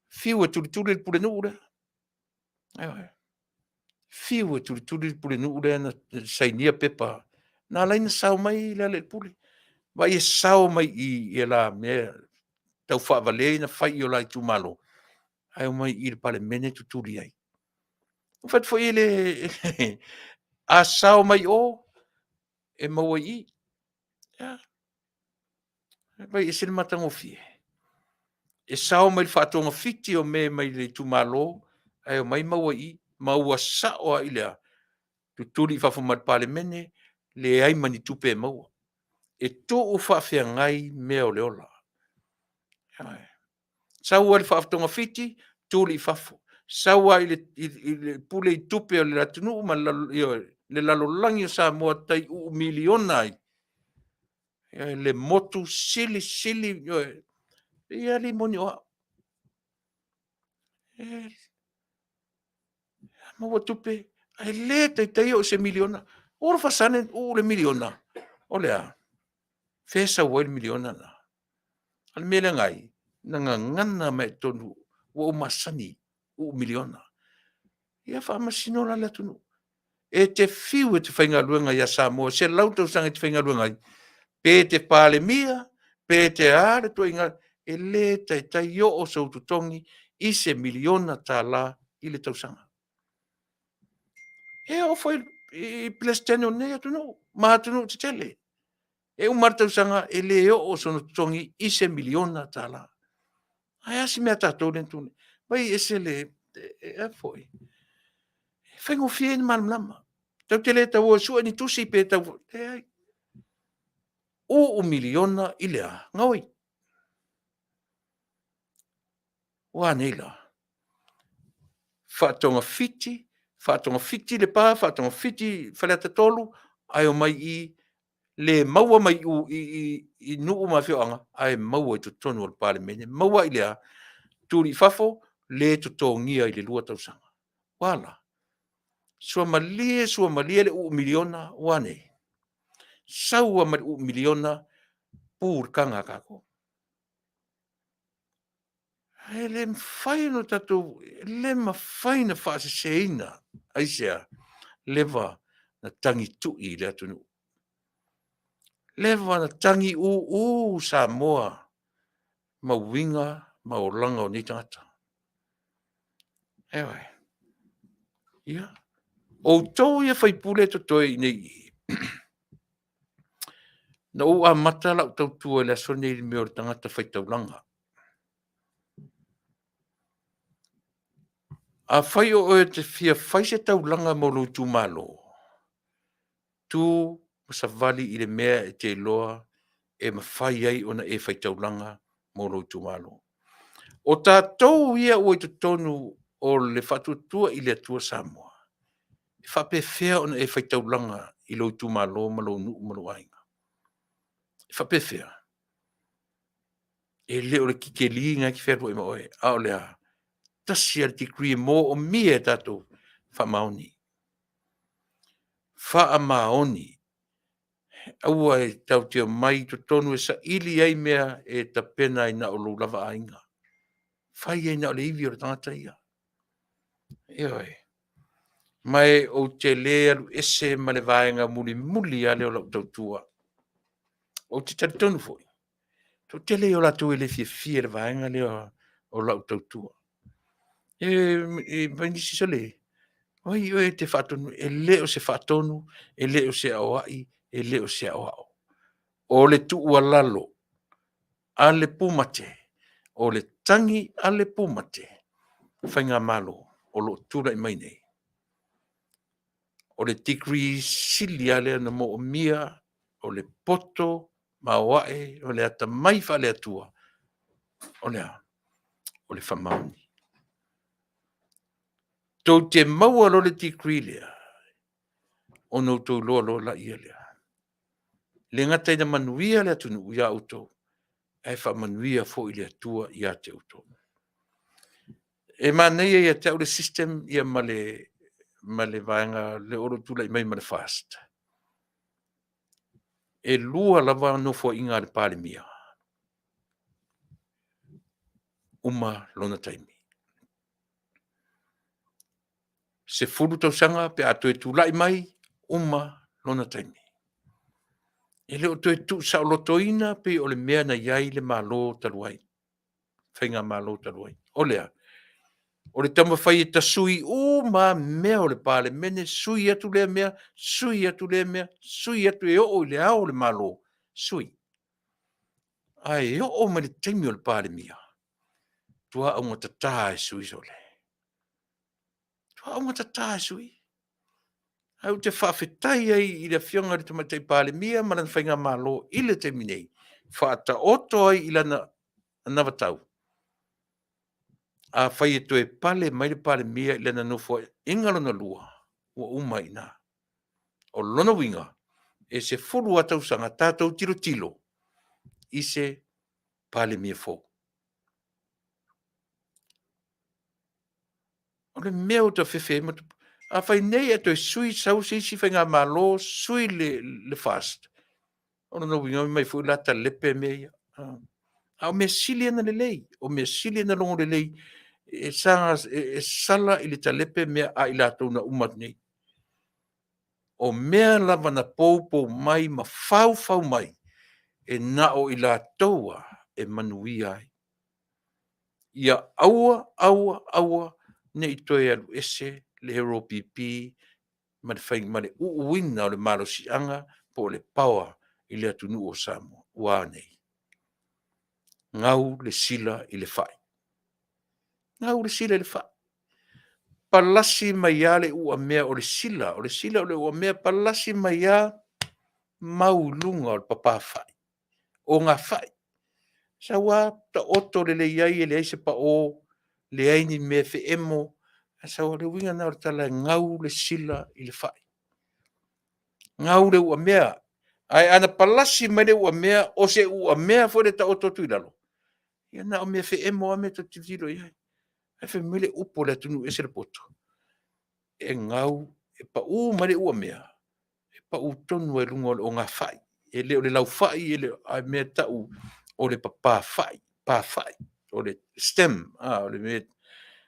fiu e tulituli le pulenuu lea. Ioe. Fiu e tulituli le pulenuu lea na sainia pepa, na ala ai ona sao mai Lealailepule. Vaai e sao mai i i la mea tau faavalea na fai i o la itumalo, ae omai i le Palemene tutuli ai. Ua fai atu foi e le... a sao mai o, e maua i i. Ia. Vaai e ese le matagofie. E sao mai le faatogafiti o mea mai le itumalo, ae omai maua i i, ma ua sao lava i le a? Tutuli i fafo mai le Palemene, leai ma ni tupe e maua. E tuu faafeagai mea o le ola. Sau lava i le faatogafiti, tuli i fafo. Sau lava i le pule i tupe o le atunuu ma le lalolagi o Samoa tai uu miliona ai, le motu silisili, ioe, e alii moni o au. E maua tupe, ae le taitai oo i se miliona. Ua alofa sane uu le miliona. O le a? Fea e sau ai le miliona lena? A o le mea leaga ai, na gagana mai lava i totonu, ua ou masani, uu miliona. Ia faamasino la le atunuu. E te fiu e te faigaluega ia Samoa, 100 tausaga e te faigaluega ai, pe te Palemia, pe te a le ituaiga, e le taitai oo sou totogi i se miliona tala i le tausaga. E oo foi i Peresetene o lenei atunuu ma atunuu tetele, e uma lava le tausaga e le oo sona totogi i se miliona tala. Ae a si mea tatou lea na tu nei? Vaai e ese le… a foi, e faigofie ona malamalama. Tatou te le tau o e sue ni tusi pe tau… leai. Uu miliona i le a? Gaoi. Ua a nei la? Faatogafiti, faatogafiti Lepa, faatogafiti Faleata 3, ae omai i i, le maua mai i nuu ma afioaga, ae maua i totonu o le Palemene. Maua i le a? Tuli i fafo, le totogia i le 2 tausaga. Ua a la? Suamalie suamalie le uu miliona, ua a nei? Sau lava ma le uu miliona, pu le taga a tatou. Ae le mafai ona tatou, e le mafai ona faaseseina. Aisea? Leva na tagitui le atunuu, leva na tagiuu Samoa ma uiga ma olaga o nei tagata. Ioe. Ia, o outou ia sui usufono e totoe i inei i i, na ou amata lau tautua i le aso lenei i le mea o le tagata faitaulaga. Afai o oe e te fia fai se taulaga mo lou itumalo, tu ma savali i le mea e te iloa e mafai ai ona e faitaulaga mo lou itumalo. O tatou ia ua i totonu o le Faatuatua i le Atua Samoa, e faapefea ona e faitaulaga i lou itumalo ma lou nuu ma lou aiga? E faapefea? E le o le titeli lena e te fealuai ma oe, a o le a? Tasi lava le degree e moomia e tatou, faamaoni. Faamaoni. Aua e tatou te omai i totonu e saili ai mea e tapena ai na o lou lava aiga. Fai ai na o le ivi o le tagata ia. Ioe. Ma e ou te le alu ese ma le vaega mulimuli lava lea o lau tautua. Ou te talitonu foi, toatele ia o latou e le fiafia i le vaega lea o lau tautua. E fai nisi, sole, o ai oe e te faatonu? E le o se faatonu, e le o se aoai, e le o se aoao. O le tuualalo a le pumate, o le tagi a le pumate, Faigamalo o lo o tulai mai nei, o le degree sili lava lea na moomia, o le poto maoae, o le atamai faale-Atua, o le a? O le faamaoni. Tou te maua loa le degree lea, Ona outou iloa loa laia lea. E le gata ina manuia le atunuu ia outou, ae faamanuia foi le Atua ia te outou. E manaia ia te au le system ia ma le ma le vaega lea o lo o tulai mai ma le FAST. E lua lava nofoaiga a le Palemia, uma lona taimi. 10 tausaga pe a toe tulai mai, uma lona taimi. E le o toe tuusaolotoina pei o le mea na i ai le Malo talu ai, Faigamalo talu ai. O le a? O le taumafai e tasui uma lava mea o le Palemene, sui atu lea mea, sui atu lea mea, sui atu e oo i le Ao o le Malo, sui. Ae oo mai i le taimi o le Palemia, matua augatata lava e sui sole. Matua augatata lava e sui. Ae ou te faafetai ai i le Afioga i le Tamaitai Palemia ma lana Faigamalo i le taimi nei, faataoto ai i lana anavatau, afai e toe pale mai le Palemia i lana Nofoaiga lona lua, ua uma ai i ina. O lona uiga, e 10 lava tausaga tatou tilotilo i se Palemia fou. O le mea ua ta fefe ai ma afai nei ae toe sui sau se isi faigamalo sui le FAST, o lona uiga fai mai foi o le a talepe mea ia. A o mea sili ona lelei, o mea sili ona logolelei, e sala i le talepe mea a i latou na uma atu nei. O mea lava na poupou mai ma faufau mai, e na o i latou lava e manuia ai. Ia aua, aua, aua ne i toe alu ese le LPP ma le fai ma le uuina o le malosiaga po o le power i le atunuu o Samoa. Ua a nei? Gau le sila i le fai. Gau le sila i le fai. Palasi mai lava le uamea o le sila, o le sila o le uamea, palasi mai lava mau i luga o le papafai, ogafai. Sau lava taoto lelei ai e leai se pao, leai ni mea e feemo. Ae sau o le uiga lena o le tala e gau le sila i le fai. Gau le uamea. Ae ana palasi mai le uamea, o se uamea foi lea e taoto atu i lalo, ia na o mea feemo lava mea ta te tilotilo i ai. Ae fai mai le upu a le atunuu e ese le poto, e gau, e pau mai le uamea, e pau tonu lava i luga o le ogafai. E le o le laufai, a o le mea e tau o le papafai, pafai, o le stem. O le mea,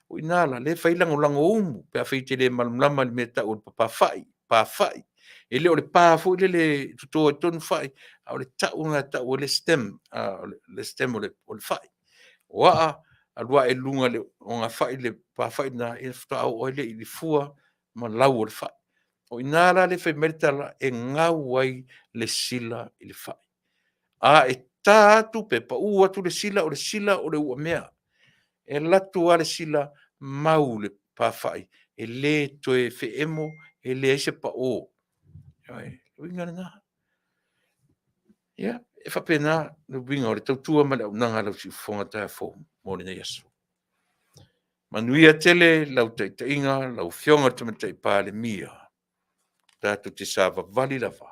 o i ina la lea e fai ai lagolagoumu pe afai e te le malamalama i le mea e tau o le papafai, pafai. E le o le pa foi lele e toto ai tonu fai, a o le tau lena e tau ai le stem, le stem o le fai. O aa, alu ae i luga o le ogafai le pafai lena, ia faatoa oo ai lea i le fua ma lau o le fai. O i ina la lea e fai mai ai le tala e gau ai le sila i le fai. A e ta atu pe pau atu le sila, o le sila o le uamea. E alu atu lava le sila mau i le pafai, e le toe feemo, e leai se pao. O le uiga lena. Ia, e faapena le uiga o le tautua ma le auaunaga a lau siufofoga taeao fou mo lenei aso. Manuia tele lau taitaiga lau Afioga i le Tamaitai Palemia, tatou te savavali lava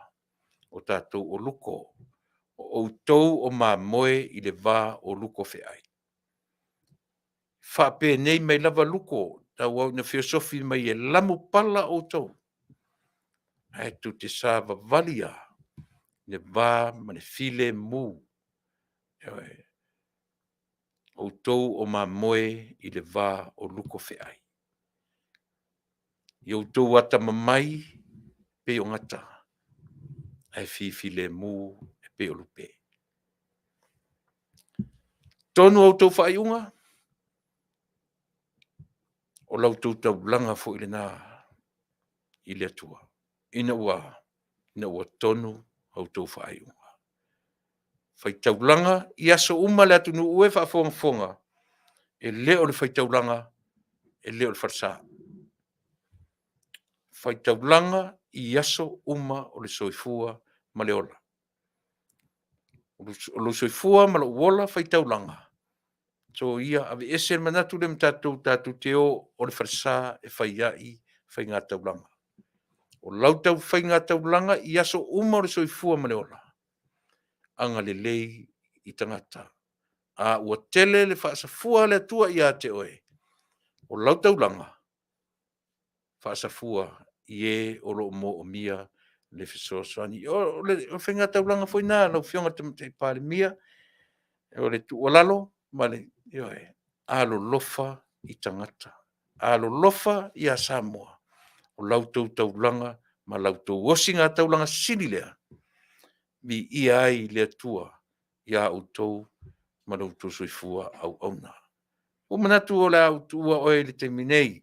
o tatou o luko, o outou o mamoe i le va o luko feai. Faapenei mai lava luko, tauau ina feosofi mai e lamupala outou, ae tou te savavali lava i le va ma le filemu. Ioe. Outou o mamoe i le va o luko feai. I outou atamamai pei o gata, ae fifilemu e pei o lupe. Tonu a outou faaiuga, o la outou taulaga foi lena i le Atua, ina ua ina ua tonu a outou faaiuga. Faitaulaga i aso uma le atunuu e faafogafoga, e le o le faitaulaga, e le o le falesa. Faitaulaga i aso uma o le soifua ma le ola. O lou soifua ma lou ola faitaulaga, soia aveese le manatu lea ma tatou, tatou te o o le falesa e fai ai faigataulaga. O lau taufaiga taulaga i aso uma o le soifua ma le ola, agalelei i tagata. A ua tele le faasafua a le Atua ia te oe, o lau taulaga, faasafua i e o lo o moomia le fesoasoani. O le faigataulaga foi lena lau Afioga i le Tamaitai Palemia, o le tuualalo ma le, ioe, alolofa i tagata, alolofa ia Samoa, o la outou taulaga ma la outou osigataulaga sili lea, viia ai le Atua ia outou ma lo outou soifua auauna. Ua ou manatu o le a ou tuua oe i le taimi nei,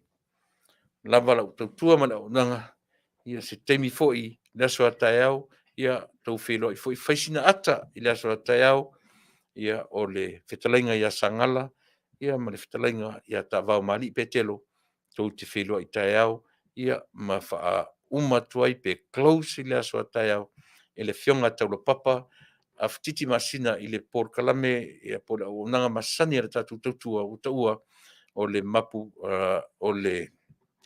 lava lau tautua ma le auaunaga, ia se taimi foi i le aso a taeao, ia outou feiloai foi, fai sina ata i le aso a taeao, ia o le fetalaiga ia Sagala ia ma le fetalaiga ia Taavaomalii Petelo, tou te feiloai taeao ia ma faauma atu ai pe close le aso a taeao e le Afioga ia Taulapapa Afatiti Masina i le polokalame po o le auaunaga masani a le tatou tautua ua taua o le mapu o le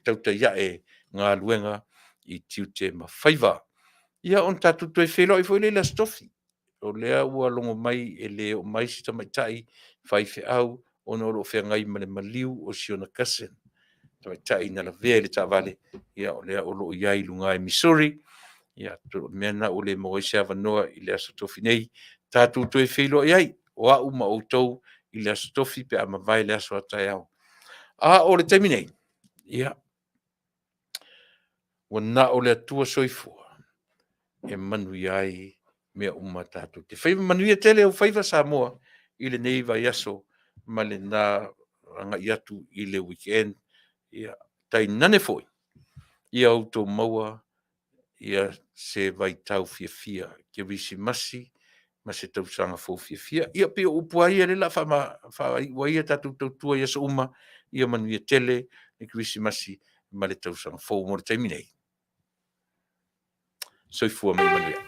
tautai ae galuega i tiute ma faiva. Ia ona tatou toe feiloai foi lea i le Aso Tofi, o lea ua logo mai e le oo mai si tamaitai faifeau ona o lo o feagai ma le maliu o si ona cousin, tamaitai na lavea i le taavale, ia o lea o lo o i ai i luga i Missouri. Ia atonu o le mea lena ua le maua ai se avanoa i le Aso Tofi nei tatou toe feiloai ai, o au ma outou i le Aso Tofi pe a mavae le aso a taeao. A o le taimi nei, ia, ua na o le Atua Soifua e manuia ai mea uma tatou te faia. Manuia tele ou faiva Samoa i lenei vaiaso ma lena agai atu i le weekend. Ia, tainane foi ia outou maua ia se vaitau fiafia, Kerisimasi ma se tausaga fou fiafia. Ia pei o upu lava ia lea o le a faaiu ai a tatou tautua i aso uma, ia manuia tele le Kerisimasi ma le tausaga fou mo le taimi nei. Soifua ma ia manuia.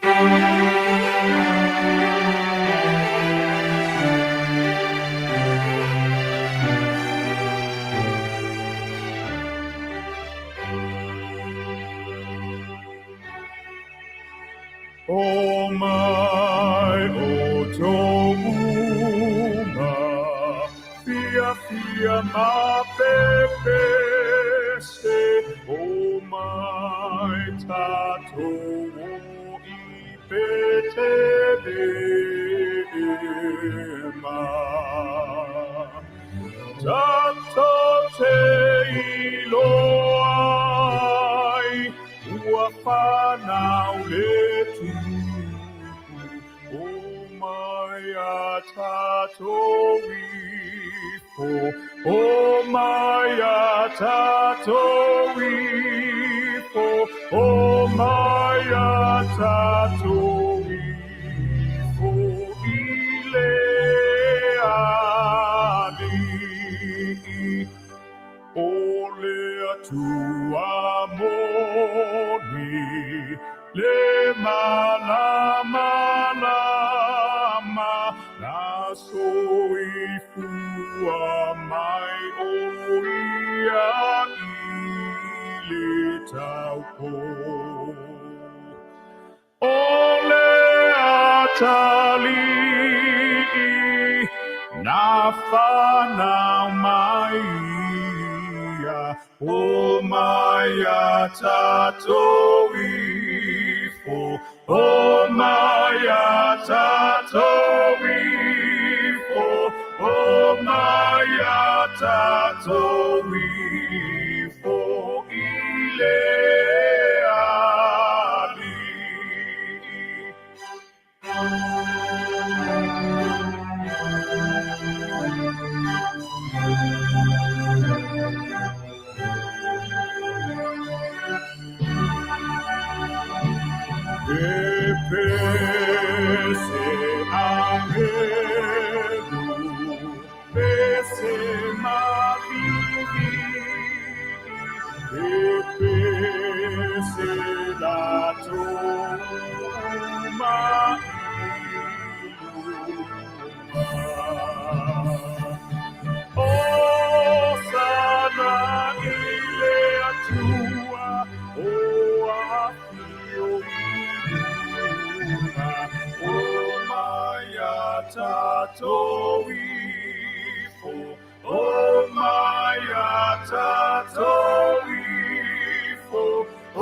O mai outou uma, fiafia ma pepese, o mai tatou o i Petelema. Tatou te iloa ai, ua fanau le Tupu, o mai a tatou ifo, o mai a tatou ifo, o mai a tatou ifo i le alii. O le Atua moni, le malamalama, na soifua mai o ia i le taupō. O le Atalii na fanau mai ia, o mai a tatou ifo, o mai a tatou ifo, o mai a tatou ifo i le alii. Pepese agelu, pese mavivi, pepese latou uma i luma. Hosana i le Atua, o tatou ifo, o mai a tatou ifo, o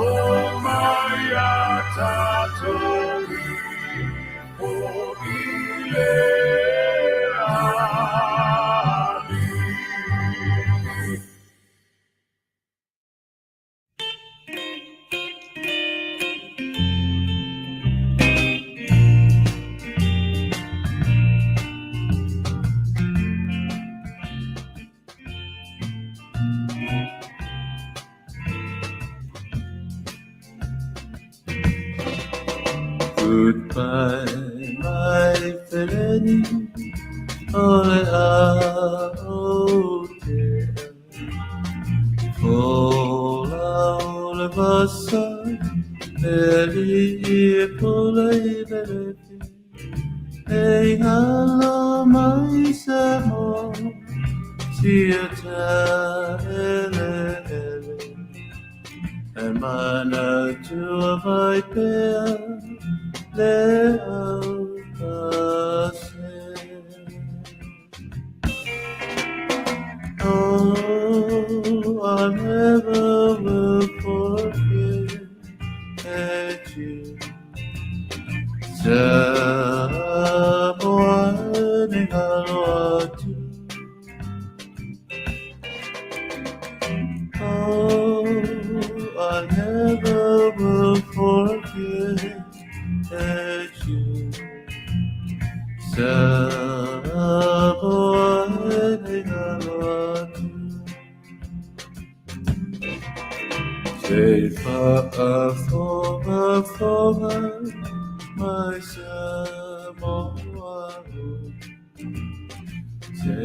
mai a tatou ifo i le alii. Goodbye, my feleni, o le a o te Fola o le vasa, e li i pule i belefi, e ngalo mai sa mo, sia ta ele ele. E mana tua vai pea, le au pase. Oh, I never will forget you. Samoa ni ngalo atu. Oh, I never will forget you. Samoa ni ngalo atu. Te whaafongafonga mai Samoa o. Te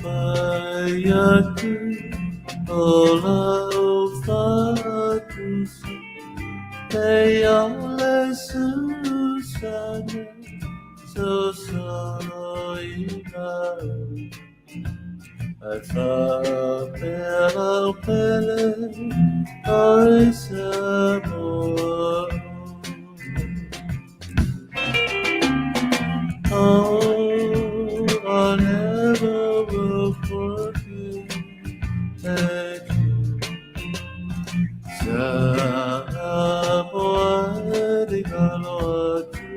whai atu o lau whatusa. Te ole susana so solo i ngau. Ai whapea lau pele oi Samoa o. Oh, I never will forget you. Samoa ni ngalo atu.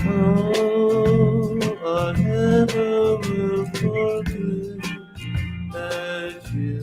Oh, I never will forget you.